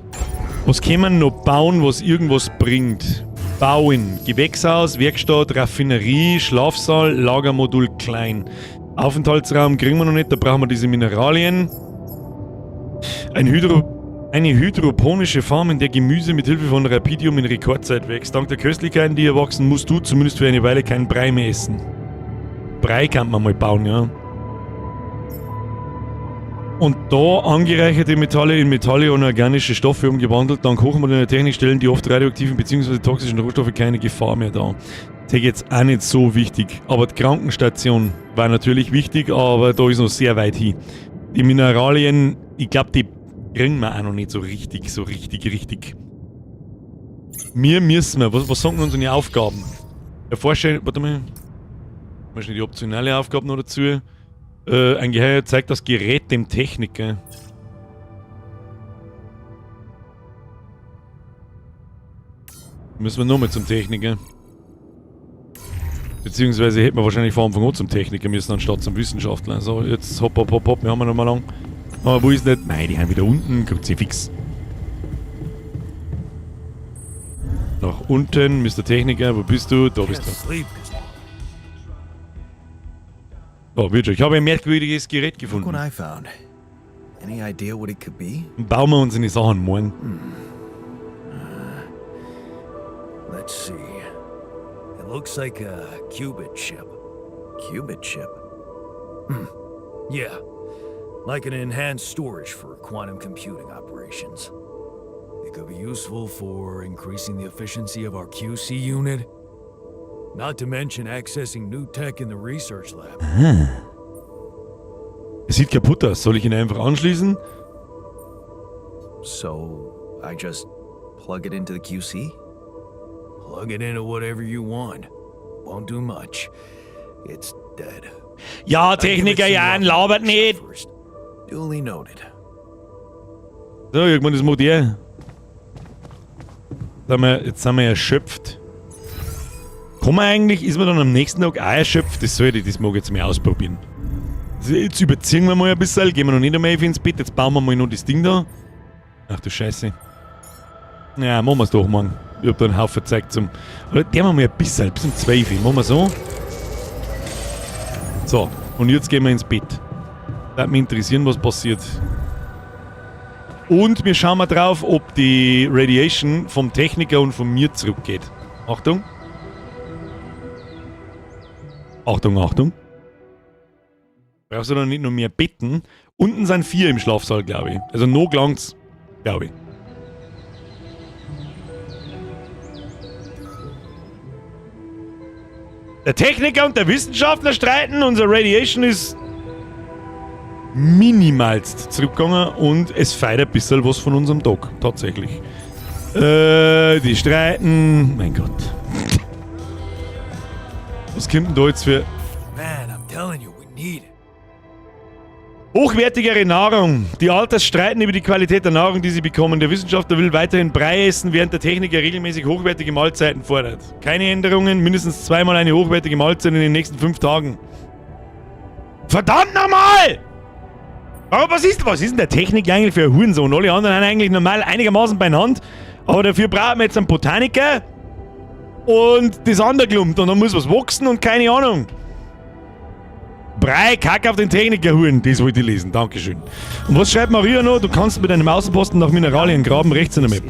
Was können wir noch bauen, was irgendwas bringt? Bauen. Gewächshaus, Werkstatt, Raffinerie, Schlafsaal, Lagermodul klein. Aufenthaltsraum kriegen wir noch nicht, da brauchen wir diese Mineralien. Eine hydroponische Farm, in der Gemüse mit Hilfe von Rapidium in Rekordzeit wächst. Dank der Köstlichkeiten, die hier wachsen, musst du zumindest für eine Weile keinen Brei mehr essen. Brei kann man mal bauen, ja. Und da angereicherte Metalle in Metalle und organische Stoffe umgewandelt, dank hochmoderner Technik stellen die oft radioaktiven bzw. toxischen Rohstoffe keine Gefahr mehr dar. Tech jetzt auch nicht so wichtig. Aber die Krankenstation war natürlich wichtig, aber da ist noch sehr weit hin. Die Mineralien, ich glaube, die kriegen wir auch noch nicht so richtig, so richtig, richtig. Wir müssen, was sagen unsere Aufgaben? Erforsche, warte mal. Mal schnell die optionale Aufgabe noch dazu. Ein Geheuer zeigt das Gerät dem Techniker. Müssen wir nochmal zum Techniker. Beziehungsweise hätten wir wahrscheinlich vor Anfang an zum Techniker müssen, anstatt zum Wissenschaftler. So, jetzt hopp, hopp, hopp, hopp, wir haben noch mal lang. Aber wo ist nicht? Nein, die haben wieder unten. Kruzifix. Nach unten, Mr. Techniker, wo bist du? Da bist du. Oh, wird schon. Ich habe ein merkwürdiges Gerät gefunden. Look what I found. Any idea what it could be? Bauen wir uns in die Sachen morgen. Let's see. It looks like a qubit chip. Qubit chip? Yeah. Like an enhanced storage for quantum computing operations. It could be useful for increasing the efficiency of our QC unit. Not to mention accessing new tech in the research lab. Ah. Es sieht kaputt aus. Soll ich ihn einfach anschließen? So, I just plug it into the QC? Plug it into whatever you want. Won't do much. It's dead. Ja, Techniker Jan, labert nicht! Duly noted. So, irgendwann das macht er. Jetzt sind wir erschöpft. Kann man eigentlich, ist man dann am nächsten Tag auch erschöpft? Das sollte ich, das mag ich jetzt mal ausprobieren. Also jetzt überziehen wir mal ein bisschen, gehen wir noch nicht einmal ins Bett, jetzt bauen wir mal noch das Ding da. Ach du Scheiße. Ja, machen wir's doch morgen. Ich hab da einen Haufen Zeug zum... Oder der wir mal ein bisschen, bis um 12 Uhr. Machen wir so. So, und jetzt gehen wir ins Bett. Würde mich interessieren, was passiert. Und wir schauen mal drauf, ob die Radiation vom Techniker und von mir zurückgeht. Achtung. Achtung, Achtung. Brauchst du dann nicht noch mehr Betten? Unten sind 4 im Schlafsaal, glaube ich. Also noch gelangt's, glaube ich. Der Techniker und der Wissenschaftler streiten, unser Radiation ist minimalst zurückgegangen und es feiert ein bisschen was von unserem Tag, tatsächlich. Die streiten, mein Gott. Was kommt denn da jetzt für... Man, I'm telling you, we need it. Hochwertigere Nahrung. Die Alters streiten über die Qualität der Nahrung, die sie bekommen. Der Wissenschaftler will weiterhin Brei essen, während der Techniker regelmäßig hochwertige Mahlzeiten fordert. Keine Änderungen, mindestens zweimal eine hochwertige Mahlzeit in den nächsten 5 Tagen. Verdammt nochmal! Aber was ist denn der Techniker eigentlich für ein Hurensohn? Alle anderen haben eigentlich normal einigermaßen beieinander. Aber dafür brauchen wir jetzt einen Botaniker und das andere klumpt. Und dann muss was wachsen und keine Ahnung. Brei, Kack auf den Techniker-Huren. Das wollte ich lesen, Dankeschön. Und was schreibt Maria noch? Du kannst mit einem Außenposten nach Mineralien graben, rechts in der Map.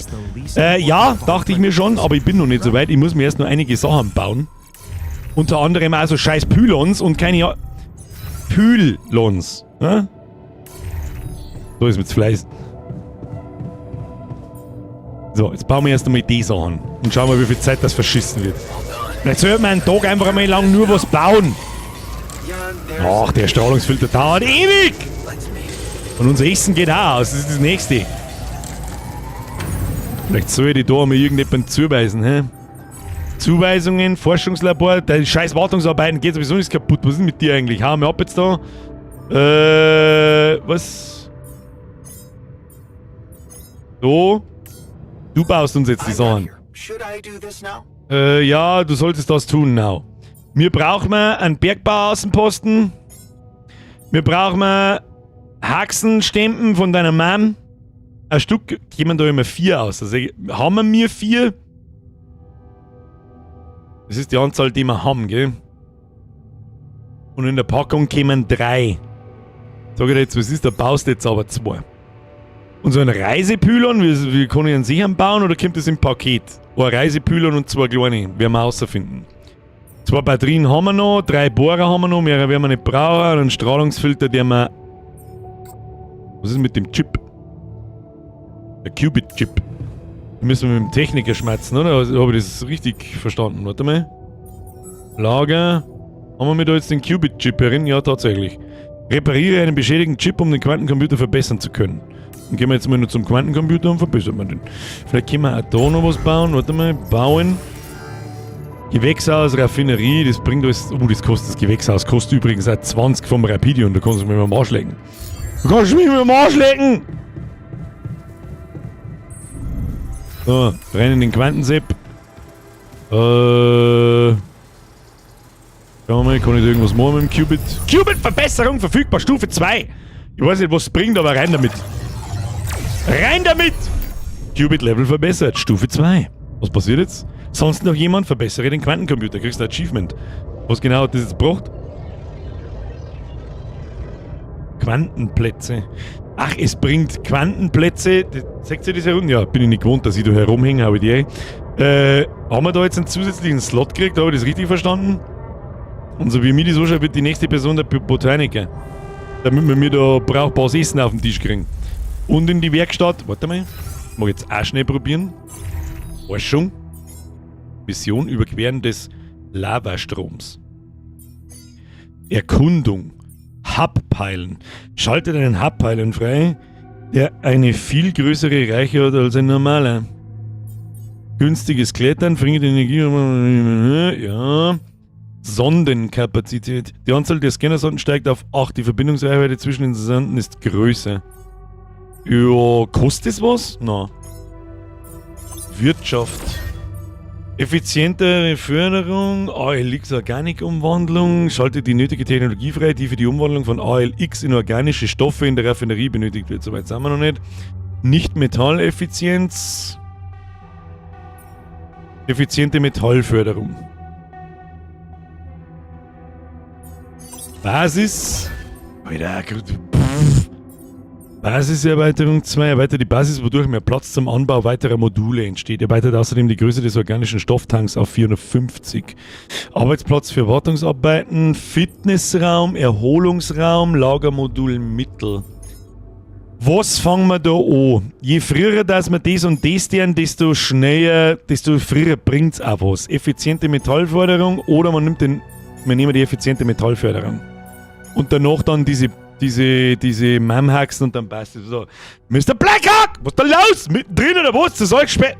Ja, dachte ich mir schon, aber ich bin noch nicht so weit. Ich muss mir erst noch einige Sachen bauen. Unter anderem also scheiß Pylons und keine Pylons. Ne? So ist mit Fleiß. So, jetzt bauen wir erst einmal die Sachen. Und schauen wir, wie viel Zeit das verschissen wird. Vielleicht sollte man einen Tag einfach einmal lang nur was bauen. Ach, der Strahlungsfilter dauert ewig! Und unser Essen geht auch aus, das ist das nächste. Vielleicht soll ich da mal irgendjemandem zuweisen, hä? Zuweisungen, Forschungslabor, die scheiß Wartungsarbeiten geht sowieso nichts kaputt. Was ist denn mit dir eigentlich? Hau mir ab jetzt da. Was? So. Du baust uns jetzt die Sachen. Ja, du solltest das tun now. Wir brauchen einen Bergbauaußenposten. Wir brauchen Haxenstempen von deiner Mom. Ein Stück, gehen da immer 4 aus. Also haben wir mir 4? Das ist die Anzahl, die wir haben, gell? Und in der Packung kämen 3. Sag ich dir jetzt, was ist? Da baust du jetzt aber 2. Und so ein Reisepylon, wie kann ich einen sichern bauen oder kommt das im Paket? Oh, ein Reisepylon und 2 kleine, werden wir rausfinden. 2 Batterien haben wir noch, 3 Bohrer haben wir noch, mehr werden wir nicht brauchen. Einen Strahlungsfilter, der wir... Was ist mit dem Chip? Der Qubit-Chip. Da müssen wir mit dem Techniker schmerzen, oder? Also, habe ich das richtig verstanden? Warte mal. Lager. Haben wir da jetzt den Qubit-Chip herin? Ja, tatsächlich. Repariere einen beschädigten Chip, um den Quantencomputer verbessern zu können. Dann gehen wir jetzt mal nur zum Quantencomputer und verbessern wir den. Vielleicht können wir auch da noch was bauen. Warte mal, bauen. Gewächshaus, Raffinerie, das bringt alles. Das kostet das Gewächshaus, kostet übrigens auch 20 vom Rapidium, da kannst du mich mit dem Arsch lecken. Du kannst mich mit dem Arsch lecken! So, rein in den Quantensepp. Schauen wir mal, kann ich da irgendwas machen mit dem Qubit? Qubit-Verbesserung verfügbar, Stufe 2! Ich weiß nicht, was es bringt, aber rein damit. Rein damit! Qubit-Level verbessert, Stufe 2. Was passiert jetzt? Sonst noch jemand? Verbessere den Quantencomputer, kriegst ein Achievement. Was genau hat das jetzt gebracht? Quantenplätze. Ach, es bringt Quantenplätze. Seht ihr das herum? Ja, bin ich nicht gewohnt, dass ich da herumhänge, habe ich die. Haben wir da jetzt einen zusätzlichen Slot gekriegt? Habe ich das richtig verstanden? Und so wie mir das anschaut, wird die nächste Person der Botaniker. Damit wir mir da brauchbares Essen auf den Tisch kriegen. Und in die Werkstatt. Warte mal. Mag ich jetzt auch schnell probieren. Forschung. Mission Überqueren des Lavastroms. Erkundung. Hub-Peilen. Schaltet einen Hub-Peilen frei, der eine viel größere Reichweite hat als ein normaler. Günstiges Klettern, verringert Energie. Ja. Sondenkapazität. Die Anzahl der Scannersonden steigt auf 8. Die Verbindungsreichweite zwischen den Sonden ist größer. Ja, kostet das was? Na. Wirtschaft. Effizientere Förderung, ALX-Organikumwandlung, schaltet die nötige Technologie frei, die für die Umwandlung von ALX in organische Stoffe in der Raffinerie benötigt wird. Soweit sind wir noch nicht. Nicht-Metalleffizienz. Effiziente Metallförderung. Basis. Alter, pff. Basiserweiterung 2. Erweitert die Basis, wodurch mehr Platz zum Anbau weiterer Module entsteht. Erweitert außerdem die Größe des organischen Stofftanks auf 450. Arbeitsplatz für Wartungsarbeiten, Fitnessraum, Erholungsraum, Lagermodul Mittel. Was fangen wir da an? Je früher, dass wir das und das tun, desto schneller, desto früher bringt's auch was. Effiziente Metallförderung oder man nimmt den, wir nehmen die effiziente Metallförderung. Und danach dann diese Mamhaxen und dann passt es so. Mr. Blackhawk! Was ist da los? Mittendrin oder was? Das ist alles spät.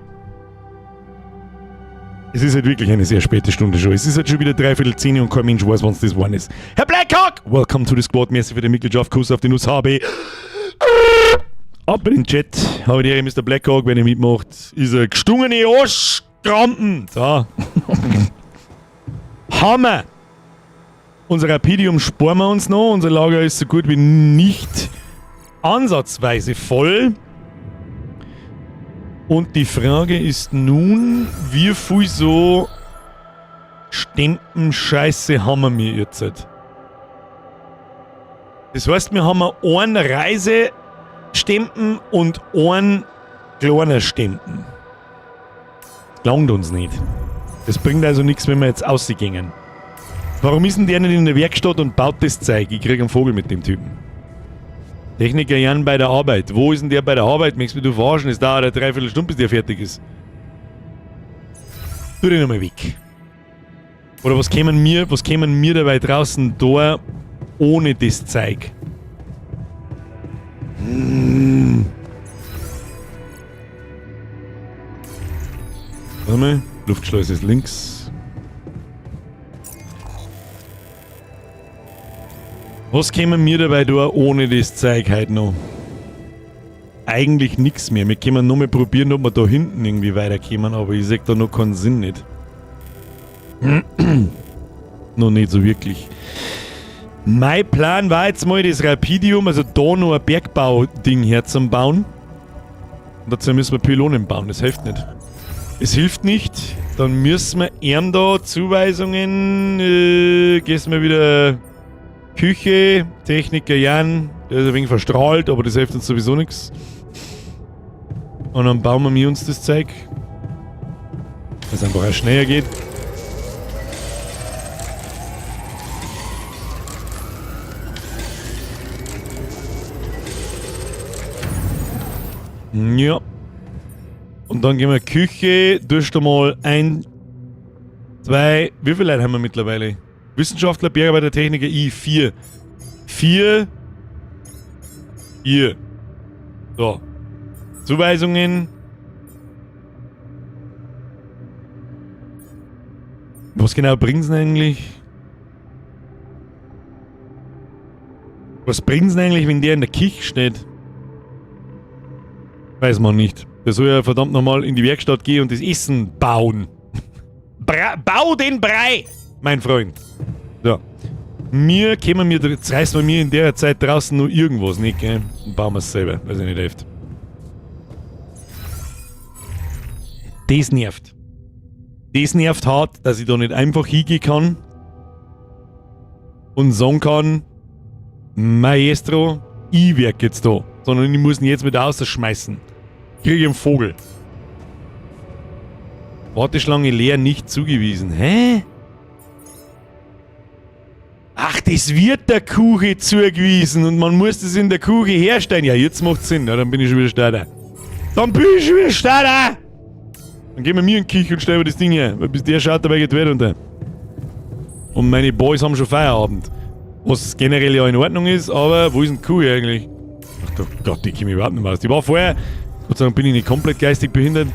Es ist halt wirklich eine sehr späte Stunde schon. Es ist halt schon wieder 9:45 und kein Mensch weiß, wann's das geworden ist. Herr Blackhawk! Welcome to the Squad. Merci für die Mitgliedschaft. Kuss auf die Nuss HB. Ab in den Chat. Habe die Ehre, Mr. Blackhawk, wenn ihr mitmacht. Ist er gestungene Arschkrampen. So. Hammer! Unser Rapidium sparen wir uns noch. Unser Lager ist so gut wie nicht ansatzweise voll. Und die Frage ist nun, wie viel so Stempenscheiße haben wir jetzt? Das heißt, wir haben einen Reisestempen und einen kleinen Stempen. Das langt uns nicht. Das bringt also nichts, wenn wir jetzt rausgehen. Warum ist denn der nicht in der Werkstatt und baut das Zeug? Ich krieg einen Vogel mit dem Typen. Techniker Jan bei der Arbeit. Wo ist denn der bei der Arbeit? Möchtest du mich verarschen? Es dauert eine Dreiviertelstunde, bis der fertig ist. Tu den nochmal weg. Oder was kämen mir dabei draußen da ohne das Zeug? Warte mal. Luftschleuse ist links. Was kämen mir dabei da ohne das Zeug heute noch? Eigentlich nix mehr. Wir können nur mal probieren, ob wir da hinten irgendwie weiterkommen, aber ich seh da noch keinen Sinn nicht. Noch nicht so wirklich. Mein Plan war jetzt mal das Rapidium, also da noch ein Bergbau-Ding herzubauen. Und dazu müssen wir Pylonen bauen, das hilft nicht. Es hilft nicht, dann müssen wir ihm da Zuweisungen, gehst mal wieder Küche, Techniker Jan, der ist ein wenig verstrahlt, aber das hilft uns sowieso nichts. Und dann bauen wir uns das Zeug, dass es einfach auch schneller geht. Ja. Und dann gehen wir Küche, tust du mal ein Zwei, wie viele Leute haben wir mittlerweile? Wissenschaftler, Bergarbeiter, Techniker, I, 4. 4. 4. So. Zuweisungen. Was genau bringt's denn eigentlich? Was bringt's denn eigentlich, wenn der in der Küche steht? Weiß man nicht. Der soll ja verdammt nochmal in die Werkstatt gehen und das Essen bauen. Bau den Brei, mein Freund. So. Mir kämen mir, jetzt reißen wir mir in der Zeit draußen nur irgendwas nicht, gell? Und bauen wir's selber, weil es nicht hilft. Das nervt. Das nervt hart, dass ich da nicht einfach hingehen kann und sagen kann, Maestro, ich werk jetzt da. Sondern ich muss ihn jetzt wieder rausschmeißen. Krieg ich einen Vogel. Warteschlange leer, nicht zugewiesen. Hä? Ach, das wird der Kuche zugewiesen und man muss das in der Kuche herstellen. Ja, jetzt macht's Sinn. Ja, dann bin ich schon wieder Starter. Dann bin ich schon wieder Starter! Dann gehen wir mir in die Küche und stellen wir das Ding her. Weil bis der schaut, dabei geht unter. Und meine Boys haben schon Feierabend. Was generell ja in Ordnung ist, aber wo ist denn die Kuh eigentlich? Ach du Gott, die komme ich überhaupt nicht mehr aus. Die war vorher, Gott sei Dank bin ich nicht komplett geistig behindert.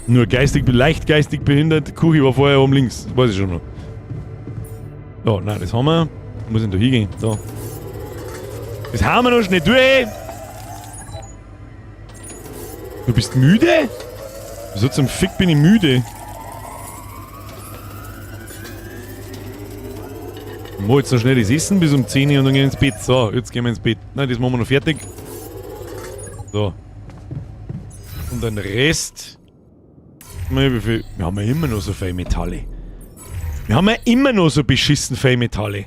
Nur geistig, leicht geistig behindert. Die Kuche war vorher oben links, das weiß ich schon noch. So, nein, das haben wir. Wo muss ich denn da hingehen? Da. Das haben wir noch schnell durch. Du bist müde? Wieso zum Fick bin ich müde? Ich mach jetzt noch schnell das Essen bis um 10 Uhr und dann gehen wir ins Bett. So, jetzt gehen wir ins Bett. Nein, das machen wir noch fertig. So. Und den Rest. Wie viel? Wir haben ja immer noch so viele Metalle. Wir haben ja immer noch so beschissen viele Metalle.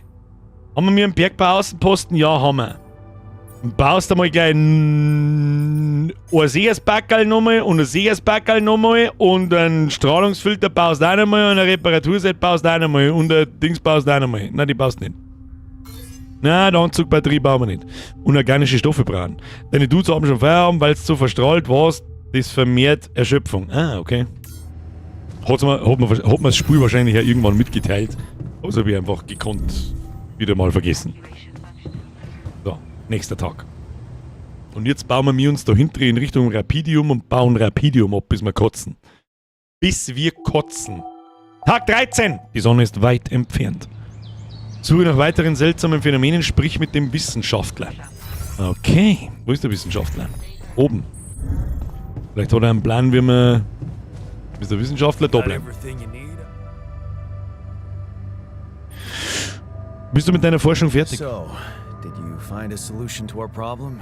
Haben wir einen Bergbauaußenposten? Ja, haben wir. Und baust du mal gleich ein Seerspackerl nochmal und ein Seerspackerl nochmal und einen Strahlungsfilter baust du auch nochmal und ein Reparaturset baust du auch nochmal und ein Dings baust du auch nochmal. Nein, die baust du nicht. Nein, die Anzugbatterie bauen wir nicht. Und organische Stoffe brauen. Deine Dudes haben schon Feierabend, weil es zu verstrahlt warst. Das vermehrt Erschöpfung. Ah, okay. Hat man das Spiel wahrscheinlich ja irgendwann mitgeteilt. Also habe ich einfach gekonnt wieder mal vergessen. So, nächster Tag. Und jetzt bauen wir uns da hinten in Richtung Rapidium und bauen Rapidium ab, bis wir kotzen. Bis wir kotzen. Tag 13! Die Sonne ist weit entfernt. Suche nach weiteren seltsamen Phänomenen, sprich mit dem Wissenschaftler. Okay, wo ist der Wissenschaftler? Oben. Vielleicht hat er einen Plan, wie wir... Ist der Wissenschaftler da bleiben. Bist du mit deiner Forschung fertig? So, did you find a solution to our problem?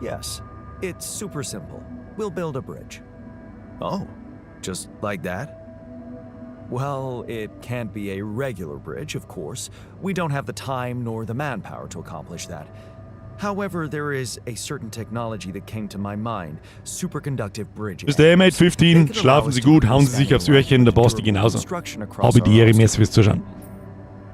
Yes. It's super simple. We'll build a bridge. Oh, just like that? Well, it can't be a regular bridge, of course. We don't have the time nor the manpower to accomplish that. However, there is a certain technology that came to my mind, superconductive bridge. Mr. M815, schlafen Sie gut, hauen Sie sich aufs Öhrchen, der Basti genauso. Habe die Ehre, merci fürs Zuschauen.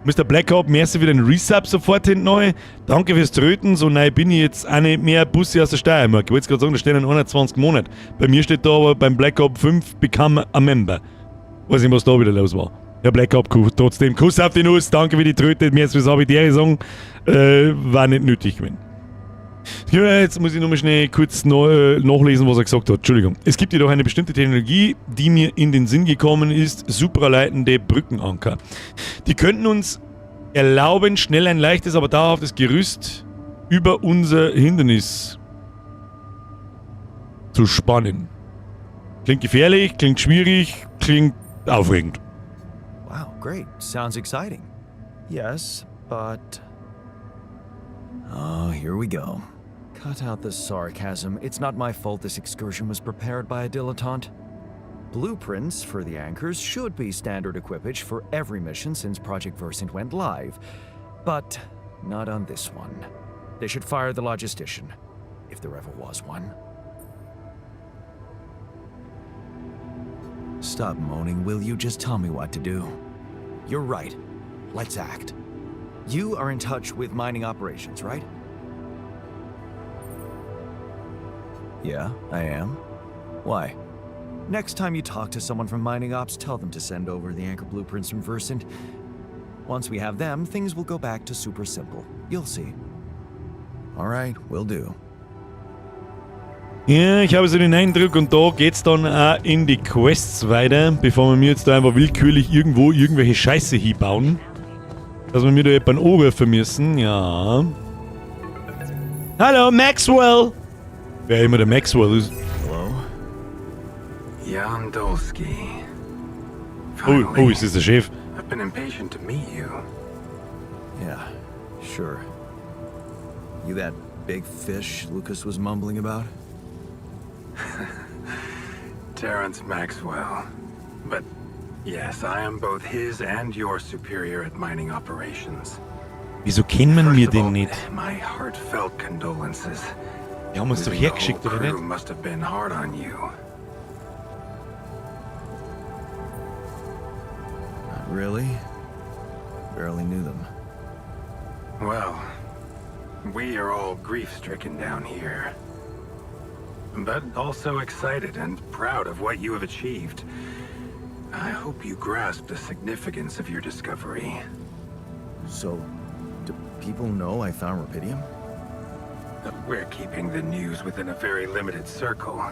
Mr. Blackhawk, merci für den Resub sofort hinten neu. Danke fürs Tröten, so neu bin ich jetzt auch nicht mehr Bussi aus der Steiermark. Ich wollte jetzt gerade sagen, da stehen 21 Monate. Bei mir steht da aber beim Blackhawk 5 become a member. Weiß nicht, was da wieder los war. Ja, Blackhawk, trotzdem Kuss auf die Nuss, danke für die Tröte, merci fürs Habe die Ehre sagen. War nicht nötig gewesen. Ja, jetzt muss ich nochmal schnell kurz nachlesen, was er gesagt hat. Entschuldigung. Es gibt jedoch eine bestimmte Technologie, die mir in den Sinn gekommen ist: supraleitende Brückenanker. Die könnten uns erlauben, schnell ein leichtes, aber dauerhaftes Gerüst über unser Hindernis zu spannen. Klingt gefährlich, klingt schwierig, klingt aufregend. Wow, great. Sounds exciting. Yes, but... Oh, here we go. Cut out the sarcasm. It's not my fault this excursion was prepared by a dilettante. Blueprints for the anchors should be standard equipage for every mission since Project Versant went live. But not on this one. They should fire the logistician, if there ever was one. Stop moaning, will you? Just tell me what to do. You're right. Let's act. You are in touch with mining operations, right? Yeah, I am. Why? Next time you talk to someone from mining ops, tell them to send over the anchor blueprints from Versant. Once we have them, things will go back to super simple. You'll see. All right, will do. Ja, ich habe so den Eindruck, und da geht's dann auch in die Quests weiter, bevor wir mir jetzt da einfach willkürlich irgendwo irgendwelche Scheiße hinbauen. Dass wir mir da jemanden anrufen müssen, ja. Hallo, Maxwell! Wer immer der Maxwell ist. Hello? Jan Dolski. Oh, oh, ist das der Chef? I've been impatient to meet you. Yeah, sure. You that big fish Lucas was mumbling about? Terrence Maxwell. But yes, I am both his and your superior at mining operations. Wieso kennen wir First of den all, nicht? my heartfelt condolences. Die haben uns doch Losing the hergeschickt, whole oder crew nicht? must have been hard on you. Not really. Barely knew them. Well, we are all grief-stricken down here. But also excited and proud of what you have achieved. I hope you grasp the significance of your discovery. So, do people know I found Rapidium? We're keeping the news within a very limited circle.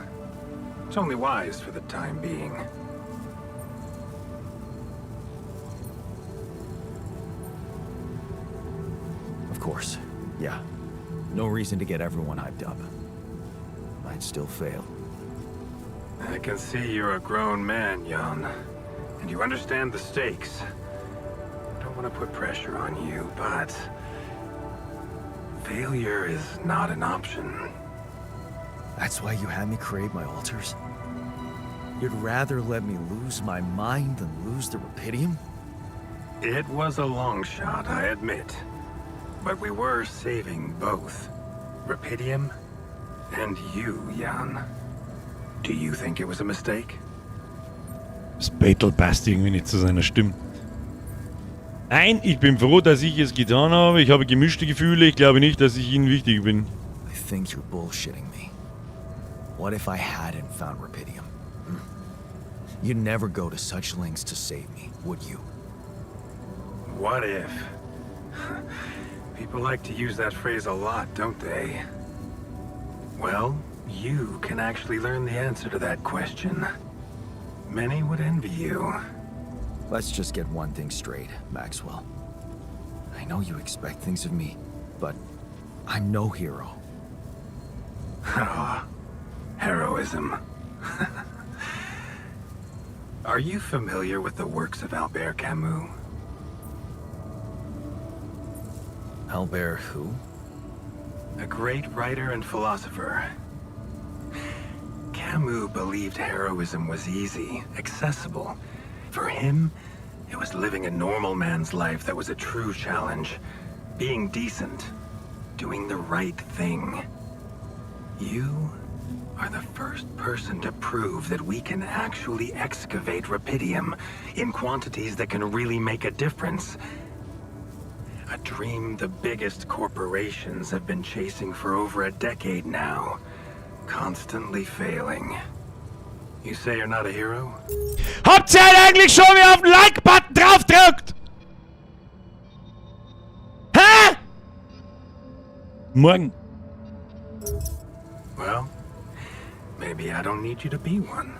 It's only wise for the time being. Of course. Yeah. No reason to get everyone hyped up. Might still fail. I can see you're a grown man, Jan. And you understand the stakes. Don't want to put pressure on you, but failure is not an option. That's why you had me create my alters? You'd rather let me lose my mind than lose the Rapidium? It was a long shot, I admit. But we were saving both. Rapidium and you, Jan. Do you think it was a mistake? Das Battle passt irgendwie nicht zu seiner Stimme. Nein, ich bin froh, dass ich es getan habe. Ich habe gemischte Gefühle. Ich glaube nicht, dass ich Ihnen wichtig bin. I think you're bullshitting me. What if I hadn't found Rapidium? You'd never go to such lengths to save me, would you? What if? People like to use that phrase a lot, don't they? Well, you can actually learn the answer to that question. Many would envy you. Let's just get one thing straight, Maxwell. I know you expect things of me, but I'm no hero. Ah, heroism. Are you familiar with the works of Albert Camus? Albert who? A great writer and philosopher. Camus believed heroism was easy, accessible. For him, it was living a normal man's life that was a true challenge. Being decent, doing the right thing. You are the first person to prove that we can actually excavate Rapidium in quantities that can really make a difference. A dream the biggest corporations have been chasing for over a decade now. Constantly failing. You say you're not a hero? Habt ihr eigentlich schon wieder auf den Like-Button draufgedrückt? Hä? Morgen. Well, maybe I don't need you to be one.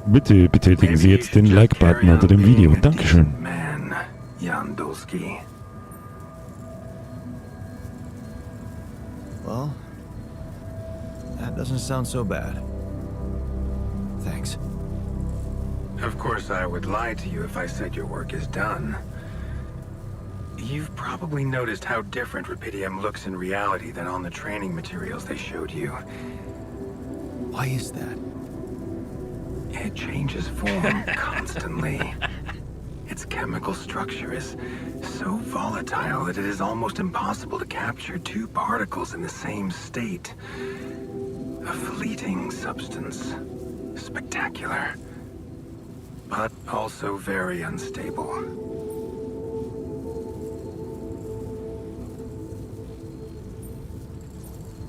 Bitte betätigen Sie jetzt den Like-Button unter dem Video. Dankeschön. Man, Jan Dolski. Well, that doesn't sound so bad. Thanks. Of course, I would lie to you if I said your work is done. You've probably noticed how different Rapidium looks in reality than on the training materials they showed you. Why is that? It changes form constantly. Its chemical structure is so volatile that it is almost impossible to capture two particles in the same state. A fleeting substance. Spectacular. But also very unstable.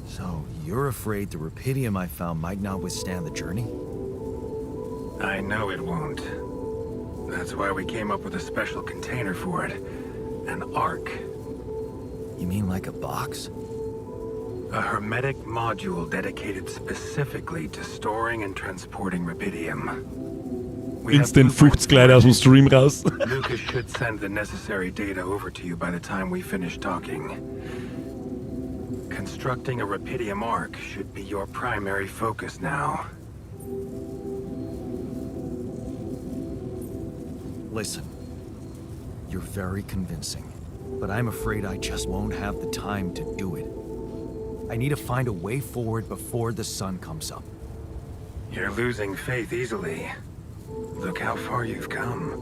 So, you're afraid the Rapidium I found might not withstand the journey? I know it won't. That's why we came up with a special container for it. An ark. You mean like a box? A hermetic module dedicated specifically to storing and transporting Rapidium. We have Instant blueprints 50 Leute aus dem Stream raus. Lucas should send the necessary data over to you by the time we finish talking. Constructing a Rapidium Ark should be your primary focus now. Listen, you're very convincing, but I'm afraid I just won't have the time to do it. I need to find a way forward before the sun comes up. You're losing faith easily. Look how far you've come.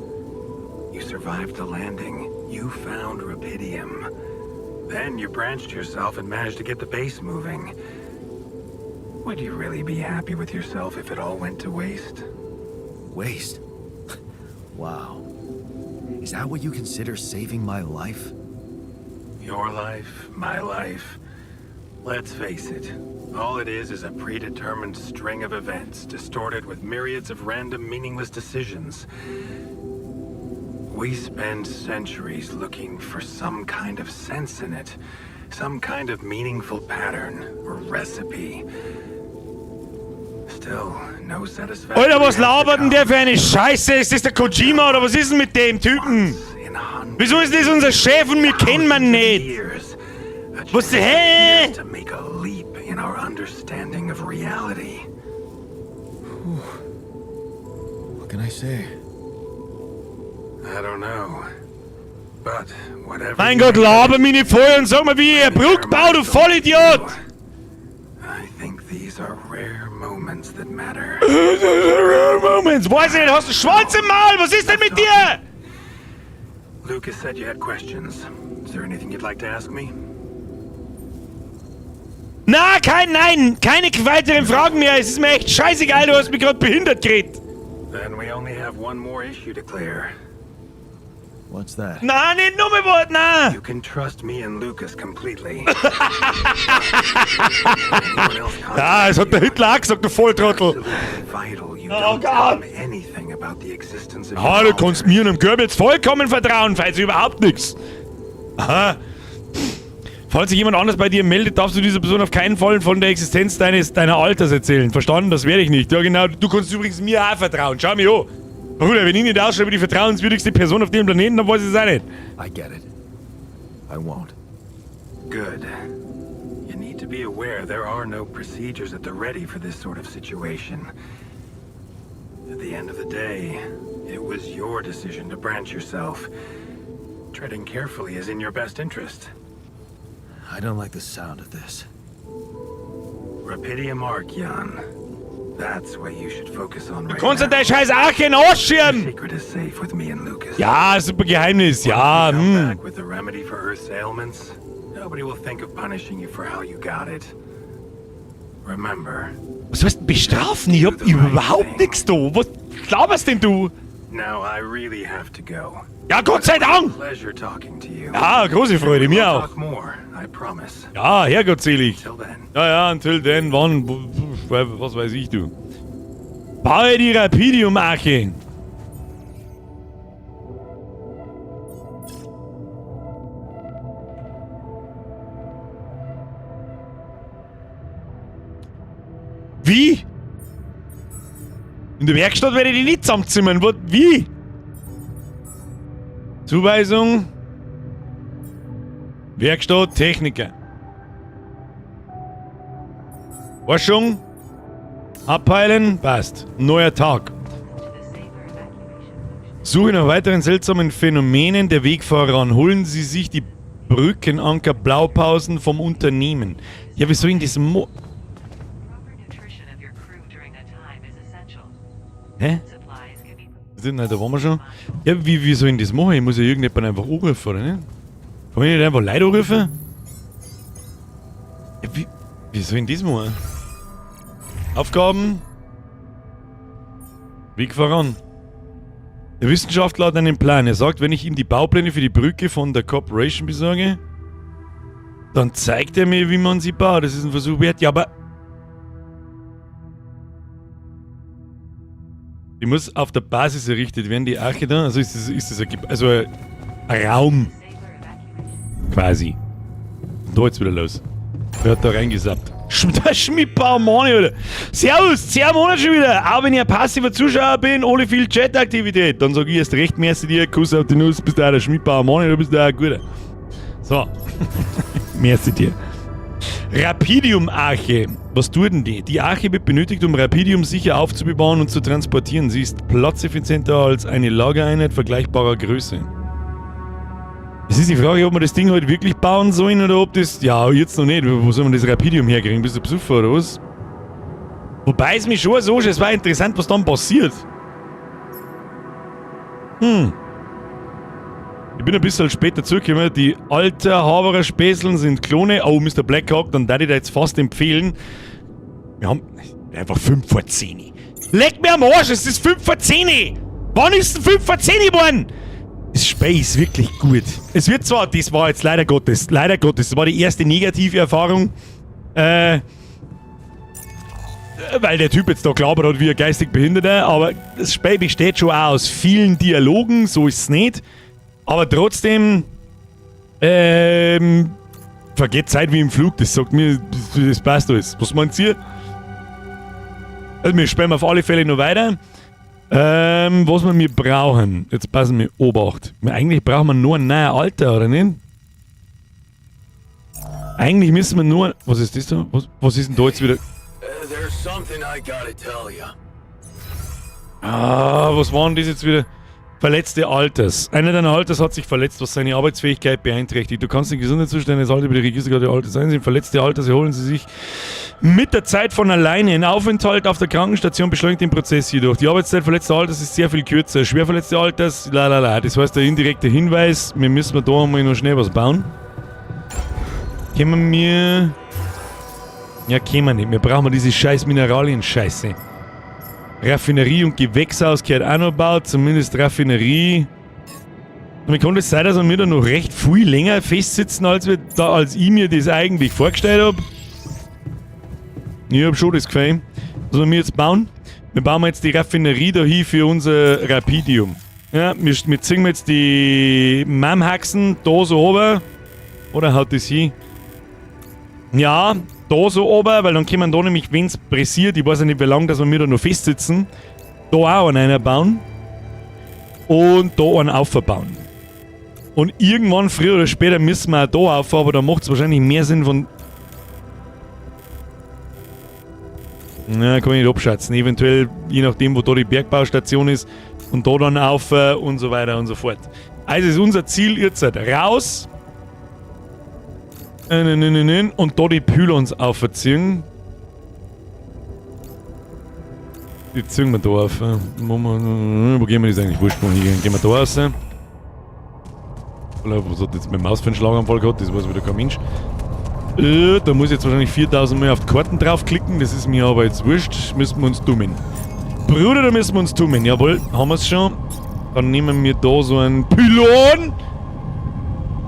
You survived the landing. You found Rapidium. Then you branched yourself and managed to get the base moving. Would you really be happy with yourself if it all went to waste? Waste? Wow. Is that what you consider saving my life? Your life, my life. Let's face it. All it is a predetermined string of events, distorted with myriads of random, meaningless decisions. We spend centuries looking for some kind of sense in it. Some kind of meaningful pattern or recipe. Still, no satisfaction. Alter, was labert denn der für eine Scheiße? Ist das der Kojima oder was ist denn mit dem Typen? Wieso ist das unser Chef und wir kennen ihn nicht? Was, hä? To make a leap in our understanding of reality. What can I say? I don't know. But whatever. Mein you Gott, may laber mich nicht voll und sag mir, wie ich eine Brücke baue, du Vollidiot! I think these are rare moments that matter. Rare moments. Weiß ich nicht, hast du Schwanz im Maul? Was ist denn mit dir? Lucas said you had questions. Is there anything you'd like to ask me? Na, kein, nein, keine weiteren Fragen mehr. Es ist mir echt scheißegal, du hast mich gerade behindert geredet. Then we only have one more issue to clear. What's that? Na, nicht nur mehr Wort, na. You can trust me and Lucas completely. Ah, das hat der Hitler auch gesagt, du Volltrottel. Vital, you Oh don't tell Gott. them anything about the existence of Ah, your du kannst mir und dem Goebbels vollkommen vertrauen, falls überhaupt nichts. Aha. Falls sich jemand anders bei dir meldet, darfst du dieser Person auf keinen Fall von der Existenz deiner Alters erzählen. Verstanden? Das werde ich nicht. Ja, genau. Du kannst übrigens mir auch vertrauen. Schau mich an. Bruder, wenn ich nicht ausschaue wie die vertrauenswürdigste Person auf dem Planeten, dann weiß ich es auch nicht. I get it. I won't. Good. You need to be aware there are no procedures at the ready for this sort of situation. At the end of the day, it was your decision to branch yourself. Treading carefully is in your best interest. I don't like the sound of this. Rapidium Ark, Jan. That's what you should focus on Du right kannst now. an dein scheiß Arche in den Arsch schirmen! Secret is safe with me and Lucas. Ja, super Geheimnis. Ja, Once we come back with the remedy for Earth's ailments, nobody will think of punishing you for how you got it. Remember. Was heißt denn bestrafen? Ich hab überhaupt nichts da. Was laberst denn du? Now I really have to go. Ja, Gott sei Dank! Pleasure talking to you. Ja, große Freude, mir We'll auch. talk more, I promise. Ja, herrgottselig. Till then. Ja, ja, until then, wann, was weiß ich, du. Baue die Rapidium-Arche. Wie? In der Werkstatt werde ich die nicht zusammenzimmern. Wie? Zuweisung. Werkstatt, Techniker. Forschung. Abpeilen. Passt. Neuer Tag. Suche nach weiteren seltsamen Phänomenen der Weg voran. Holen Sie sich die Brückenanker Blaupausen vom Unternehmen. Ja, wie soll ich denn das mo... Hä? Nein, da waren wir schon. Ja, wie soll ich denn das machen? Ich muss ja irgendjemanden einfach anrufen, oder nicht? Kann ich nicht einfach Leute anrufen? Ja, wie soll ich denn das machen? Aufgaben. Weg voran. Der Wissenschaftler hat einen Plan. Er sagt, wenn ich ihm die Baupläne für die Brücke von der Corporation besorge, dann zeigt er mir, wie man sie baut. Das ist ein Versuch wert. Ja, aber... Die muss auf der Basis errichtet werden, die Arche da. Also ist das ein Raum. Quasi. Und da jetzt wieder los. Wer hat da reingesappt? Der Schmidtbauer Mani, Alter. Servus, 10 Monate schon wieder. Auch wenn ich ein passiver Zuschauer bin, ohne viel Chat-Aktivität. Dann sag ich erst recht, merci dir, Kuss auf die Nuss, bist du auch der Schmidtbauer Mani, du bist auch ein guter. So. Merci dir. Rapidium-Arche. Was tut denn die? Die Arche wird benötigt, um Rapidium sicher aufzubewahren und zu transportieren. Sie ist platzeffizienter als eine Lagereinheit vergleichbarer Größe. Es ist die Frage, ob wir das Ding heute wirklich bauen sollen oder ob das... Ja, jetzt noch nicht. Wo soll man das Rapidium herkriegen? Bist du Besucher oder was? Wobei es mich schon so ist, es war interessant, was dann passiert. Ich bin ein bisschen später zugekommen. Die alten Haberer Späßeln sind Klone. Oh, Mr. Blackhawk, dann darf ich da jetzt fast empfehlen. Wir haben einfach 9:55. Leck mir am Arsch, es ist 9:55! Wann ist denn 9:55 geworden? Das Spiel ist wirklich gut. Es wird zwar, das war jetzt leider Gottes, das war die erste negative Erfahrung, weil der Typ jetzt da gelabert hat wie ein geistig Behinderter, aber das Spiel besteht schon auch aus vielen Dialogen, so ist es nicht. Aber trotzdem, vergeht Zeit wie im Flug, das sagt mir, das passt alles. Was meint ihr? Also wir spielen auf alle Fälle noch weiter. Was wir brauchen, jetzt passen wir Obacht. Eigentlich brauchen wir nur ein neues Alter, oder nicht? Eigentlich müssen wir nur... Was ist das da? Was ist denn da jetzt wieder? Ah, was war denn das jetzt wieder? Verletzte Alters. Einer deiner Alters hat sich verletzt, was seine Arbeitsfähigkeit beeinträchtigt. Du kannst den Gesundheitszustand des Alters über die Registerkarte Alters einsehen. Verletzte Alters erholen sie sich mit der Zeit von alleine. Ein Aufenthalt auf der Krankenstation beschleunigt den Prozess jedoch. Die Arbeitszeit verletzter Alters ist sehr viel kürzer. Schwer verletzte Alters, lalala. Das heißt, der indirekte Hinweis, wir müssen da einmal noch schnell was bauen. Können wir... Ja, können wir nicht. Wir brauchen diese scheiß Mineralien-Scheiße. Raffinerie und Gewächshaus gehört auch noch gebaut, zumindest Raffinerie. Mir kann es sein, dass wir da noch recht viel länger festsitzen, als ich mir das eigentlich vorgestellt habe. Ich hab schon das Gefühl. Was wir jetzt bauen? Wir bauen jetzt die Raffinerie da hin für unser Rapidium. Ja, wir ziehen jetzt die Mamhaxen da so oben. Oder haut das hin? Ja, da so oben, weil dann können wir da nämlich, wenn es pressiert, ich weiß ja nicht, wie lange, dass wir da noch festsitzen, da auch einen einbauen und da einen aufbauen. Und irgendwann, früher oder später, müssen wir auch da auf, aber da macht es wahrscheinlich mehr Sinn von... Na, kann ich nicht abschätzen. Eventuell, je nachdem, wo da die Bergbaustation ist, und da dann auf und so weiter und so fort. Also ist unser Ziel jetzt raus. Und da die Pylons aufziehen. Die ziehen wir da auf. Wo gehen wir das eigentlich? Wurscht, wo hingehen? Gehen wir da raus. Was hat jetzt mein Maus für einen Schlaganfall gehabt? Das weiß wieder kein Mensch. Da muss ich jetzt wahrscheinlich 4000 Mal auf die Karten draufklicken. Das ist mir aber jetzt wurscht. Müssen wir uns dummen. Bruder, da müssen wir uns dummen. Jawohl, haben wir es schon. Dann nehmen wir da so einen Pylon.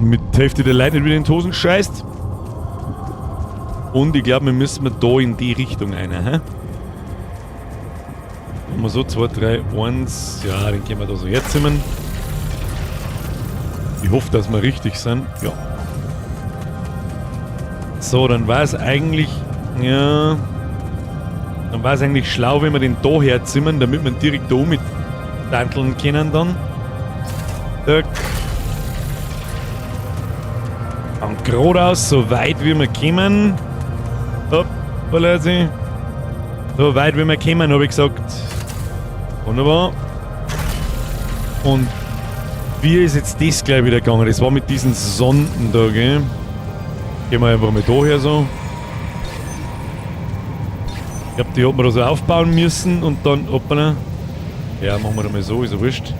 Mit der Hälfte der Leute nicht wieder in die Hosen scheißt. Und ich glaube, wir müssen da in die Richtung rein. Hä? Machen wir so 2, 3, 1. Ja, den können wir da so herzimmern. Ich hoffe, dass wir richtig sind. Ja. So, dann war es eigentlich... Ja... Dann war es eigentlich schlau, wenn wir den da herzimmern, damit wir direkt da mit tanteln können dann. Zack. Dann geradeaus, so weit wie wir kommen. Hoppala, so weit wie wir kommen, habe ich gesagt. Wunderbar. Und wie ist jetzt das gleich wieder gegangen? Das war mit diesen Sonden da, gell? Gehen wir einfach mal da her so. Ich glaube, die hat man da so aufbauen müssen und dann, hoppala. Ja, machen wir da mal so, ist ja wurscht.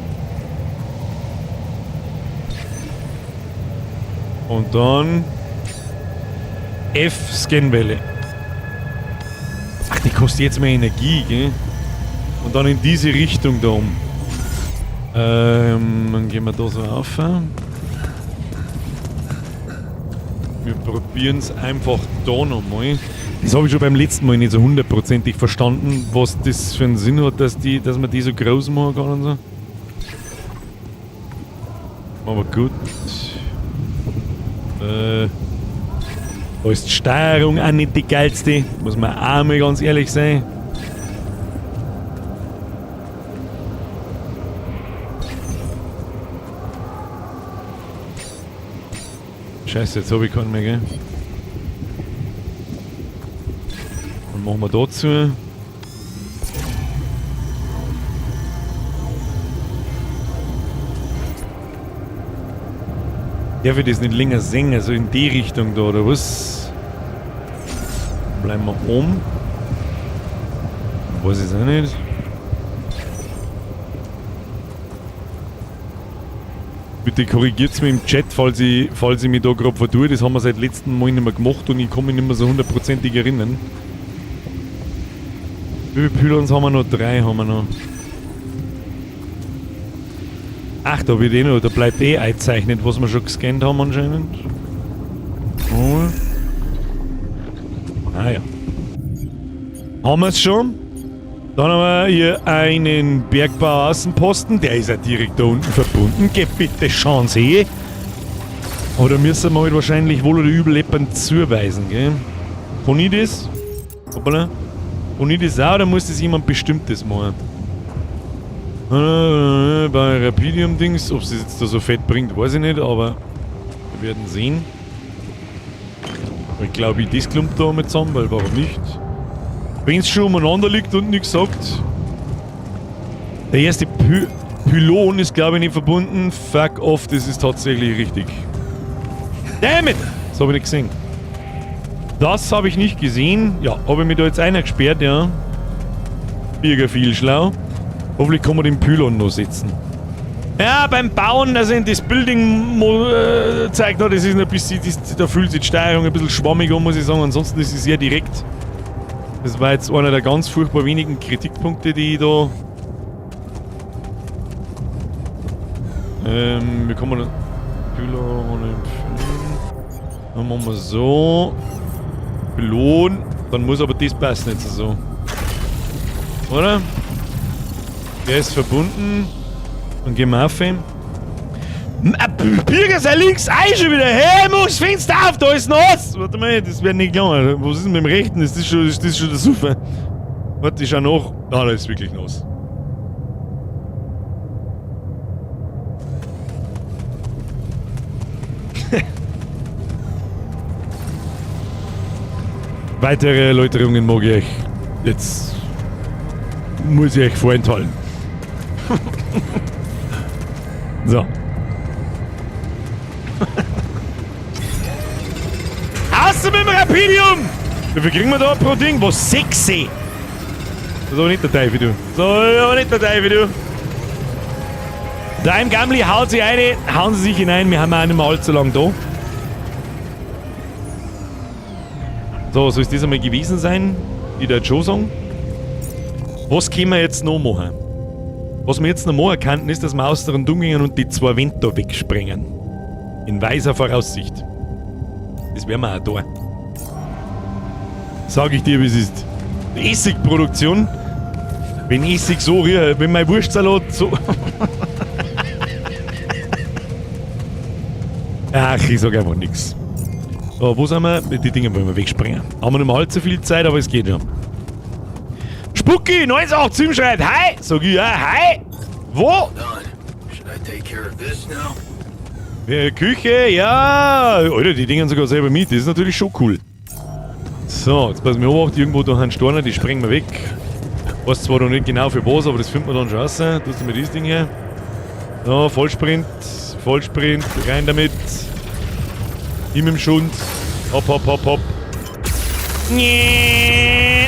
Und dann F Scanwelle. Ach, die kostet jetzt mehr Energie, gell? Und dann in diese Richtung da um. Dann gehen wir da so auf. Wir probieren es einfach da nochmal. Das habe ich schon beim letzten Mal nicht so hundertprozentig verstanden, was das für einen Sinn hat, dass man die so groß machen kann und so. Aber gut. Da ist die Steuerung auch nicht die geilste, muss man auch mal ganz ehrlich sein. Scheiße, jetzt hab ich keinen mehr, gell? Und machen wir dazu. Darf ich das nicht länger sehen? Also in die Richtung da, oder was? Bleiben wir oben. Weiß ich es auch nicht. Bitte korrigiert's mir im Chat, falls ich mich da grad vertue. Das haben wir seit letztem Mal nicht mehr gemacht und ich kann mich nicht mehr so hundertprozentig erinnern. Wie viele Pylons haben wir noch? 3 haben wir noch. Ach, da wird eh noch, da bleibt eh eingezeichnet, was wir schon gescannt haben anscheinend. Oh. Ah ja. Haben wir's schon? Dann haben wir hier einen Bergbauaußenposten, der ist ja direkt da unten verbunden. Geh bitte, schauen Sie. Oder müssen wir halt wahrscheinlich wohl oder übel jemanden zuweisen, gell? Kann ich das? Hoppala. Kann ich das auch oder muss das jemand Bestimmtes machen? Bei Rapidium-Dings, ob es das jetzt da so fett bringt, weiß ich nicht, aber wir werden sehen. Ich glaube, ich das klumpt da mal zusammen, weil warum nicht? Wenn es schon umeinander liegt und nichts sagt. Der erste Pylon ist, glaube ich, nicht verbunden. Fuck off, das ist tatsächlich richtig. Damn it! Das habe ich nicht gesehen. Das habe ich nicht gesehen. Ja, habe ich mir da jetzt einer gesperrt, ja. Birger viel schlau. Hoffentlich kann man den Pylon noch setzen. Ja, beim Bauen, also in das Building zeigt noch, das ist ein bisschen, das, da fühlt sich die Steuerung ein bisschen schwammig an, muss ich sagen. Ansonsten ist es sehr direkt. Das war jetzt einer der ganz furchtbar wenigen Kritikpunkte, die ich da... Wie kann man das? Pylon empfehlen. Dann machen wir so. Pylon. Dann muss aber das passen jetzt so. Oder? Der ist verbunden. Dann gehen wir auf ihn. Birger sei links, ei schon wieder. Hey, muss Fenster auf, da ist nass. Warte mal, das wäre nicht gegangen. Was ist denn mit dem rechten? Ist das schon der Sufer? Warte, ich schau nach. Ah, da ist wirklich nass. Weitere Erläuterungen mag ich euch jetzt. Muss ich euch vorenthalten. So. Außer mit dem Rapidium! Wie viel kriegen wir da pro Ding? Was? 6? Das ist aber nicht der Teufel, du. Das ist aber nicht der Teufel, du. Da im Gamli haut sie eine, hauen sie sich hinein. Wir haben auch nicht mehr allzu lang da. So, soll es das einmal gewesen sein? Ich würde schon sagen. Was können wir jetzt noch machen? Was wir jetzt noch machen könnten, ist, dass wir aus der Rundum gehen und die 2 Wände da wegsprengen. In weiser Voraussicht. Das werden wir auch da. Sag ich dir, wie es ist. Die Essigproduktion. Wenn Essig so riecht, wenn mein Wurstsalat so... Ach, ich sag einfach nix. So, wo sind wir? Die Dinger wollen wir wegsprengen. Haben wir nicht mehr allzu viel Zeit, aber es geht ja. Spucki 987 schreibt Hi! Sag ich ja, hi! Wo? Küche, ja! Alter, die Dinger sogar selber mit, das ist natürlich schon cool. So, jetzt passen wir auf, irgendwo da einen Storner, die sprengen wir weg. Weiß zwar noch nicht genau für was, aber das findet man dann schon raus. Tust du mir das Ding hier? So, Vollsprint, Vollsprint, rein damit. Ihm im Schund. Hopp, hopp, hopp, hopp. Nee.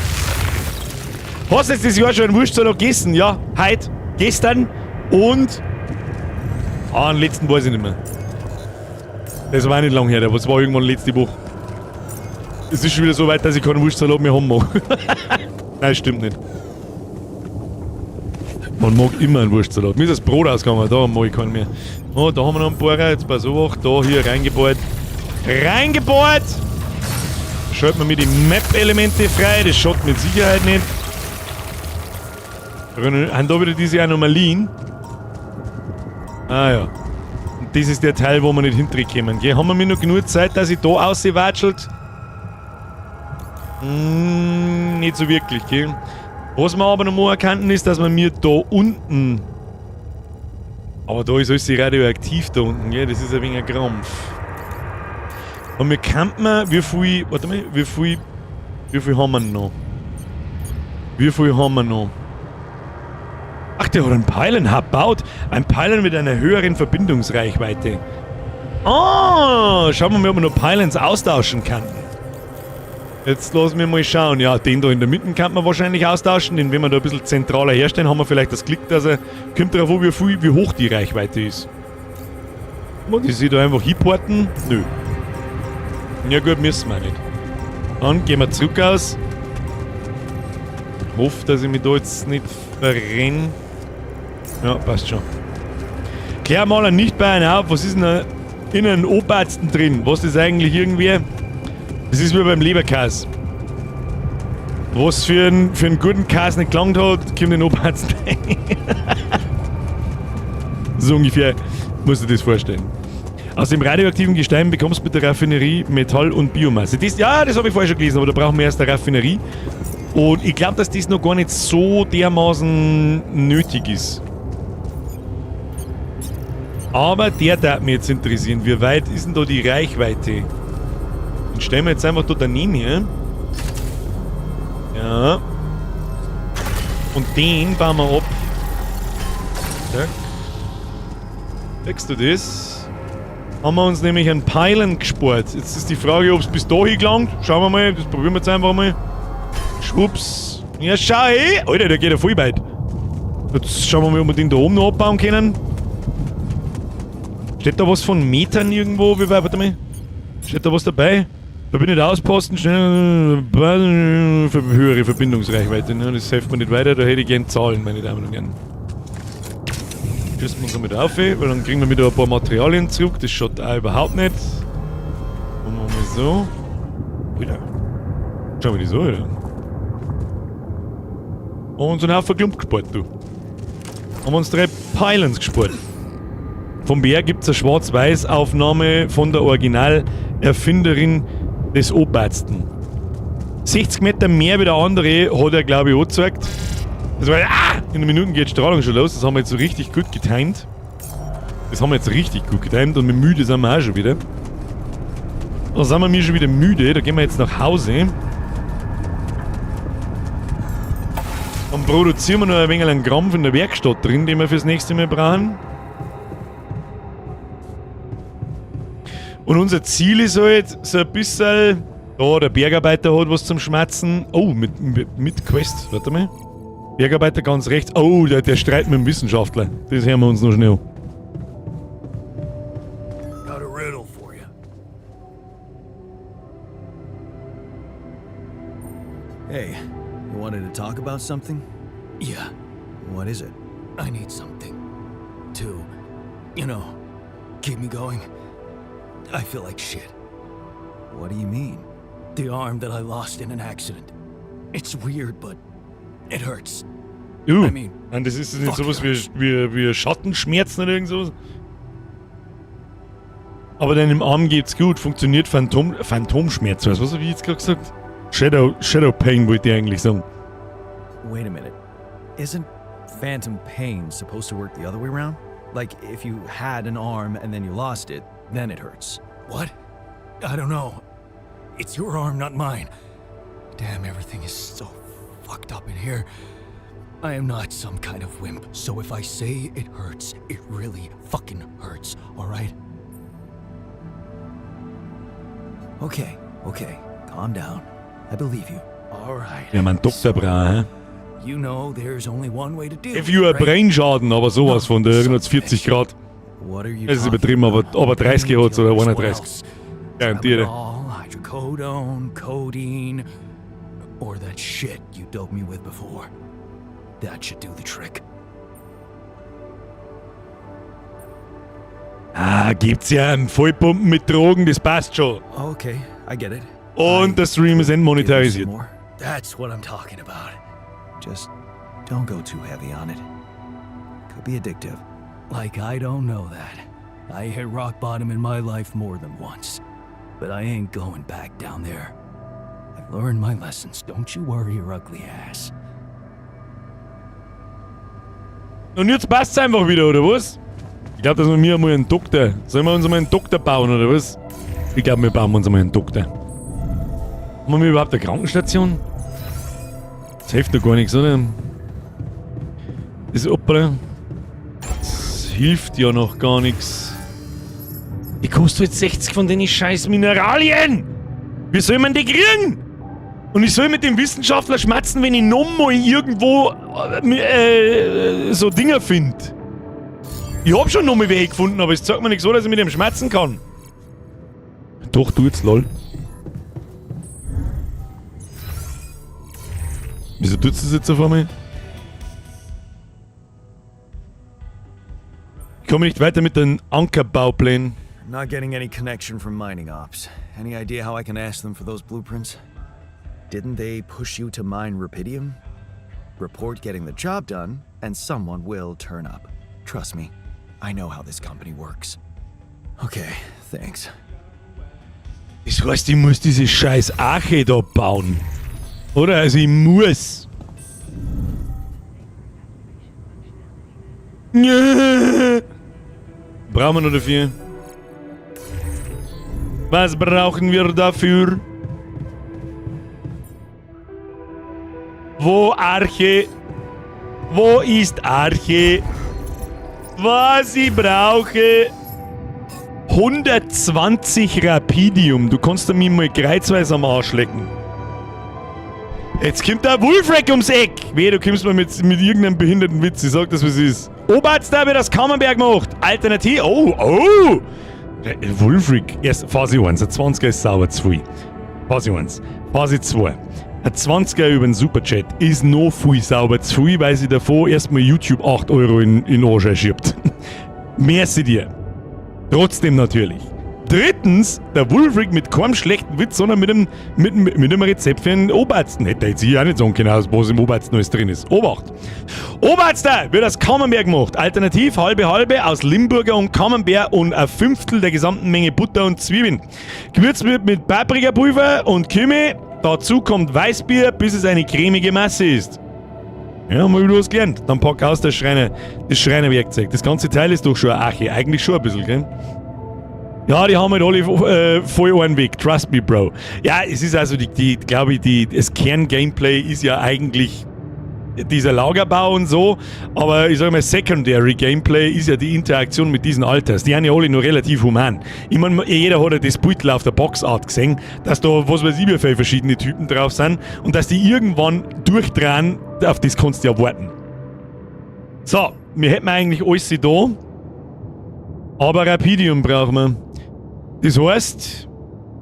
Hast du jetzt das Jahr schon einen Wurstsalat gegessen? Ja, heute, gestern und... Ah, den letzten weiß ich nicht mehr. Das war nicht lang her, das war irgendwann letzte Woche. Es ist schon wieder so weit, dass ich keinen Wurstsalat mehr haben mag. Nein, stimmt nicht. Man mag immer einen Wurstsalat. Mir ist das Brot ausgegangen, da mag ich keinen mehr. Oh, da haben wir noch einen Bohrer, jetzt pass auf, da hier reingebohrt. Reingebohrt! Schalten wir mir die Map-Elemente frei. Das schaut mit Sicherheit nicht. Haben da wieder diese Anomalien? Ah ja. Und das ist der Teil, wo wir nicht hinterkommen. Gell? Haben wir mir noch genug Zeit, dass ich da rauswatschelt? Nicht so wirklich, gell? Was wir aber noch mal erkannt ist, dass wir mir da unten... Aber da ist alles radioaktiv da unten, gell? Das ist ein wenig ein Krampf. Und wir könnten mal, wie viel... Warte mal, wie viel... Wie viel haben wir noch? Wie viel haben wir noch? Ach, der hat einen Pylon-Hub gebaut. Ein Pylon mit einer höheren Verbindungsreichweite. Ah, schauen wir mal, ob wir noch Pylons austauschen können. Jetzt lassen wir mal schauen. Ja, den da in der Mitte kann man wahrscheinlich austauschen. Den, wenn wir da ein bisschen zentraler herstellen, haben wir vielleicht das Glück, dass er... Kommt darauf an, wie hoch die Reichweite ist. Und die sich da einfach hinporten? Nö. Ja gut, müssen wir nicht. Dann gehen wir zurück aus. Ich hoffe, dass ich mich da jetzt nicht verrenne. Ja, passt schon. Klär mal nicht bei einem auf, was ist denn da in einem Obersten drin? Was ist eigentlich irgendwie? Das ist wie beim Leberkäse. Was für einen guten Käse nicht gelangt hat, kommt in den Obersten rein. So ungefähr musst du dir das vorstellen. Aus dem radioaktiven Gestein bekommst du mit der Raffinerie Metall und Biomasse. Das, ja, das habe ich vorher schon gelesen, aber da brauchen wir erst eine Raffinerie. Und ich glaube, dass das noch gar nicht so dermaßen nötig ist. Aber der darf mich jetzt interessieren. Wie weit ist denn da die Reichweite? Den stellen wir jetzt einfach da daneben hier. Ja. Und den bauen wir ab. Zack. Merkst du das? Haben wir uns nämlich einen Pylon gespart. Jetzt ist die Frage, ob's bis dahin gelangt. Schauen wir mal, das probieren wir jetzt einfach mal. Schwupps. Ja, schau hey. Alter, der geht ja voll weit. Jetzt schauen wir mal, ob wir den da oben noch abbauen können. Steht da was von Metern irgendwo? Wie weit, warte mal. Steht da was dabei? Verbindet Ausposten, schnell, höhere Verbindungsreichweite. Ne? Das hilft mir nicht weiter, da hätte ich gern Zahlen, meine Damen und Herren. Schießen wir uns damit auf, weil dann kriegen wir wieder ein paar Materialien zurück. Das schaut auch überhaupt nicht. Machen wir mal so. Alter. Schauen wir die so, Alter. Und so einen Haufen Klump gespart, du. Haben wir uns 3 Pylons gespart. Vom Bär gibt's eine Schwarz-Weiß-Aufnahme von der Originalerfinderin des Obersten. 60 Meter mehr wie der andere hat er, glaub ich, auch gezeigt. Das war, in einer Minute geht Strahlung schon los. Das haben wir jetzt so richtig gut getimt. Das haben wir jetzt richtig gut getimt und mit müde sind wir auch schon wieder. Da sind wir mir schon wieder müde. Da gehen wir jetzt nach Hause. Dann produzieren wir noch ein wenig einen Krampf in der Werkstatt drin, den wir fürs nächste Mal brauchen. Und unser Ziel ist halt so ein bisschen... Da, der Bergarbeiter hat was zum Schmerzen. Oh, mit Quest. Warte mal. Bergarbeiter ganz rechts. Oh, der Streit mit dem Wissenschaftler. Das hören wir uns noch schnell an. Got a riddle for you. Hey, you wanted to talk about something? Yeah. What is it? I need something to, you know, keep me going. I feel like shit. What do you mean? The arm that I lost in an accident. It's weird, but it hurts. I mean, Nein, das ist nicht fuck sowas hurts. wie Schattenschmerzen oder irgend sowas. Aber deinem Arm geht's gut. Funktioniert Phantomschmerz. Was hab ich jetzt gerade gesagt? Shadow Pain wollte ich eigentlich sagen. Wait a minute. Isn't Phantom Pain supposed to work the other way around? Like, if you had an arm and then you lost it, then it hurts. What? I don't know. It's your arm, not mine. Damn, everything is so fucked up in here. I am not some kind of wimp, so if I say it hurts, it really fucking hurts, all right? Okay, okay. Calm down. I believe you. All right. Ja, mein Doktor braucht, hä? You know there's only one way to deal If with you it, are right? Brainschaden, aber sowas von der 140 Grad. What are you Es ist talking übertrieben, about? aber 30 hat's oder Painkillers, what 31. else? Garantiert. Tramadol, Hydrocodone, Codeine, or that shit you doped me with before. That should do the trick. Ah, gibt's ja einen Vollpumpen mit Drogen, das passt schon. Okay, I get it. Und der Stream ist Give you some entmonetarisiert. more? That's what I'm talking about. Just don't go too heavy on it. Could be addictive. Like I don't know that. I hit rock bottom in my life more than once. But I ain't going back down there. I've learned my lessons. Don't you worry your ugly ass. Und jetzt passt's einfach wieder, oder was? Ich glaube, dass wir mir mal einen Doktor. Sollen wir uns mal einen Doktor bauen, oder was? Ich glaube, wir bauen uns mal einen Doktor. Haben wir überhaupt eine Krankenstation? Das hilft doch gar nichts, oder? Das Opera. Das hilft ja noch gar nichts. Die kostet jetzt 60 von den scheiß Mineralien! Wie soll man die kriegen? Und ich soll mit dem Wissenschaftler schmatzen, wenn ich nochmal irgendwo so Dinger find. Ich hab schon nochmal welche gefunden, aber es zeigt mir nicht so, dass ich mit dem schmatzen kann. Doch, du jetzt, lol. Wieso tut's das jetzt auf einmal? Ich komme nicht weiter mit den Ankerbauplänen. I'm not getting any connection from mining ops. Any idea how I can ask them for those blueprints? Didn't they push you to mine Rapidium? Report getting the job done, and someone will turn up. Trust me, I know how this company works. Okay, thanks. Das heißt, ich muss diese scheiß Arche da bauen. Oder? Also ich muss. Brauchen wir noch dafür? Was brauchen wir dafür? Wo Arche? Wo ist Arche? Was ich brauche? 120 Rapidium. Du kannst mir mal kreuzweise am Arsch lecken. Jetzt kommt der Wulfric ums Eck. Weh, du kommst mir mit irgendeinem behinderten Witz. Ich sag das, wie es ist. Oberst, da wird das Camembert gemacht. Alternativ. Oh, oh. Wulfric. Erst Phase 1. Ein 20er ist sauber zu viel. Phase 1. Phase 2. Ein 20er über den Superchat ist noch viel sauber zu viel, weil sie davor erstmal YouTube 8 Euro in den Arsch schiebt. Merci dir. Trotzdem natürlich. Drittens, der Wulfric mit keinem schlechten Witz, sondern mit einem Rezept für einen Obersten. Hätte er jetzt hier auch nicht sagen können, was im Obersten alles drin ist. Obacht! Oberster wird aus Camembert gemacht. Alternativ halbe halbe aus Limburger und Camembert und ein Fünftel der gesamten Menge Butter und Zwiebeln. Gewürzt wird mit Paprikapulver und Kümmel. Dazu kommt Weißbier, bis es eine cremige Masse ist. Ja, haben wir wieder was gelernt. Dann pack aus das Schreinerwerkzeug. Das ganze Teil ist doch schon eine Arche. Eigentlich schon ein bisschen, gell? Ja, die haben halt alle voll einen Weg. Trust me, Bro. Ja, es ist also, die glaube ich, das Kern-Gameplay ist ja eigentlich dieser Lagerbau und so, aber ich sag mal, Secondary Gameplay ist ja die Interaktion mit diesen Alters. Die sind ja alle nur relativ human. Ich mein, jeder hat ja das Bild auf der Boxart gesehen, dass da, was weiß ich, wie viele verschiedene Typen drauf sind und dass die irgendwann durchdrehen, auf das kannst du ja warten. So, wir hätten eigentlich alles da, aber Rapidium brauchen wir. Das heißt,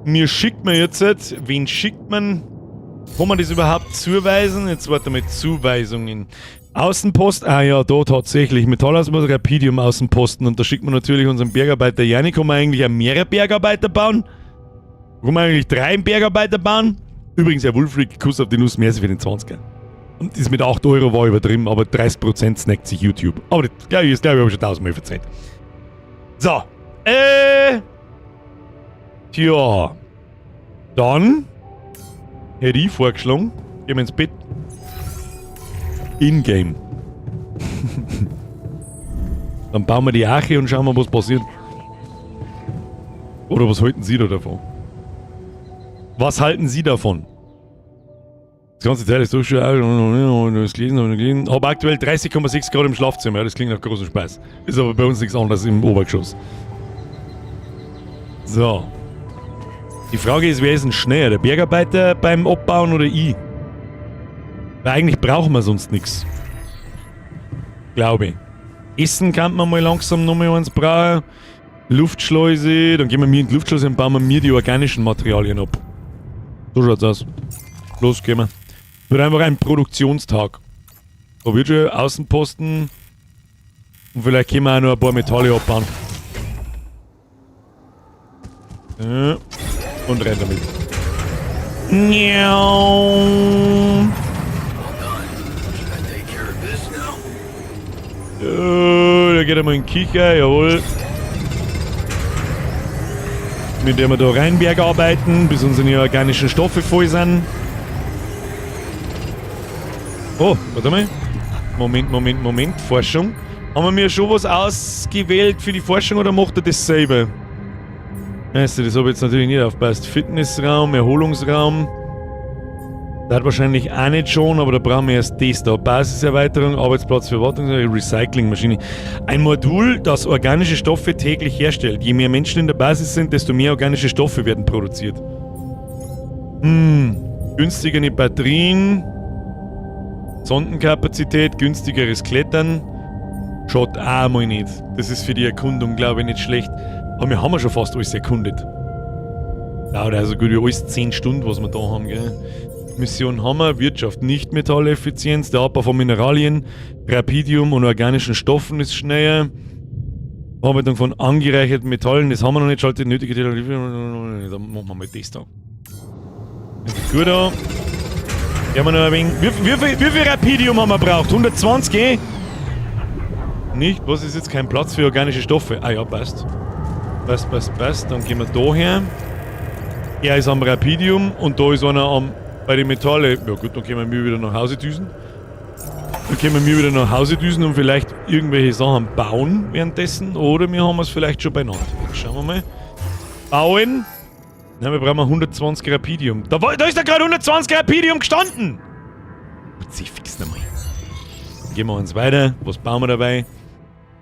mir schickt man jetzt, wen schickt man? Kann man das überhaupt zuweisen? Jetzt warte mal, Zuweisungen. Außenpost, ah ja, da tatsächlich. Metallausmaß, Rapidium Außenposten. Und da schickt man natürlich unseren Bergarbeiter Janik. Kann man eigentlich auch mehrere Bergarbeiter bauen? Kann man eigentlich 3 Bergarbeiter bauen? Übrigens, Herr Wulfric, Kuss auf die Nuss, mehr für den 20er. Und das mit 8 Euro war übertrieben, aber 30% snackt sich YouTube. Aber das glaube ich, hab ich schon 1000-mal verzeiht. So. Tja. Dann hätte ich vorgeschlagen, gehen wir ins Bett. In-game. Dann bauen wir die Arche und schauen mal, was passiert. Oder was halten Sie da davon? Was halten Sie davon? Das ganze Teil ist so schön. Das gelesen, hab ich gelesen. Hab aktuell 30,6 Grad im Schlafzimmer. Ja, das klingt nach großem Spaß. Ist aber bei uns nichts anderes im Obergeschoss. So. Die Frage ist, wer ist denn schneller? Der Bergarbeiter beim Abbauen oder ich? Weil eigentlich brauchen wir sonst nix. Glaube ich. Essen kann man mal langsam nochmal eins brauchen. Luftschleuse. Dann gehen wir mir in die Luftschleuse und bauen wir mir die organischen Materialien ab. So schaut's aus. Los, gehen wir. Wird einfach ein Produktionstag. Da wird schon Außenposten. Und vielleicht können wir auch noch ein paar Metalle abbauen. Ja. Und rein damit. Miau. All done. Should I take care of this now? Oh, da geht er mal in den Kicher, jawohl. Mit dem wir da Rheinberg arbeiten, bis unsere organischen Stoffe voll sind. Oh, warte mal. Moment, Moment, Moment. Forschung. Haben wir mir schon was ausgewählt für die Forschung oder macht er das selber? Weißt du, das habe ich jetzt natürlich nicht aufgepasst. Fitnessraum, Erholungsraum. Das hat wahrscheinlich auch nicht schon, aber da brauchen wir erst das da. Basiserweiterung, Arbeitsplatz für Wartung, Recyclingmaschine. Ein Modul, das organische Stoffe täglich herstellt. Je mehr Menschen in der Basis sind, desto mehr organische Stoffe werden produziert. Günstigere Batterien. Sondenkapazität, günstigeres Klettern. Schaut auch mal nicht. Das ist für die Erkundung, glaube ich, nicht schlecht. Aber wir haben ja schon fast alles erkundet. Dauert also gut wie alles 10 Stunden, was wir da haben, gell? Mission Hammer, Wirtschaft, Nicht-Metalleffizienz, der Abbau von Mineralien, Rapidium und organischen Stoffen ist schneller. Verarbeitung von angereicherten Metallen, das haben wir noch nicht, schaltet nötige Technologie. Dann machen wir mal das da. Das sieht gut an. Gehen wir noch ein wenig. Wie viel Rapidium haben wir braucht? 120, eh? Nicht? Was ist jetzt kein Platz für organische Stoffe? Ah ja, passt. Passt, passt, passt. Dann gehen wir da her. Er ist am Rapidium und da ist einer am, bei den Metalle. Ja gut, dann können wir wieder nach Hause düsen. Dann können wir wieder nach Hause düsen und vielleicht irgendwelche Sachen bauen währenddessen. Oder wir haben es vielleicht schon beieinander. Schauen wir mal. Bauen. Na, wir brauchen 120 Rapidium. Da ist ja gerade 120 Rapidium gestanden! Sie fix nochmal. Dann gehen wir uns weiter. Was bauen wir dabei?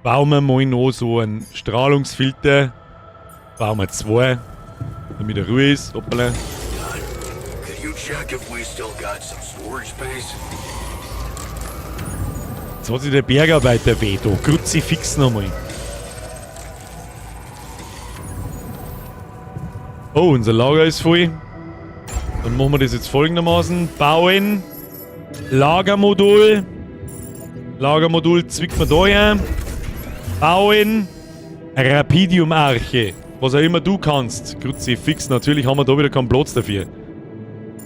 Bauen wir mal noch so einen Strahlungsfilter. Bauen wir 2. Damit er Ruhe ist. Hoppala. Could you check if we still got some storage space? Jetzt hat sich der Bergarbeiter weh da. Kruzifix nochmal. Oh, unser Lager ist voll. Dann machen wir das jetzt folgendermaßen. Bauen. Lagermodul. Lagermodul zwickt man da her. Bauen. Rapidium-Arche. Was auch immer du kannst. Kruzifix, natürlich haben wir da wieder keinen Platz dafür.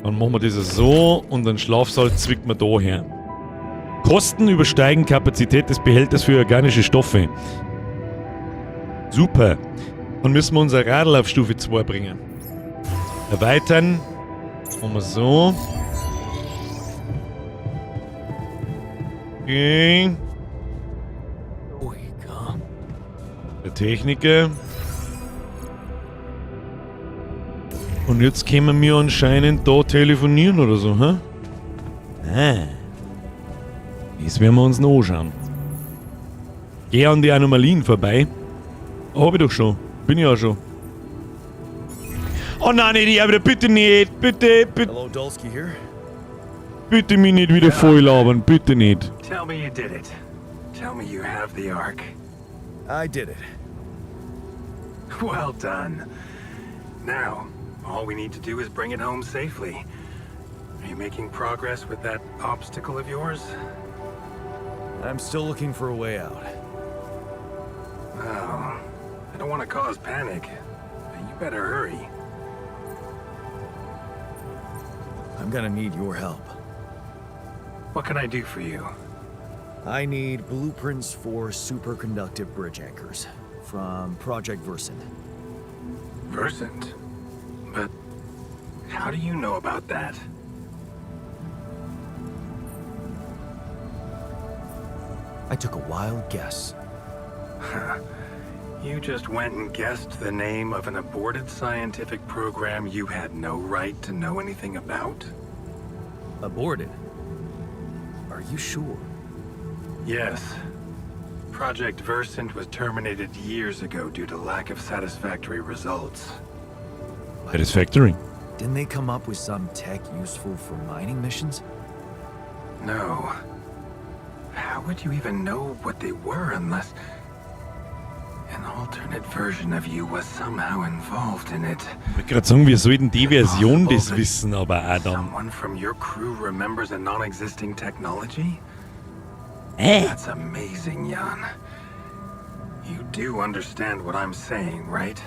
Dann machen wir das so und den Schlafsaal zwickt man da her. Kosten übersteigen Kapazität des Behälters für organische Stoffe. Super. Dann müssen wir unser Radl auf Stufe 2 bringen. Erweitern. Machen wir so. Okay. Der Techniker. Und jetzt können wir anscheinend da telefonieren oder so, hä? Ah. Das werden wir uns noch anschauen. Geh an die Anomalien vorbei. Hab ich doch schon. Bin ich auch schon. Oh nein, nicht ich wieder. Bitte nicht. Bitte, bitte. Hello, Dolsky here. Bitte mich nicht wieder voll labern. Bitte nicht. Tell me you did it. Tell me you have the Ark. I did it. Well done. Now, all we need to do is bring it home safely. Are you making progress with that obstacle of yours? I'm still looking for a way out. Oh, I don't want to cause panic, but you better hurry. I'm gonna need your help. What can I do for you? I need blueprints for superconductive bridge anchors from Project Versant. Versant? But how do you know about that? I took a wild guess. You just went and guessed the name of an aborted scientific program you had no right to know anything about? Aborted? Are you sure? Yes. Project Versant was terminated years ago due to lack of satisfactory results. Satisfactory. Didn't they come up with some tech useful for mining missions? No. How would you even know what they were unless an alternate version of you was somehow involved in it? Ich wollte gerade sagen, wir sollten die Version das wissen, aber auch dann. Someone from your crew remembers a non-existing technology? Hä? That's amazing, Jan. You do understand what I'm saying, right?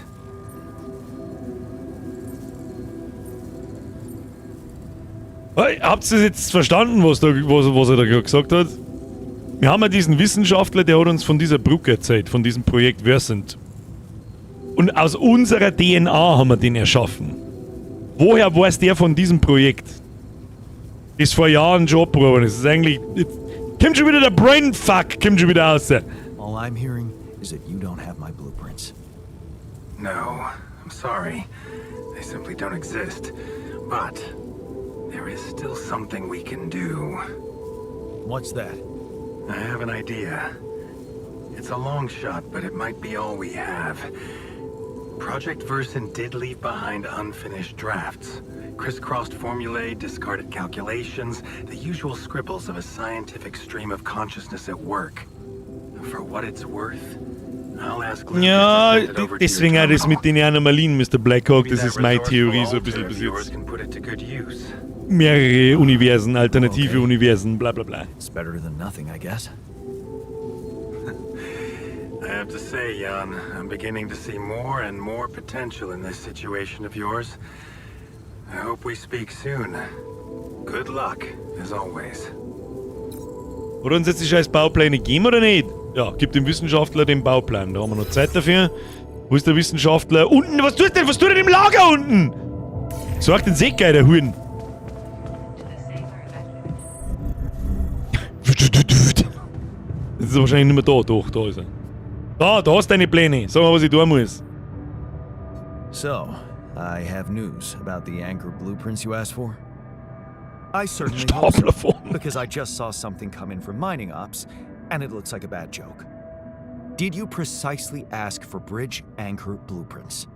Hey, habt ihr das jetzt verstanden, was er da gerade gesagt hat? Wir haben ja diesen Wissenschaftler, der hat uns von dieser Brücke erzählt, von diesem Projekt Versant. Und aus unserer DNA haben wir den erschaffen. Woher weiß der von diesem Projekt? Ist vor Jahren schon abgeworfen. Das ist eigentlich. Jetzt kommt schon wieder der Brainfuck, kommt schon wieder raus. All I'm hearing is that you don't have my blueprints. No, I'm sorry. They simply don't exist. But there is still something we can do. What's that? I have an idea. It's a long shot, but it might be all we have. Project Versant did leave behind unfinished drafts. Crisscrossed formulae, discarded calculations, the usual scribbles of a scientific stream of consciousness at work. For what it's worth, I'll ask Lucas Ja, to send it over to your deswegen auch das terminal. mit den Anomalien, Mr. Blackhawk, Maybe das that ist meine resourceful Theorie so ein alter bisschen of bis yours jetzt. can put it to good use. Mehrere Universen, alternative Okay. Universen, bla bla bla. It's better than nothing, I guess. I have to say, Jan, I'm beginning to see more and more potential in this situation of yours. I hope we speak soon. Good luck, as always. Hat uns jetzt die scheiß Baupläne gegeben oder nicht? Ja, gib dem Wissenschaftler den Bauplan. Da haben wir noch Zeit dafür. Wo ist der Wissenschaftler? Unten! Was tut denn? Was tut denn im Lager unten? Sorgt den Säcker, der Huren. Das ist wahrscheinlich nicht mehr da. Doch, da ist er. Da hast deine Pläne. Sag mal, was ich tun muss. So, I have news about the anchor blueprints you asked for. I certainly hope so, Stapler vorne. because I just saw something come in from mining ops, and it looks like a bad joke. Did you precisely ask for bridge anchor blueprints?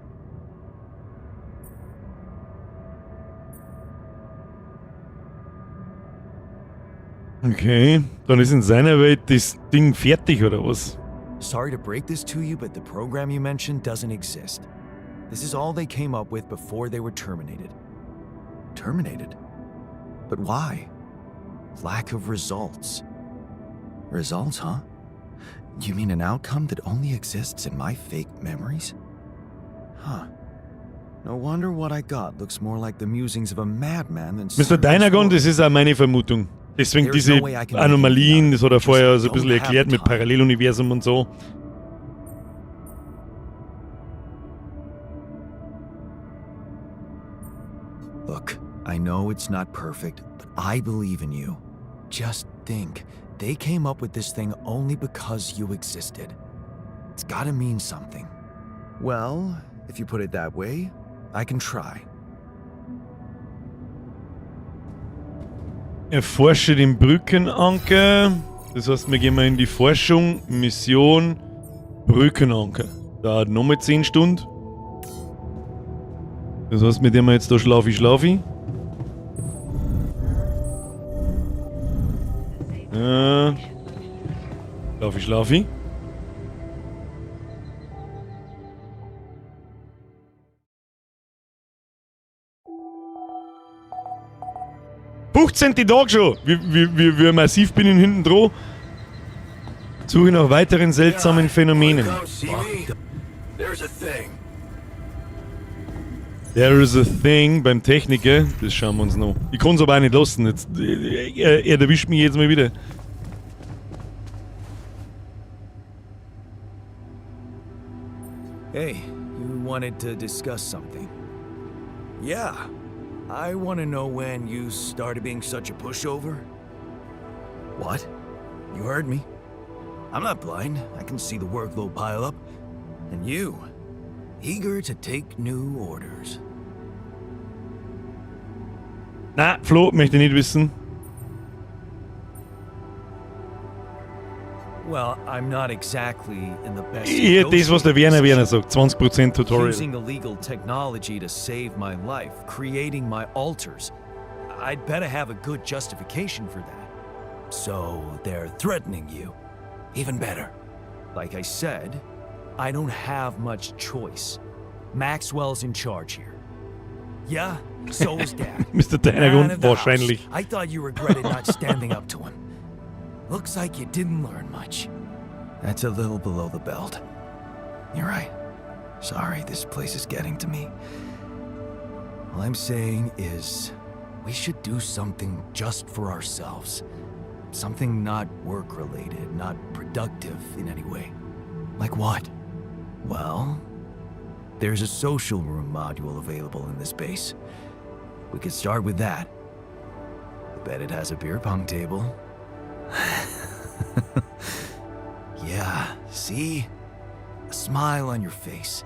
Okay, dann ist in seiner Welt das Ding fertig, oder was? Sorry to break this to you, but the program you mentioned doesn't exist. This is all they came up with before they were terminated. Terminated? But why? Lack of results. Results, huh? You mean an outcome that only exists in my fake memories? Huh. No wonder what I got looks more like the musings of a madman than Mr. serious Dynagon, work. das ist auch meine Vermutung. Deswegen diese Anomalien, das hat er vorher so ein bisschen erklärt mit Paralleluniversum und so. Look, I know it's not perfect, but I believe in you. Just think, they came up with this thing only because you existed. It's gotta mean something. Well, if you put it that way, I can try. Erforsche den Brückenanker. Das heißt, wir gehen mal in die Forschung, Mission, Brückenanker. Dauert nochmal 10 Stunden. Das heißt, mit dem wir jetzt da schlafi schlafi. Schlafi schlafi. Die Tag schon. Wie massiv bin ich hinten dran. Suche nach weiteren seltsamen Phänomenen. There's a thing. There is a thing beim Techniker. Das schauen wir uns noch. Ich kann es aber auch nicht lassen. Jetzt, er erwischt mich jetzt mal wieder. Hey, you wanted to discuss something? Yeah. I want to know when you started being such a pushover. What? You heard me. I'm not blind. I can see the workload pile up. And you, eager to take new orders. Na, Flo, möchte ich nicht wissen. Well, I'm not exactly in the best Ich, das, was der Werner sagt. 20% Tutorial. Using illegal technology to save my life, creating my alters. I'd better have a good justification for that. So they're threatening you. Even better. Like I said, I don't have much choice. Maxwell's in charge here. Yeah, so is Dad. Mr. Man Dynagon, of the house. wahrscheinlich. I thought you regretted not standing up to him. Looks like you didn't learn much. That's a little below the belt. You're right. Sorry, this place is getting to me. All I'm saying is, We should do something just for ourselves. Something not work related, not productive in any way. Like what? Well, there's a social room module available in this base. We could start with that. I bet it has a beer pong table. Yeah, see? A smile on your face.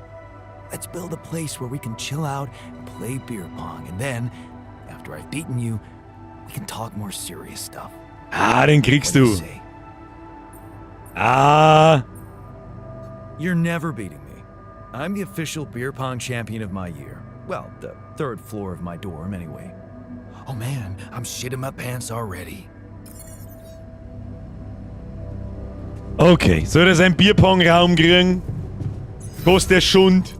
Let's build a place where we can chill out and play beer pong, and then, after I've beaten you, we can talk more serious stuff. Ah, den kriegst What do you du. say? Ah. You're never beating me. I'm the official beer pong champion of my year. Well, the third floor of my dorm, anyway. Oh man, I'm shitting my pants already. Okay, soll er seinen Bierpong-Raum kriegen? Kostet der Schund.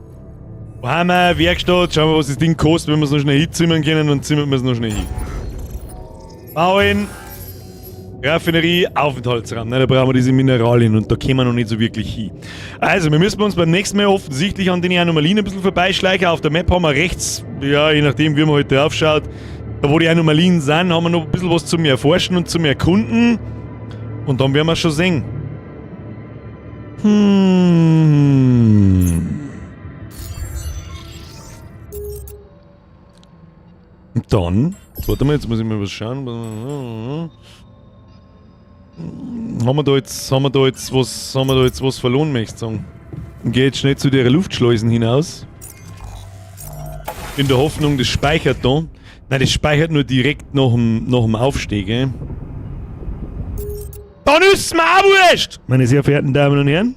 Wo haben wir? Werkstatt. Schauen wir, was das Ding kostet, wenn wir es noch schnell hinzimmern können, dann zimmern wir es noch schnell hin. Bauen. Raffinerie, Aufenthaltsraum. Ne, da brauchen wir diese Mineralien und da kommen wir noch nicht so wirklich hin. Also, wir müssen uns beim nächsten Mal offensichtlich an den Anomalien ein bisschen vorbeischleichen. Auf der Map haben wir rechts, ja, je nachdem, wie man heute drauf schaut, da wo die Anomalien sind, haben wir noch ein bisschen was zum Erforschen und zum Erkunden. Und dann werden wir schon sehen. Und dann, warte mal, jetzt muss ich mal was schauen. Haben wir da jetzt, haben wir da jetzt was, haben wir da jetzt was verloren, möchte ich sagen. Und geh jetzt schnell zu der Luftschleusen hinaus. In der Hoffnung, das speichert da. Nein, das speichert nur direkt nach dem Aufstieg, gell? Dann ist's mir auch wurscht! Meine sehr verehrten Damen und Herren.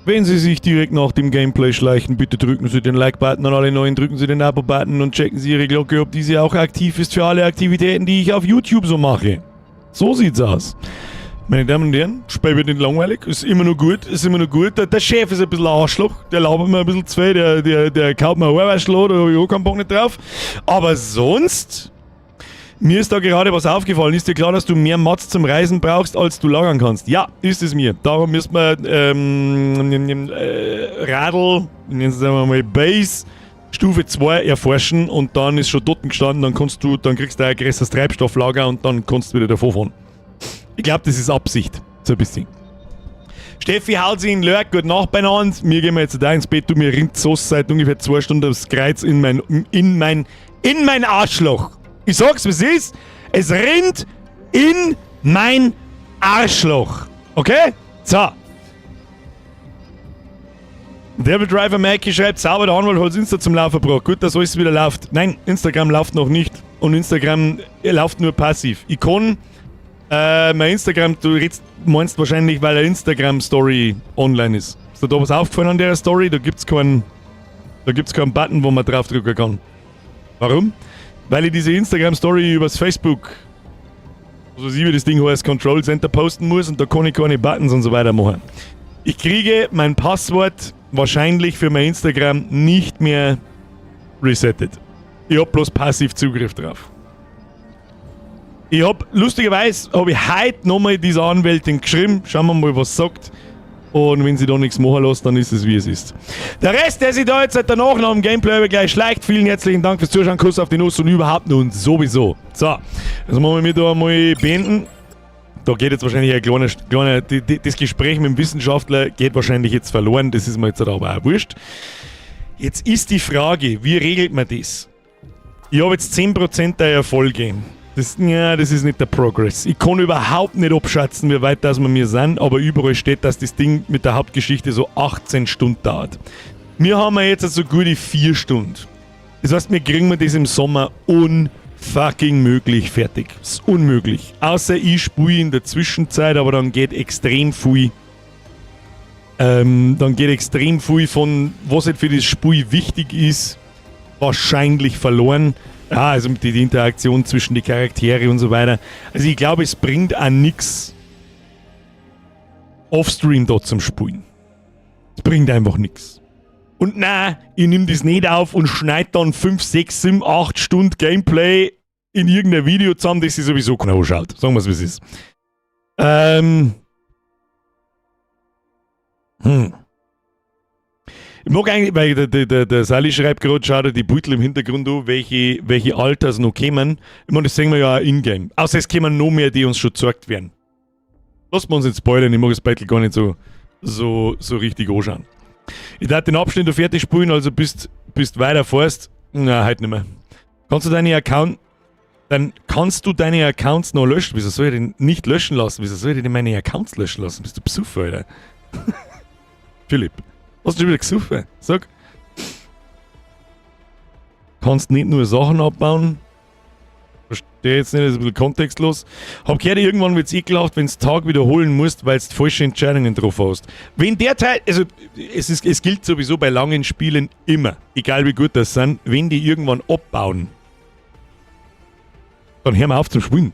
Wenn Sie sich direkt nach dem Gameplay schleichen, bitte drücken Sie den Like-Button an alle neuen, drücken Sie den Abo-Button und checken Sie Ihre Glocke, ob diese auch aktiv ist für alle Aktivitäten, die ich auf YouTube so mache. So sieht's aus. Meine Damen und Herren, Spiel wird nicht langweilig, ist immer noch gut, ist immer noch gut. Der Chef ist ein bisschen ein Arschloch, der labert mir ein bisschen zu viel, der kaut mir ein Ohrwaschel, da hab ich auch keinen Bock nicht drauf. Aber sonst, mir ist da gerade was aufgefallen. Ist dir klar, dass du mehr Mats zum Reisen brauchst, als du lagern kannst? Ja, ist es mir. Darum müssen wir Radl, nennen Sie es einmal mal Base, Stufe 2 erforschen und dann ist schon dort gestanden, dann kriegst du ein größeres Treibstofflager und dann kannst du wieder davor fahren. Ich glaub, das ist Absicht. So ein bisschen. Steffi haut sich in Lörk, gute Nacht beieinander. Wir gehen jetzt da ins Bett, du, mir rinnt so seit ungefähr 2 Stunden das Kreuz in mein Arschloch. Ich sag's, wie es ist. Es rinnt in mein Arschloch. Okay? So. Devil Driver Mackie schreibt, sauber, der Anwalt hat Insta zum Laufen gebracht. Gut, dass alles wieder läuft. Nein, Instagram läuft noch nicht. Und Instagram läuft nur passiv. Ich kann mein Instagram, du redst, meinst wahrscheinlich, weil eine Instagram-Story online ist. Ist dir da was aufgefallen an der Story? Da gibt's keinen Button, wo man draufdrücken kann. Warum? Weil ich diese Instagram-Story übers Facebook, also wie das Ding heißt, Control Center posten muss und da kann ich keine Buttons und so weiter machen. Ich kriege mein Passwort wahrscheinlich für mein Instagram nicht mehr resettet. Ich hab bloß passiv Zugriff drauf. Lustigerweise hab ich heute nochmal dieser Anwältin geschrieben. Schauen wir mal, was sie sagt. Und wenn sie da nichts machen lässt, dann ist es, wie es ist. Der Rest, der sich da jetzt seit danach nach dem Gameplay gleich schleicht, vielen herzlichen Dank fürs Zuschauen, Kuss auf die Nuss und überhaupt und sowieso. So, das machen wir da mal beenden. Da geht jetzt wahrscheinlich ein kleiner, kleiner, die, die, das Gespräch mit dem Wissenschaftler geht wahrscheinlich jetzt verloren, das ist mir jetzt aber auch wurscht. Jetzt ist die Frage, wie regelt man das? Ich hab jetzt 10% der Erfolge. Das, ja, das ist nicht der Progress. Ich kann überhaupt nicht abschätzen, wie weit das wir mir sind, aber überall steht, dass das Ding mit der Hauptgeschichte so 18 Stunden dauert. Wir haben ja jetzt so gute 4 Stunden. Das heißt, wir kriegen das im Sommer unfucking möglich fertig. Das ist unmöglich. Außer ich spiele in der Zwischenzeit, aber dann geht extrem viel. Dann geht extrem viel von, was halt für das Spiel wichtig ist, wahrscheinlich verloren. Ja, also die Interaktion zwischen die Charaktere und so weiter. Also ich glaube, es bringt auch nix, Offstream da zum Spielen. Es bringt einfach nix. Und nein, ich nehm das nicht auf und schneid dann 5, 6, 7, 8 Stunden Gameplay in irgendein Video zusammen, das sich sowieso keiner anschaut. Sagen wir's, wie es ist. Ich mag eigentlich, weil der Sally schreibt gerade, schau dir die Beutel im Hintergrund an, welche Alters noch kommen. Ich meine, das sehen wir ja auch in-game. Außer es kommen noch mehr, die uns schon gezeigt werden. Lass wir uns nicht spoilern, ich mag das Beutel gar nicht so richtig anschauen. Ich darf den Abschnitt noch fertig spielen, also bist weiter fährst. Na, heute nicht mehr. Kannst du deine Account, dann kannst du deine Accounts noch löschen. Wieso soll ich den nicht löschen lassen? Wieso soll ich denn meine Accounts löschen lassen? Bist du besoffen, Alter? Philipp, hast du schon wieder gesoffen? Sag. Kannst nicht nur Sachen abbauen. Verstehe jetzt nicht, das ist ein bisschen kontextlos. Hab gehört, irgendwann wird's ekelhaft, wenn's Tag wiederholen musst, weil's falsche Entscheidungen drauf hast. Wenn der Teil, also es gilt sowieso bei langen Spielen immer, egal wie gut das sind, wenn die irgendwann abbauen, dann hören wir auf zum Spielen.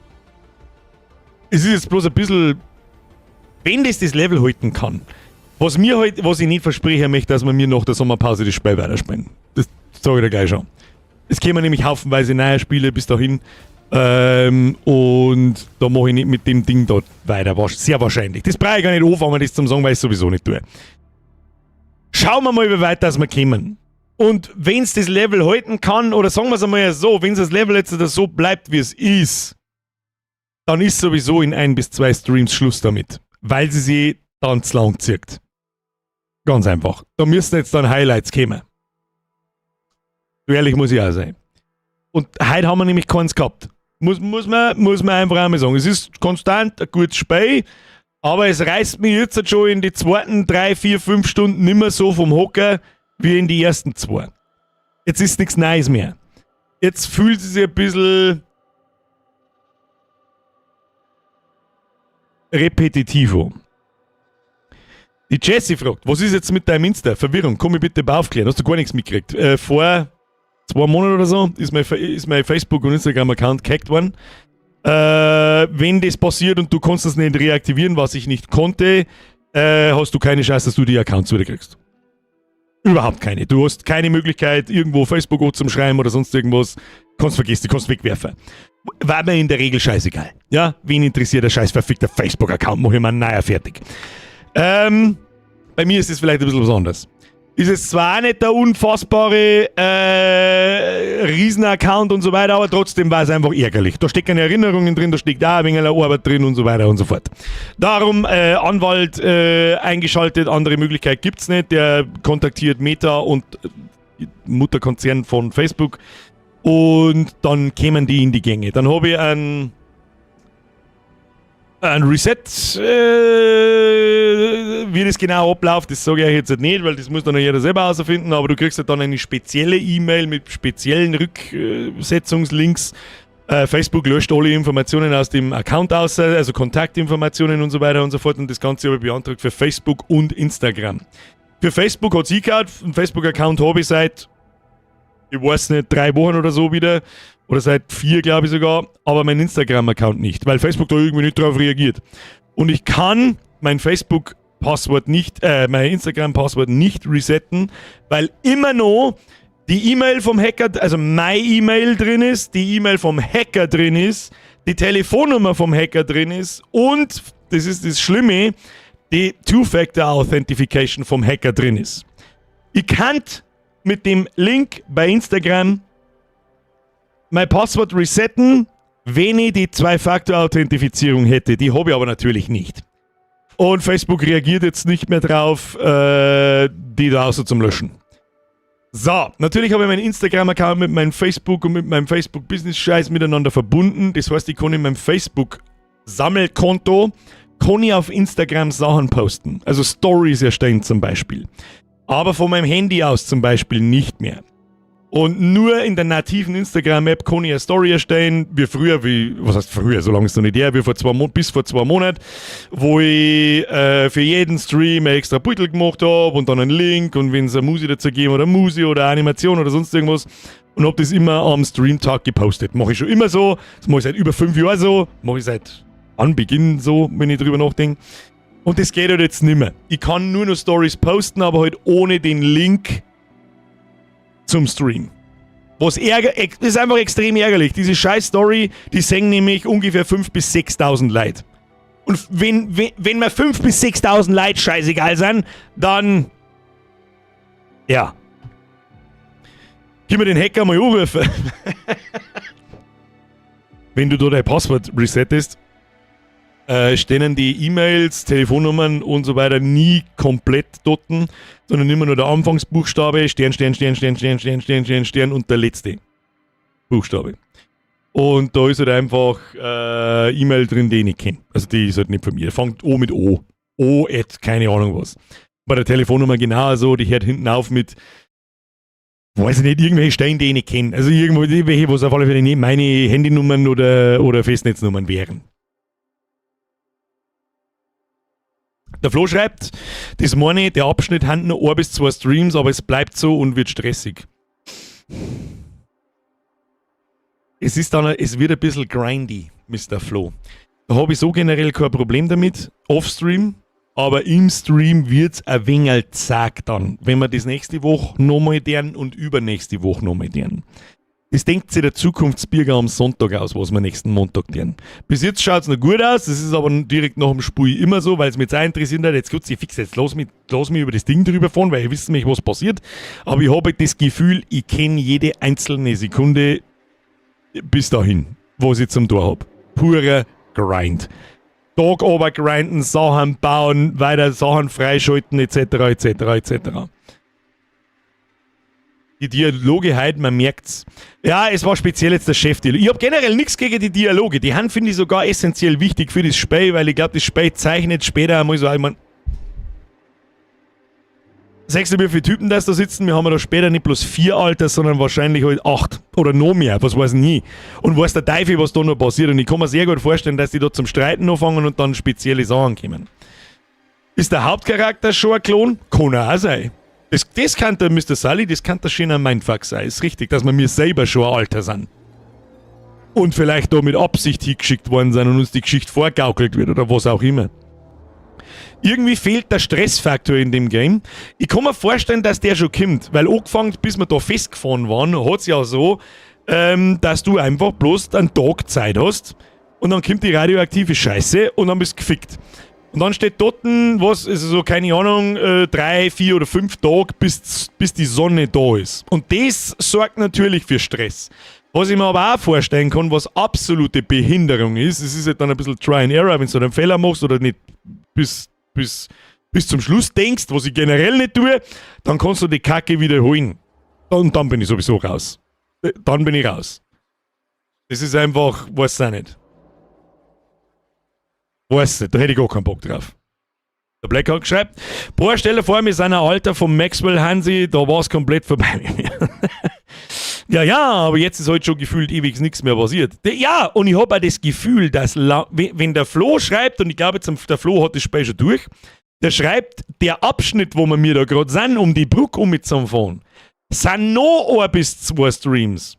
Es ist jetzt bloß ein bisschen, wenn das das Level halten kann, was mir halt, was ich nicht versprechen möchte, dass wir mir nach der Sommerpause das Spiel weiterspielen. Das sage ich dir gleich schon. Es kämen nämlich haufenweise neue Spiele bis dahin. Und da mache ich nicht mit dem Ding dort weiter. Sehr wahrscheinlich. Das brauche ich gar nicht anfangen, das zum sagen, weil ich es sowieso nicht tue. Schauen wir mal, wie weit das wir kommen. Und wenn's das Level halten kann, oder sagen wir es einmal so, wenn's das Level jetzt so bleibt, wie es ist, dann ist sowieso in 1 bis 2 Streams Schluss damit. Weil sie sich dann zu lang zieht. Ganz einfach. Da müssen jetzt dann Highlights kommen. So ehrlich muss ich auch sein. Und heute haben wir nämlich keins gehabt. Muss man einfach einmal sagen. Es ist konstant ein gutes Spiel, aber es reißt mich jetzt schon in die zweiten 3, 4, 5 Stunden nimmer so vom Hocker wie in die ersten 2. Jetzt ist nichts Neues mehr. Jetzt fühlt es sich ein bisschen repetitiv an. Die Jessie fragt, was ist jetzt mit deinem Insta? Verwirrung, komm ich bitte aufklären. Hast du gar nichts mitgekriegt? Vor 2 Monaten oder so ist mein Facebook- und Instagram-Account gehackt worden. Wenn das passiert und du kannst das nicht reaktivieren, was ich nicht konnte, hast du keine Chance, dass du die Accounts wieder kriegst. Überhaupt keine. Du hast keine Möglichkeit, irgendwo Facebook zum Schreiben oder sonst irgendwas. Kannst vergessen, die kannst wegwerfen. War mir in der Regel scheißegal. Ja, wen interessiert der scheiß verfickter Facebook-Account? Mach ich mal einen neuer fertig. Bei mir ist es vielleicht ein bisschen was anderes. Ist es zwar auch nicht der unfassbare Riesen-Account und so weiter, aber trotzdem war es einfach ärgerlich. Da stecken Erinnerungen drin, da steckt auch ein wenig Arbeit drin und so weiter und so fort. Darum Anwalt eingeschaltet, andere Möglichkeit gibt's nicht. Der kontaktiert Meta und Mutterkonzern von Facebook und dann kämen die in die Gänge. Dann habe ich ein Reset, wie das genau abläuft, das sage ich euch jetzt nicht, weil das muss dann noch jeder selber herausfinden, aber du kriegst halt dann eine spezielle E-Mail mit speziellen Rücksetzungslinks. Facebook löscht alle Informationen aus dem Account aus, also Kontaktinformationen und so weiter und so fort, und das Ganze habe ich beantragt für Facebook und Instagram. Für Facebook hat's eingehört, einen Facebook-Account habe ich seit, ich weiß nicht, 3 Wochen oder so wieder, oder seit 4, glaube ich sogar, aber mein Instagram-Account nicht, weil Facebook da irgendwie nicht drauf reagiert. Und ich kann mein Facebook-Passwort nicht, mein Instagram-Passwort nicht resetten, weil immer noch die E-Mail vom Hacker, also meine E-Mail drin ist, die E-Mail vom Hacker drin ist, die Telefonnummer vom Hacker drin ist und, das ist das Schlimme, die Two-Factor-Authentification vom Hacker drin ist. Ich kann mit dem Link bei Instagram mein Passwort resetten, wenn ich die Zwei-Faktor-Authentifizierung hätte. Die habe ich aber natürlich nicht. Und Facebook reagiert jetzt nicht mehr drauf, die da außer zum Löschen. So, natürlich habe ich meinen Instagram-Account mit meinem Facebook und mit meinem Facebook-Business-Scheiß miteinander verbunden. Das heißt, ich kann in meinem Facebook-Sammelkonto kann ich auf Instagram Sachen posten. Also Stories erstellen zum Beispiel. Aber von meinem Handy aus zum Beispiel nicht mehr. Und nur in der nativen Instagram-App kann ich eine Story erstellen, wie früher, wie, was heißt früher, so lange ist es noch nicht her, wie vor zwei Mon-, bis vor 2 Monaten, wo ich für jeden Stream ein extra Beutel gemacht hab und dann einen Link und wenn es eine Musi dazu geben oder eine Musi oder eine Animation oder sonst irgendwas, und hab das immer am Streamtag gepostet. Mach ich schon immer so, das mach ich seit über 5 Jahren so, mach ich seit Anbeginn so, wenn ich drüber nachdenke. Und das geht halt jetzt nimmer. Ich kann nur noch Stories posten, aber halt ohne den Link zum Stream. Was ärger-, das ist einfach extrem ärgerlich. Diese scheiß Story, die sehen nämlich ungefähr 5 bis 6.000 Leute. Und wenn mir 5 bis 6.000 Leute scheißegal sind, dann Ja. Können wir den Hacker mal anrufen? Wenn du da dein Passwort resettest, stehen die E-Mails, Telefonnummern und so weiter nie komplett dort, sondern immer nur der Anfangsbuchstabe, Stern, Stern, Stern, Stern, Stern, Stern, Stern, Stern, Stern und der letzte Buchstabe. Und da ist halt einfach E-Mail drin, die ich nicht kenne. Also die ist halt nicht von mir. Fangt O mit O. O at keine Ahnung was. Bei der Telefonnummer genauso, die hört hinten auf mit, weiß ich nicht, irgendwelche Stellen, die ich nicht kenne. Also irgendwo, welche, was auf alle Fälle nicht meine Handynummern oder Festnetznummern wären. Der Flo schreibt, das meine ich, der Abschnitt hat nur 1 bis 2 Streams, aber es bleibt so und wird stressig. Es ist dann, es wird ein bisschen grindy, Mr. Flo. Da habe ich so generell kein Problem damit, off-Stream, aber im Stream wird's ein wenig zag dann, wenn wir das nächste Woche nochmal deren und übernächste Woche nochmal deren. Das denkt sich der Zukunftsbürger am Sonntag aus, was wir nächsten Montag tun. Bis jetzt schaut's noch gut aus, das ist aber direkt nach dem Spiel immer so, weil es mich jetzt auch interessiert hat. Jetzt kurz, ich fix jetzt, lass mich über das Ding drüber fahren, weil ich wissen mich, was passiert. Aber ich habe halt das Gefühl, ich kenne jede einzelne Sekunde bis dahin, was ich zum Tor hab. Purer Grind. Tag grinden, Sachen bauen, weiter Sachen freischalten, etc., etc., etc. Die Dialoge heute, man merkt's. Ja, es war speziell jetzt der Chefdialog. Ich hab generell nichts gegen die Dialoge. Die haben, finde ich, sogar essentiell wichtig für das Spiel, weil ich glaube, das Spiel zeichnet später einmal so, ich mein, sagst du, wie viele Typen das da sitzen? Wir haben ja da später nicht bloß vier Alter, sondern wahrscheinlich halt acht oder noch mehr, was weiß ich nie. Und weiß der Teufel, was da noch passiert. Und ich kann mir sehr gut vorstellen, dass die da zum Streiten anfangen und dann spezielle Sachen kommen. Ist der Hauptcharakter schon ein Klon? Kann er auch sein. Das kann der Mr. Sully, das kann der schöner Mindfuck sein. Ist richtig, dass wir mir selber schon ein Alter sind. Und vielleicht da mit Absicht hingeschickt worden sind und uns die Geschichte vorgaukelt wird oder was auch immer. Irgendwie fehlt der Stressfaktor in dem Game. Ich kann mir vorstellen, dass der schon kommt, weil angefangen, bis wir da festgefahren waren, hat's ja so, dass du einfach bloß einen Tag Zeit hast und dann kommt die radioaktive Scheiße und dann bist du gefickt. Und dann steht dort, was, also so, keine Ahnung, 3, 4 oder 5 Tage, bis die Sonne da ist. Und das sorgt natürlich für Stress. Was ich mir aber auch vorstellen kann, was absolute Behinderung ist, es ist halt dann ein bisschen Try and Error, wenn du einen Fehler machst oder nicht bis zum Schluss denkst, was ich generell nicht tue, dann kannst du die Kacke wiederholen. Und dann bin ich sowieso raus. Dann bin ich raus. Das ist einfach, weiß auch nicht. Weiß nicht, da hätte ich gar keinen Bock drauf. Der Black Hawk schreibt, boah, stell dir vor, wir sind ein Alter vom Maxwell Hansi, da war es komplett vorbei mit mir. Ja, aber jetzt ist halt schon gefühlt ewig nichts mehr passiert. Ja, und ich habe auch das Gefühl, dass wenn der Flo schreibt, und ich glaube, jetzt, der Flo hat das Spiel schon durch, der schreibt, der Abschnitt, wo wir mir da gerade sind, um die Brücke um mit zum fahren, sind noch ein bis zwei Streams.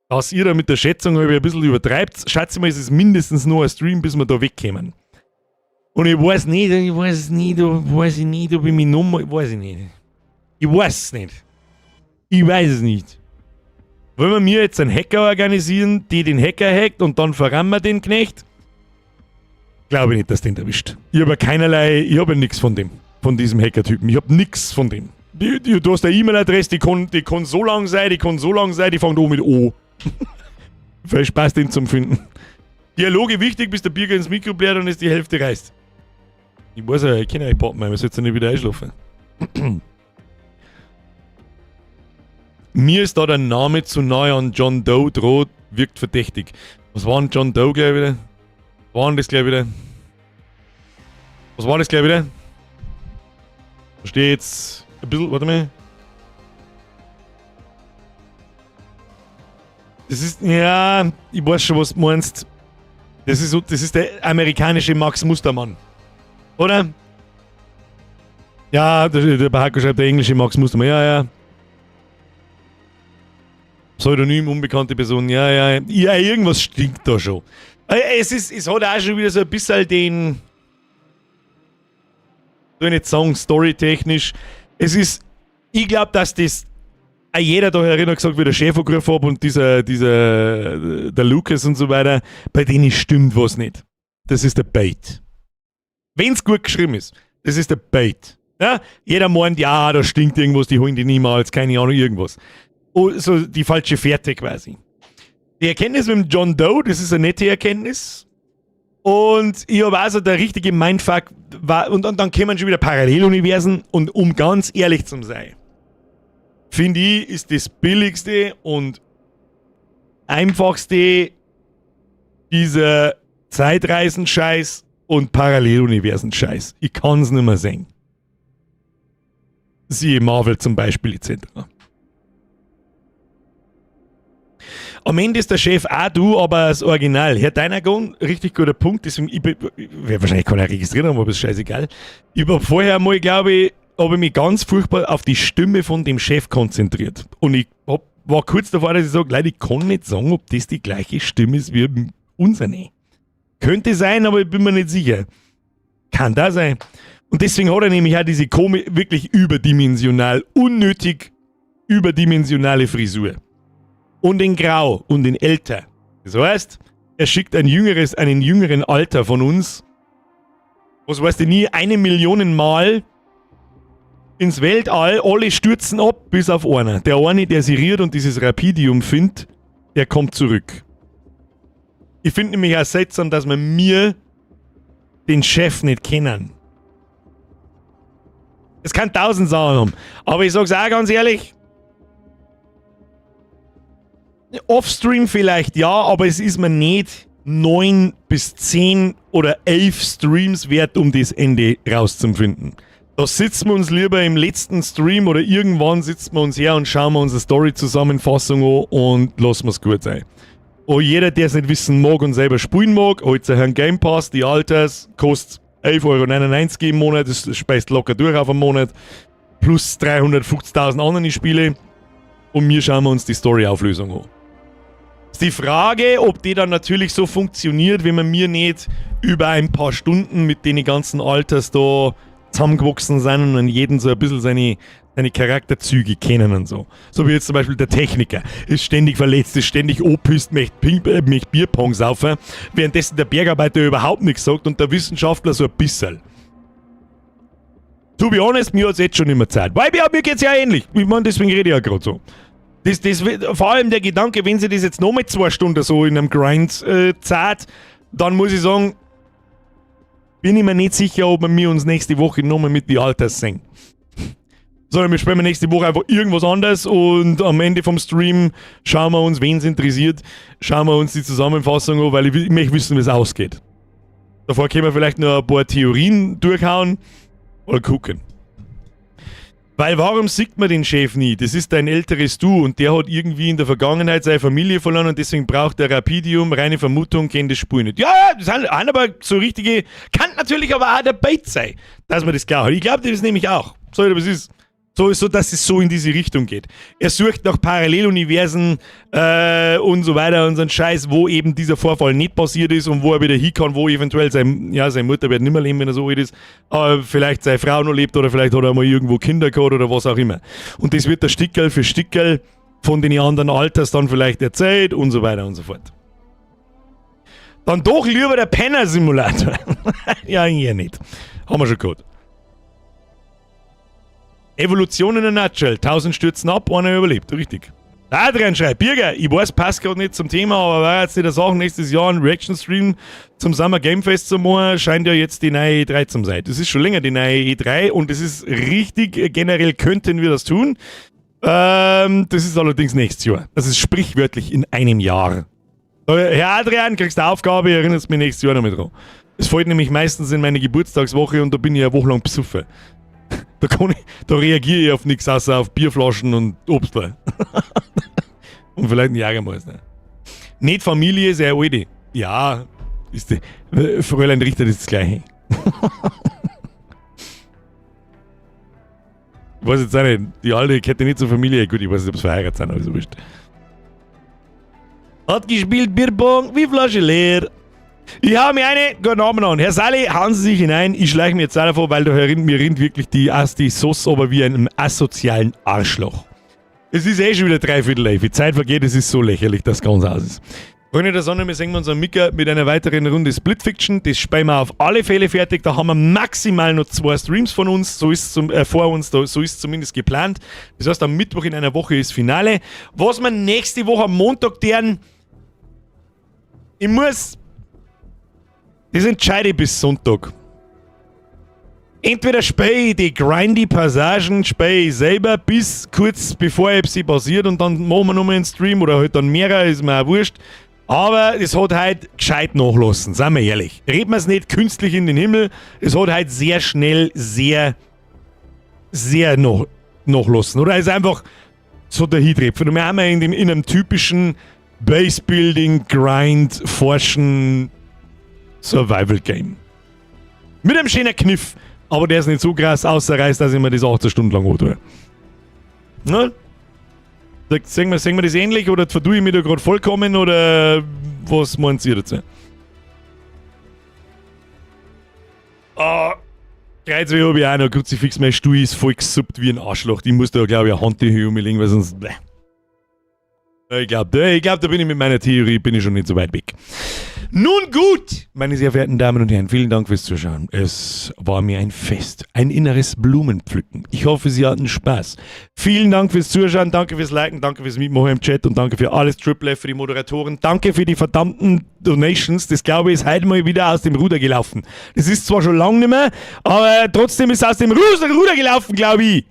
Dass ihr da mit der Schätzung ein bisschen übertreibt, schätze mal, es ist mindestens noch ein Stream, bis wir da wegkommen. Und ich weiß nicht, weiß ich nicht, ob ich mich nochmal, weiß ich nicht. Ich weiß es nicht. Ich weiß es nicht. Wollen wir mir jetzt einen Hacker organisieren, die den Hacker hackt, und dann verrammen wir den Knecht? Glaube ich nicht, dass den erwischt. Ich habe ja keinerlei, ich habe ja nichts von dem, von diesem Hacker-Typen. Ich habe nichts von dem. Du hast eine E-Mail-Adresse, die kann so lang sein, die kann so lang sein, die fängt an mit O. Viel Spaß, den zum Finden. Dialoge wichtig, bis der Birger ins Mikro blärt und es die Hälfte reißt. Ich weiß ja, ich kenne euch Pappen, wir sollten ja nicht wieder einschlafen. Mir ist da der Name zu nahe an John Doe droht, wirkt verdächtig. Was war denn John Doe gleich wieder? Was war denn das gleich wieder? Was war das gleich wieder? Da steht's ein bisschen, warte mal. Das ist, ja, ich weiß schon, was du meinst. Das ist so, das ist der amerikanische Max Mustermann. Oder? Ja, der Bahako schreibt, der englische Max Mustermann. Ja. Pseudonym, unbekannte Person. Ja. Ja, irgendwas stinkt da schon. Es hat auch schon wieder so ein bisschen den, soll ich nicht sagen, storytechnisch. Es ist, ich glaub, dass das auch jeder da erinnert gesagt, wie der Chef angerufen hat und dieser, der Lucas und so weiter, bei denen stimmt was nicht. Das ist der Bait. Wenn's gut geschrieben ist, das ist der Bait. Ja? Jeder meint, ja, da stinkt irgendwas, die holen die niemals, keine Ahnung, irgendwas. Oh, so die falsche Fährte quasi. Die Erkenntnis mit dem John Doe, das ist eine nette Erkenntnis. Und ich habe also der richtige Mindfuck war, und dann kämen schon wieder Paralleluniversen und um ganz ehrlich zu sein, finde ich, ist das billigste und einfachste dieser Zeitreisen-Scheiß und Paralleluniversen-Scheiß. Ich kann's nicht mehr sehen. Siehe Marvel zum Beispiel etc. Am Ende ist der Chef auch du, aber das Original. Herr Deinagon, richtig guter Punkt. Deswegen, ich werde wahrscheinlich keiner registrieren, aber ist scheißegal. Ich hab vorher mal, glaube ich, habe ich mich ganz furchtbar auf die Stimme von dem Chef konzentriert. Und ich war kurz davor, dass ich sage, Leute, ich kann nicht sagen, ob das die gleiche Stimme ist wie unsere. Könnte sein, aber ich bin mir nicht sicher. Kann da sein. Und deswegen hat er nämlich auch diese wirklich überdimensional, unnötig überdimensionale Frisur. Und in Grau und in älter. Das heißt, er schickt einen jüngeren Alter von uns, was weißt du nie, 1 Million Mal ins Weltall, alle stürzen ab, bis auf einer. Der eine, der sich rührt und dieses Rapidium findet, der kommt zurück. Ich finde nämlich auch seltsam, dass wir mir den Chef nicht kennen. Es kann 1000 Sachen haben. Aber ich sag's auch ganz ehrlich, Offstream vielleicht ja, aber es ist mir nicht 9 bis 10 oder 11 Streams wert, um das Ende rauszufinden. Da sitzen wir uns lieber im letzten Stream oder irgendwann sitzen wir uns her und schauen wir unsere Story-Zusammenfassung an und lassen wir's gut sein. Und jeder, der es nicht wissen mag und selber spielen mag, holt sich einen Game Pass, die Alters, kostet 11,99 € im Monat, das speist locker durch auf einen Monat, plus 350.000 andere Spiele. Und wir schauen wir uns die Story-Auflösung an. Ist die Frage, ob die dann natürlich so funktioniert, wenn man mir nicht über ein paar Stunden mit den ganzen Alters da zusammengewachsen sind und an jeden so ein bisschen seine Charakterzüge kennen und so. So wie jetzt zum Beispiel der Techniker. Ist ständig verletzt, ist ständig angepisst, möchte Bierpong saufen, währenddessen der Bergarbeiter überhaupt nichts sagt und der Wissenschaftler so ein bisschen. To be honest, mir hat's jetzt schon immer Zeit. Weil mir geht's ja ähnlich. Ich mein, deswegen rede ich ja grad so. Vor allem der Gedanke, wenn sie das jetzt noch mit 2 Stunden so in einem Grind zahlt, dann muss ich sagen, bin ich mir nicht sicher, ob wir uns nächste Woche nochmal mit die Alters sehen. Sondern wir spielen nächste Woche einfach irgendwas anderes und am Ende vom Stream schauen wir uns, wen's interessiert, schauen wir uns die Zusammenfassung an, weil ich möchte wissen, wie es ausgeht. Davor können wir vielleicht noch ein paar Theorien durchhauen oder gucken. Weil warum sieht man den Chef nie? Das ist dein älteres Du und der hat irgendwie in der Vergangenheit seine Familie verloren und deswegen braucht er Rapidium, reine Vermutung, kennt das Spiel nicht. Ja, ja, das sind aber so richtige, kann natürlich aber auch der Bait sein, dass man das klar hat. Ich glaub, das ist nämlich auch. So, aber es ist so, so, dass es so in diese Richtung geht. Er sucht nach Paralleluniversen und so weiter und so einen Scheiß, wo eben dieser Vorfall nicht passiert ist und wo er wieder hin kann, wo eventuell seine Mutter wird nicht mehr leben, wenn er so alt ist, aber vielleicht seine Frau noch lebt oder vielleicht hat er mal irgendwo Kinder gehabt oder was auch immer. Und das wird der Stickerl für Stickerl von den anderen Alters dann vielleicht erzählt und so weiter und so fort. Dann doch lieber der Penner-Simulator. Ja, eher nicht. Haben wir schon gehabt. Evolution in a nutshell. 1000 stürzen ab, einer überlebt. Richtig. Adrian schreibt, Birger, ich weiß, passt gerade nicht zum Thema, aber war jetzt nicht der Sache, nächstes Jahr ein Reaction-Stream zum Summer Game Fest zu machen, scheint ja jetzt die neue E3 zu sein. Das ist schon länger die neue E3 und es ist richtig, generell könnten wir das tun. Das ist allerdings nächstes Jahr. Das ist sprichwörtlich in einem Jahr. Herr Adrian, kriegst du Aufgabe, erinnerst mich nächstes Jahr noch mit dran. Es fällt nämlich meistens in meine Geburtstagswoche und da bin ich eine Woche lang besoffen. Da reagiere ich auf nichts außer auf Bierflaschen und Obstler. Und vielleicht ein Jägermeister. Nicht Familie, sehr alte. Ja, ist die, Fräulein Richter ist das Gleiche. Ich weiß jetzt auch nicht, die Alte hätte nicht zur Familie. Gut, ich weiß nicht, ob sie verheiratet sind, aber ist wurscht. Hat gespielt Bierpong, wie Flasche leer. Ich hau mir eine, guten Abend an. Herr Sally, hauen Sie sich hinein. Ich schleiche mir jetzt auch davor, weil da mir rinnt wirklich die Sauce aber wie einem asozialen Arschloch. Es ist eh schon wieder 10:45. Die Zeit vergeht, es ist so lächerlich, dass es ganz aus ist. Freunde der Sonne, wir sehen uns am Micker mit einer weiteren Runde Split Fiction. Das spielen wir auf alle Fälle fertig. Da haben wir maximal noch zwei Streams von uns. So ist zum, vor uns, da, so ist zumindest geplant. Das heißt, am Mittwoch in einer Woche ist Finale. Was wir nächste Woche am Montag deren. Ich muss. Das entscheide ich bis Sonntag. Entweder spiele ich die grindy Passagen, spiele ich selber bis kurz bevor sie passiert und dann machen wir nochmal einen Stream oder halt dann mehrere, ist mir auch wurscht. Aber es hat halt gescheit nachlassen, seien wir ehrlich. Reden wir es nicht künstlich in den Himmel, es hat halt sehr schnell sehr, sehr nachlassen. Oder es ist einfach so der Hidrepf. Und wir haben ja in einem typischen Base-Building, Grind, Forschen, Survival Game. Mit einem schönen Kniff, aber der ist nicht so krass außerreißt, dass ich mir das 18 Stunden lang antue. Ne? Sehen wir das ähnlich oder vertue ich mich da gerade vollkommen oder was meint ihr dazu? Ah, Kreuzweh habe ich auch noch. Kruzifix, mein Stuhl ist voll gesuppt wie ein Arschloch. Ich muss da, glaube ich, eine Hand die umlegen, weil sonst. Bleh. Ich glaub, da bin ich mit meiner Theorie bin ich schon nicht so weit weg. Nun gut, meine sehr verehrten Damen und Herren, vielen Dank fürs Zuschauen. Es war mir ein Fest, ein inneres Blumenpflücken. Ich hoffe, Sie hatten Spaß. Vielen Dank fürs Zuschauen, danke fürs Liken, danke fürs Mitmachen im Chat und danke für alles Triple F für die Moderatoren. Danke für die verdammten Donations. Das, glaube ich, ist heute mal wieder aus dem Ruder gelaufen. Das ist zwar schon lange nicht mehr, aber trotzdem ist es aus dem Ruder gelaufen, glaube ich.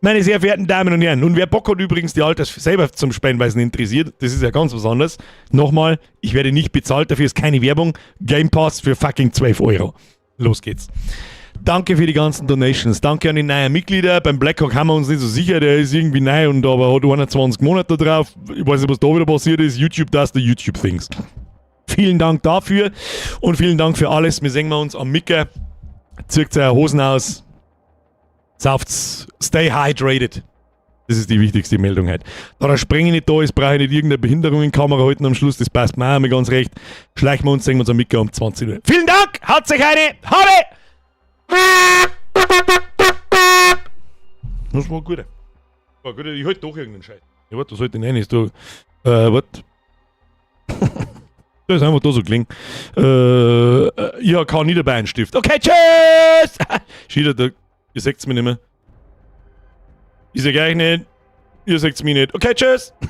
Meine sehr verehrten Damen und Herren, und wer Bock hat übrigens, die Alters selber zum Spenden, weil es ihn interessiert, das ist ja ganz was anderes. Nochmal, ich werde nicht bezahlt, dafür ist keine Werbung. Game Pass für fucking 12 Euro. Los geht's. Danke für die ganzen Donations. Danke an die neuen Mitglieder. Beim Blackhawk haben wir uns nicht so sicher, der ist irgendwie neu und aber hat 21 Monate drauf. Ich weiß nicht, was da wieder passiert ist. YouTube does the YouTube things. Vielen Dank dafür und vielen Dank für alles. Wir sehen wir uns am Micker. Zieht eure Hosen aus. Sauft's. Stay hydrated. Das ist die wichtigste Meldung heute. Da der Sprenger nicht da ist, brauche ich nicht irgendeine Behinderung in Kamera halten am Schluss. Das passt mir auch immer ganz recht. Schleichen wir uns, sehen wir uns am Micker um 20 Uhr. Vielen Dank! Haut sich eine! Hade! Das war gut. War gut. Ich halte doch irgendeinen Scheiß. Ja, warte, was soll denn rein? Ist da. Warte. Das ist einfach da so gelingen. Ja, kann nicht dabei einen Stift. Okay, tschüss! Schieder, da, ihr seht's mich nicht mehr. Ich sag euch nicht. Ihr seht's mich nicht. Okay, tschüss!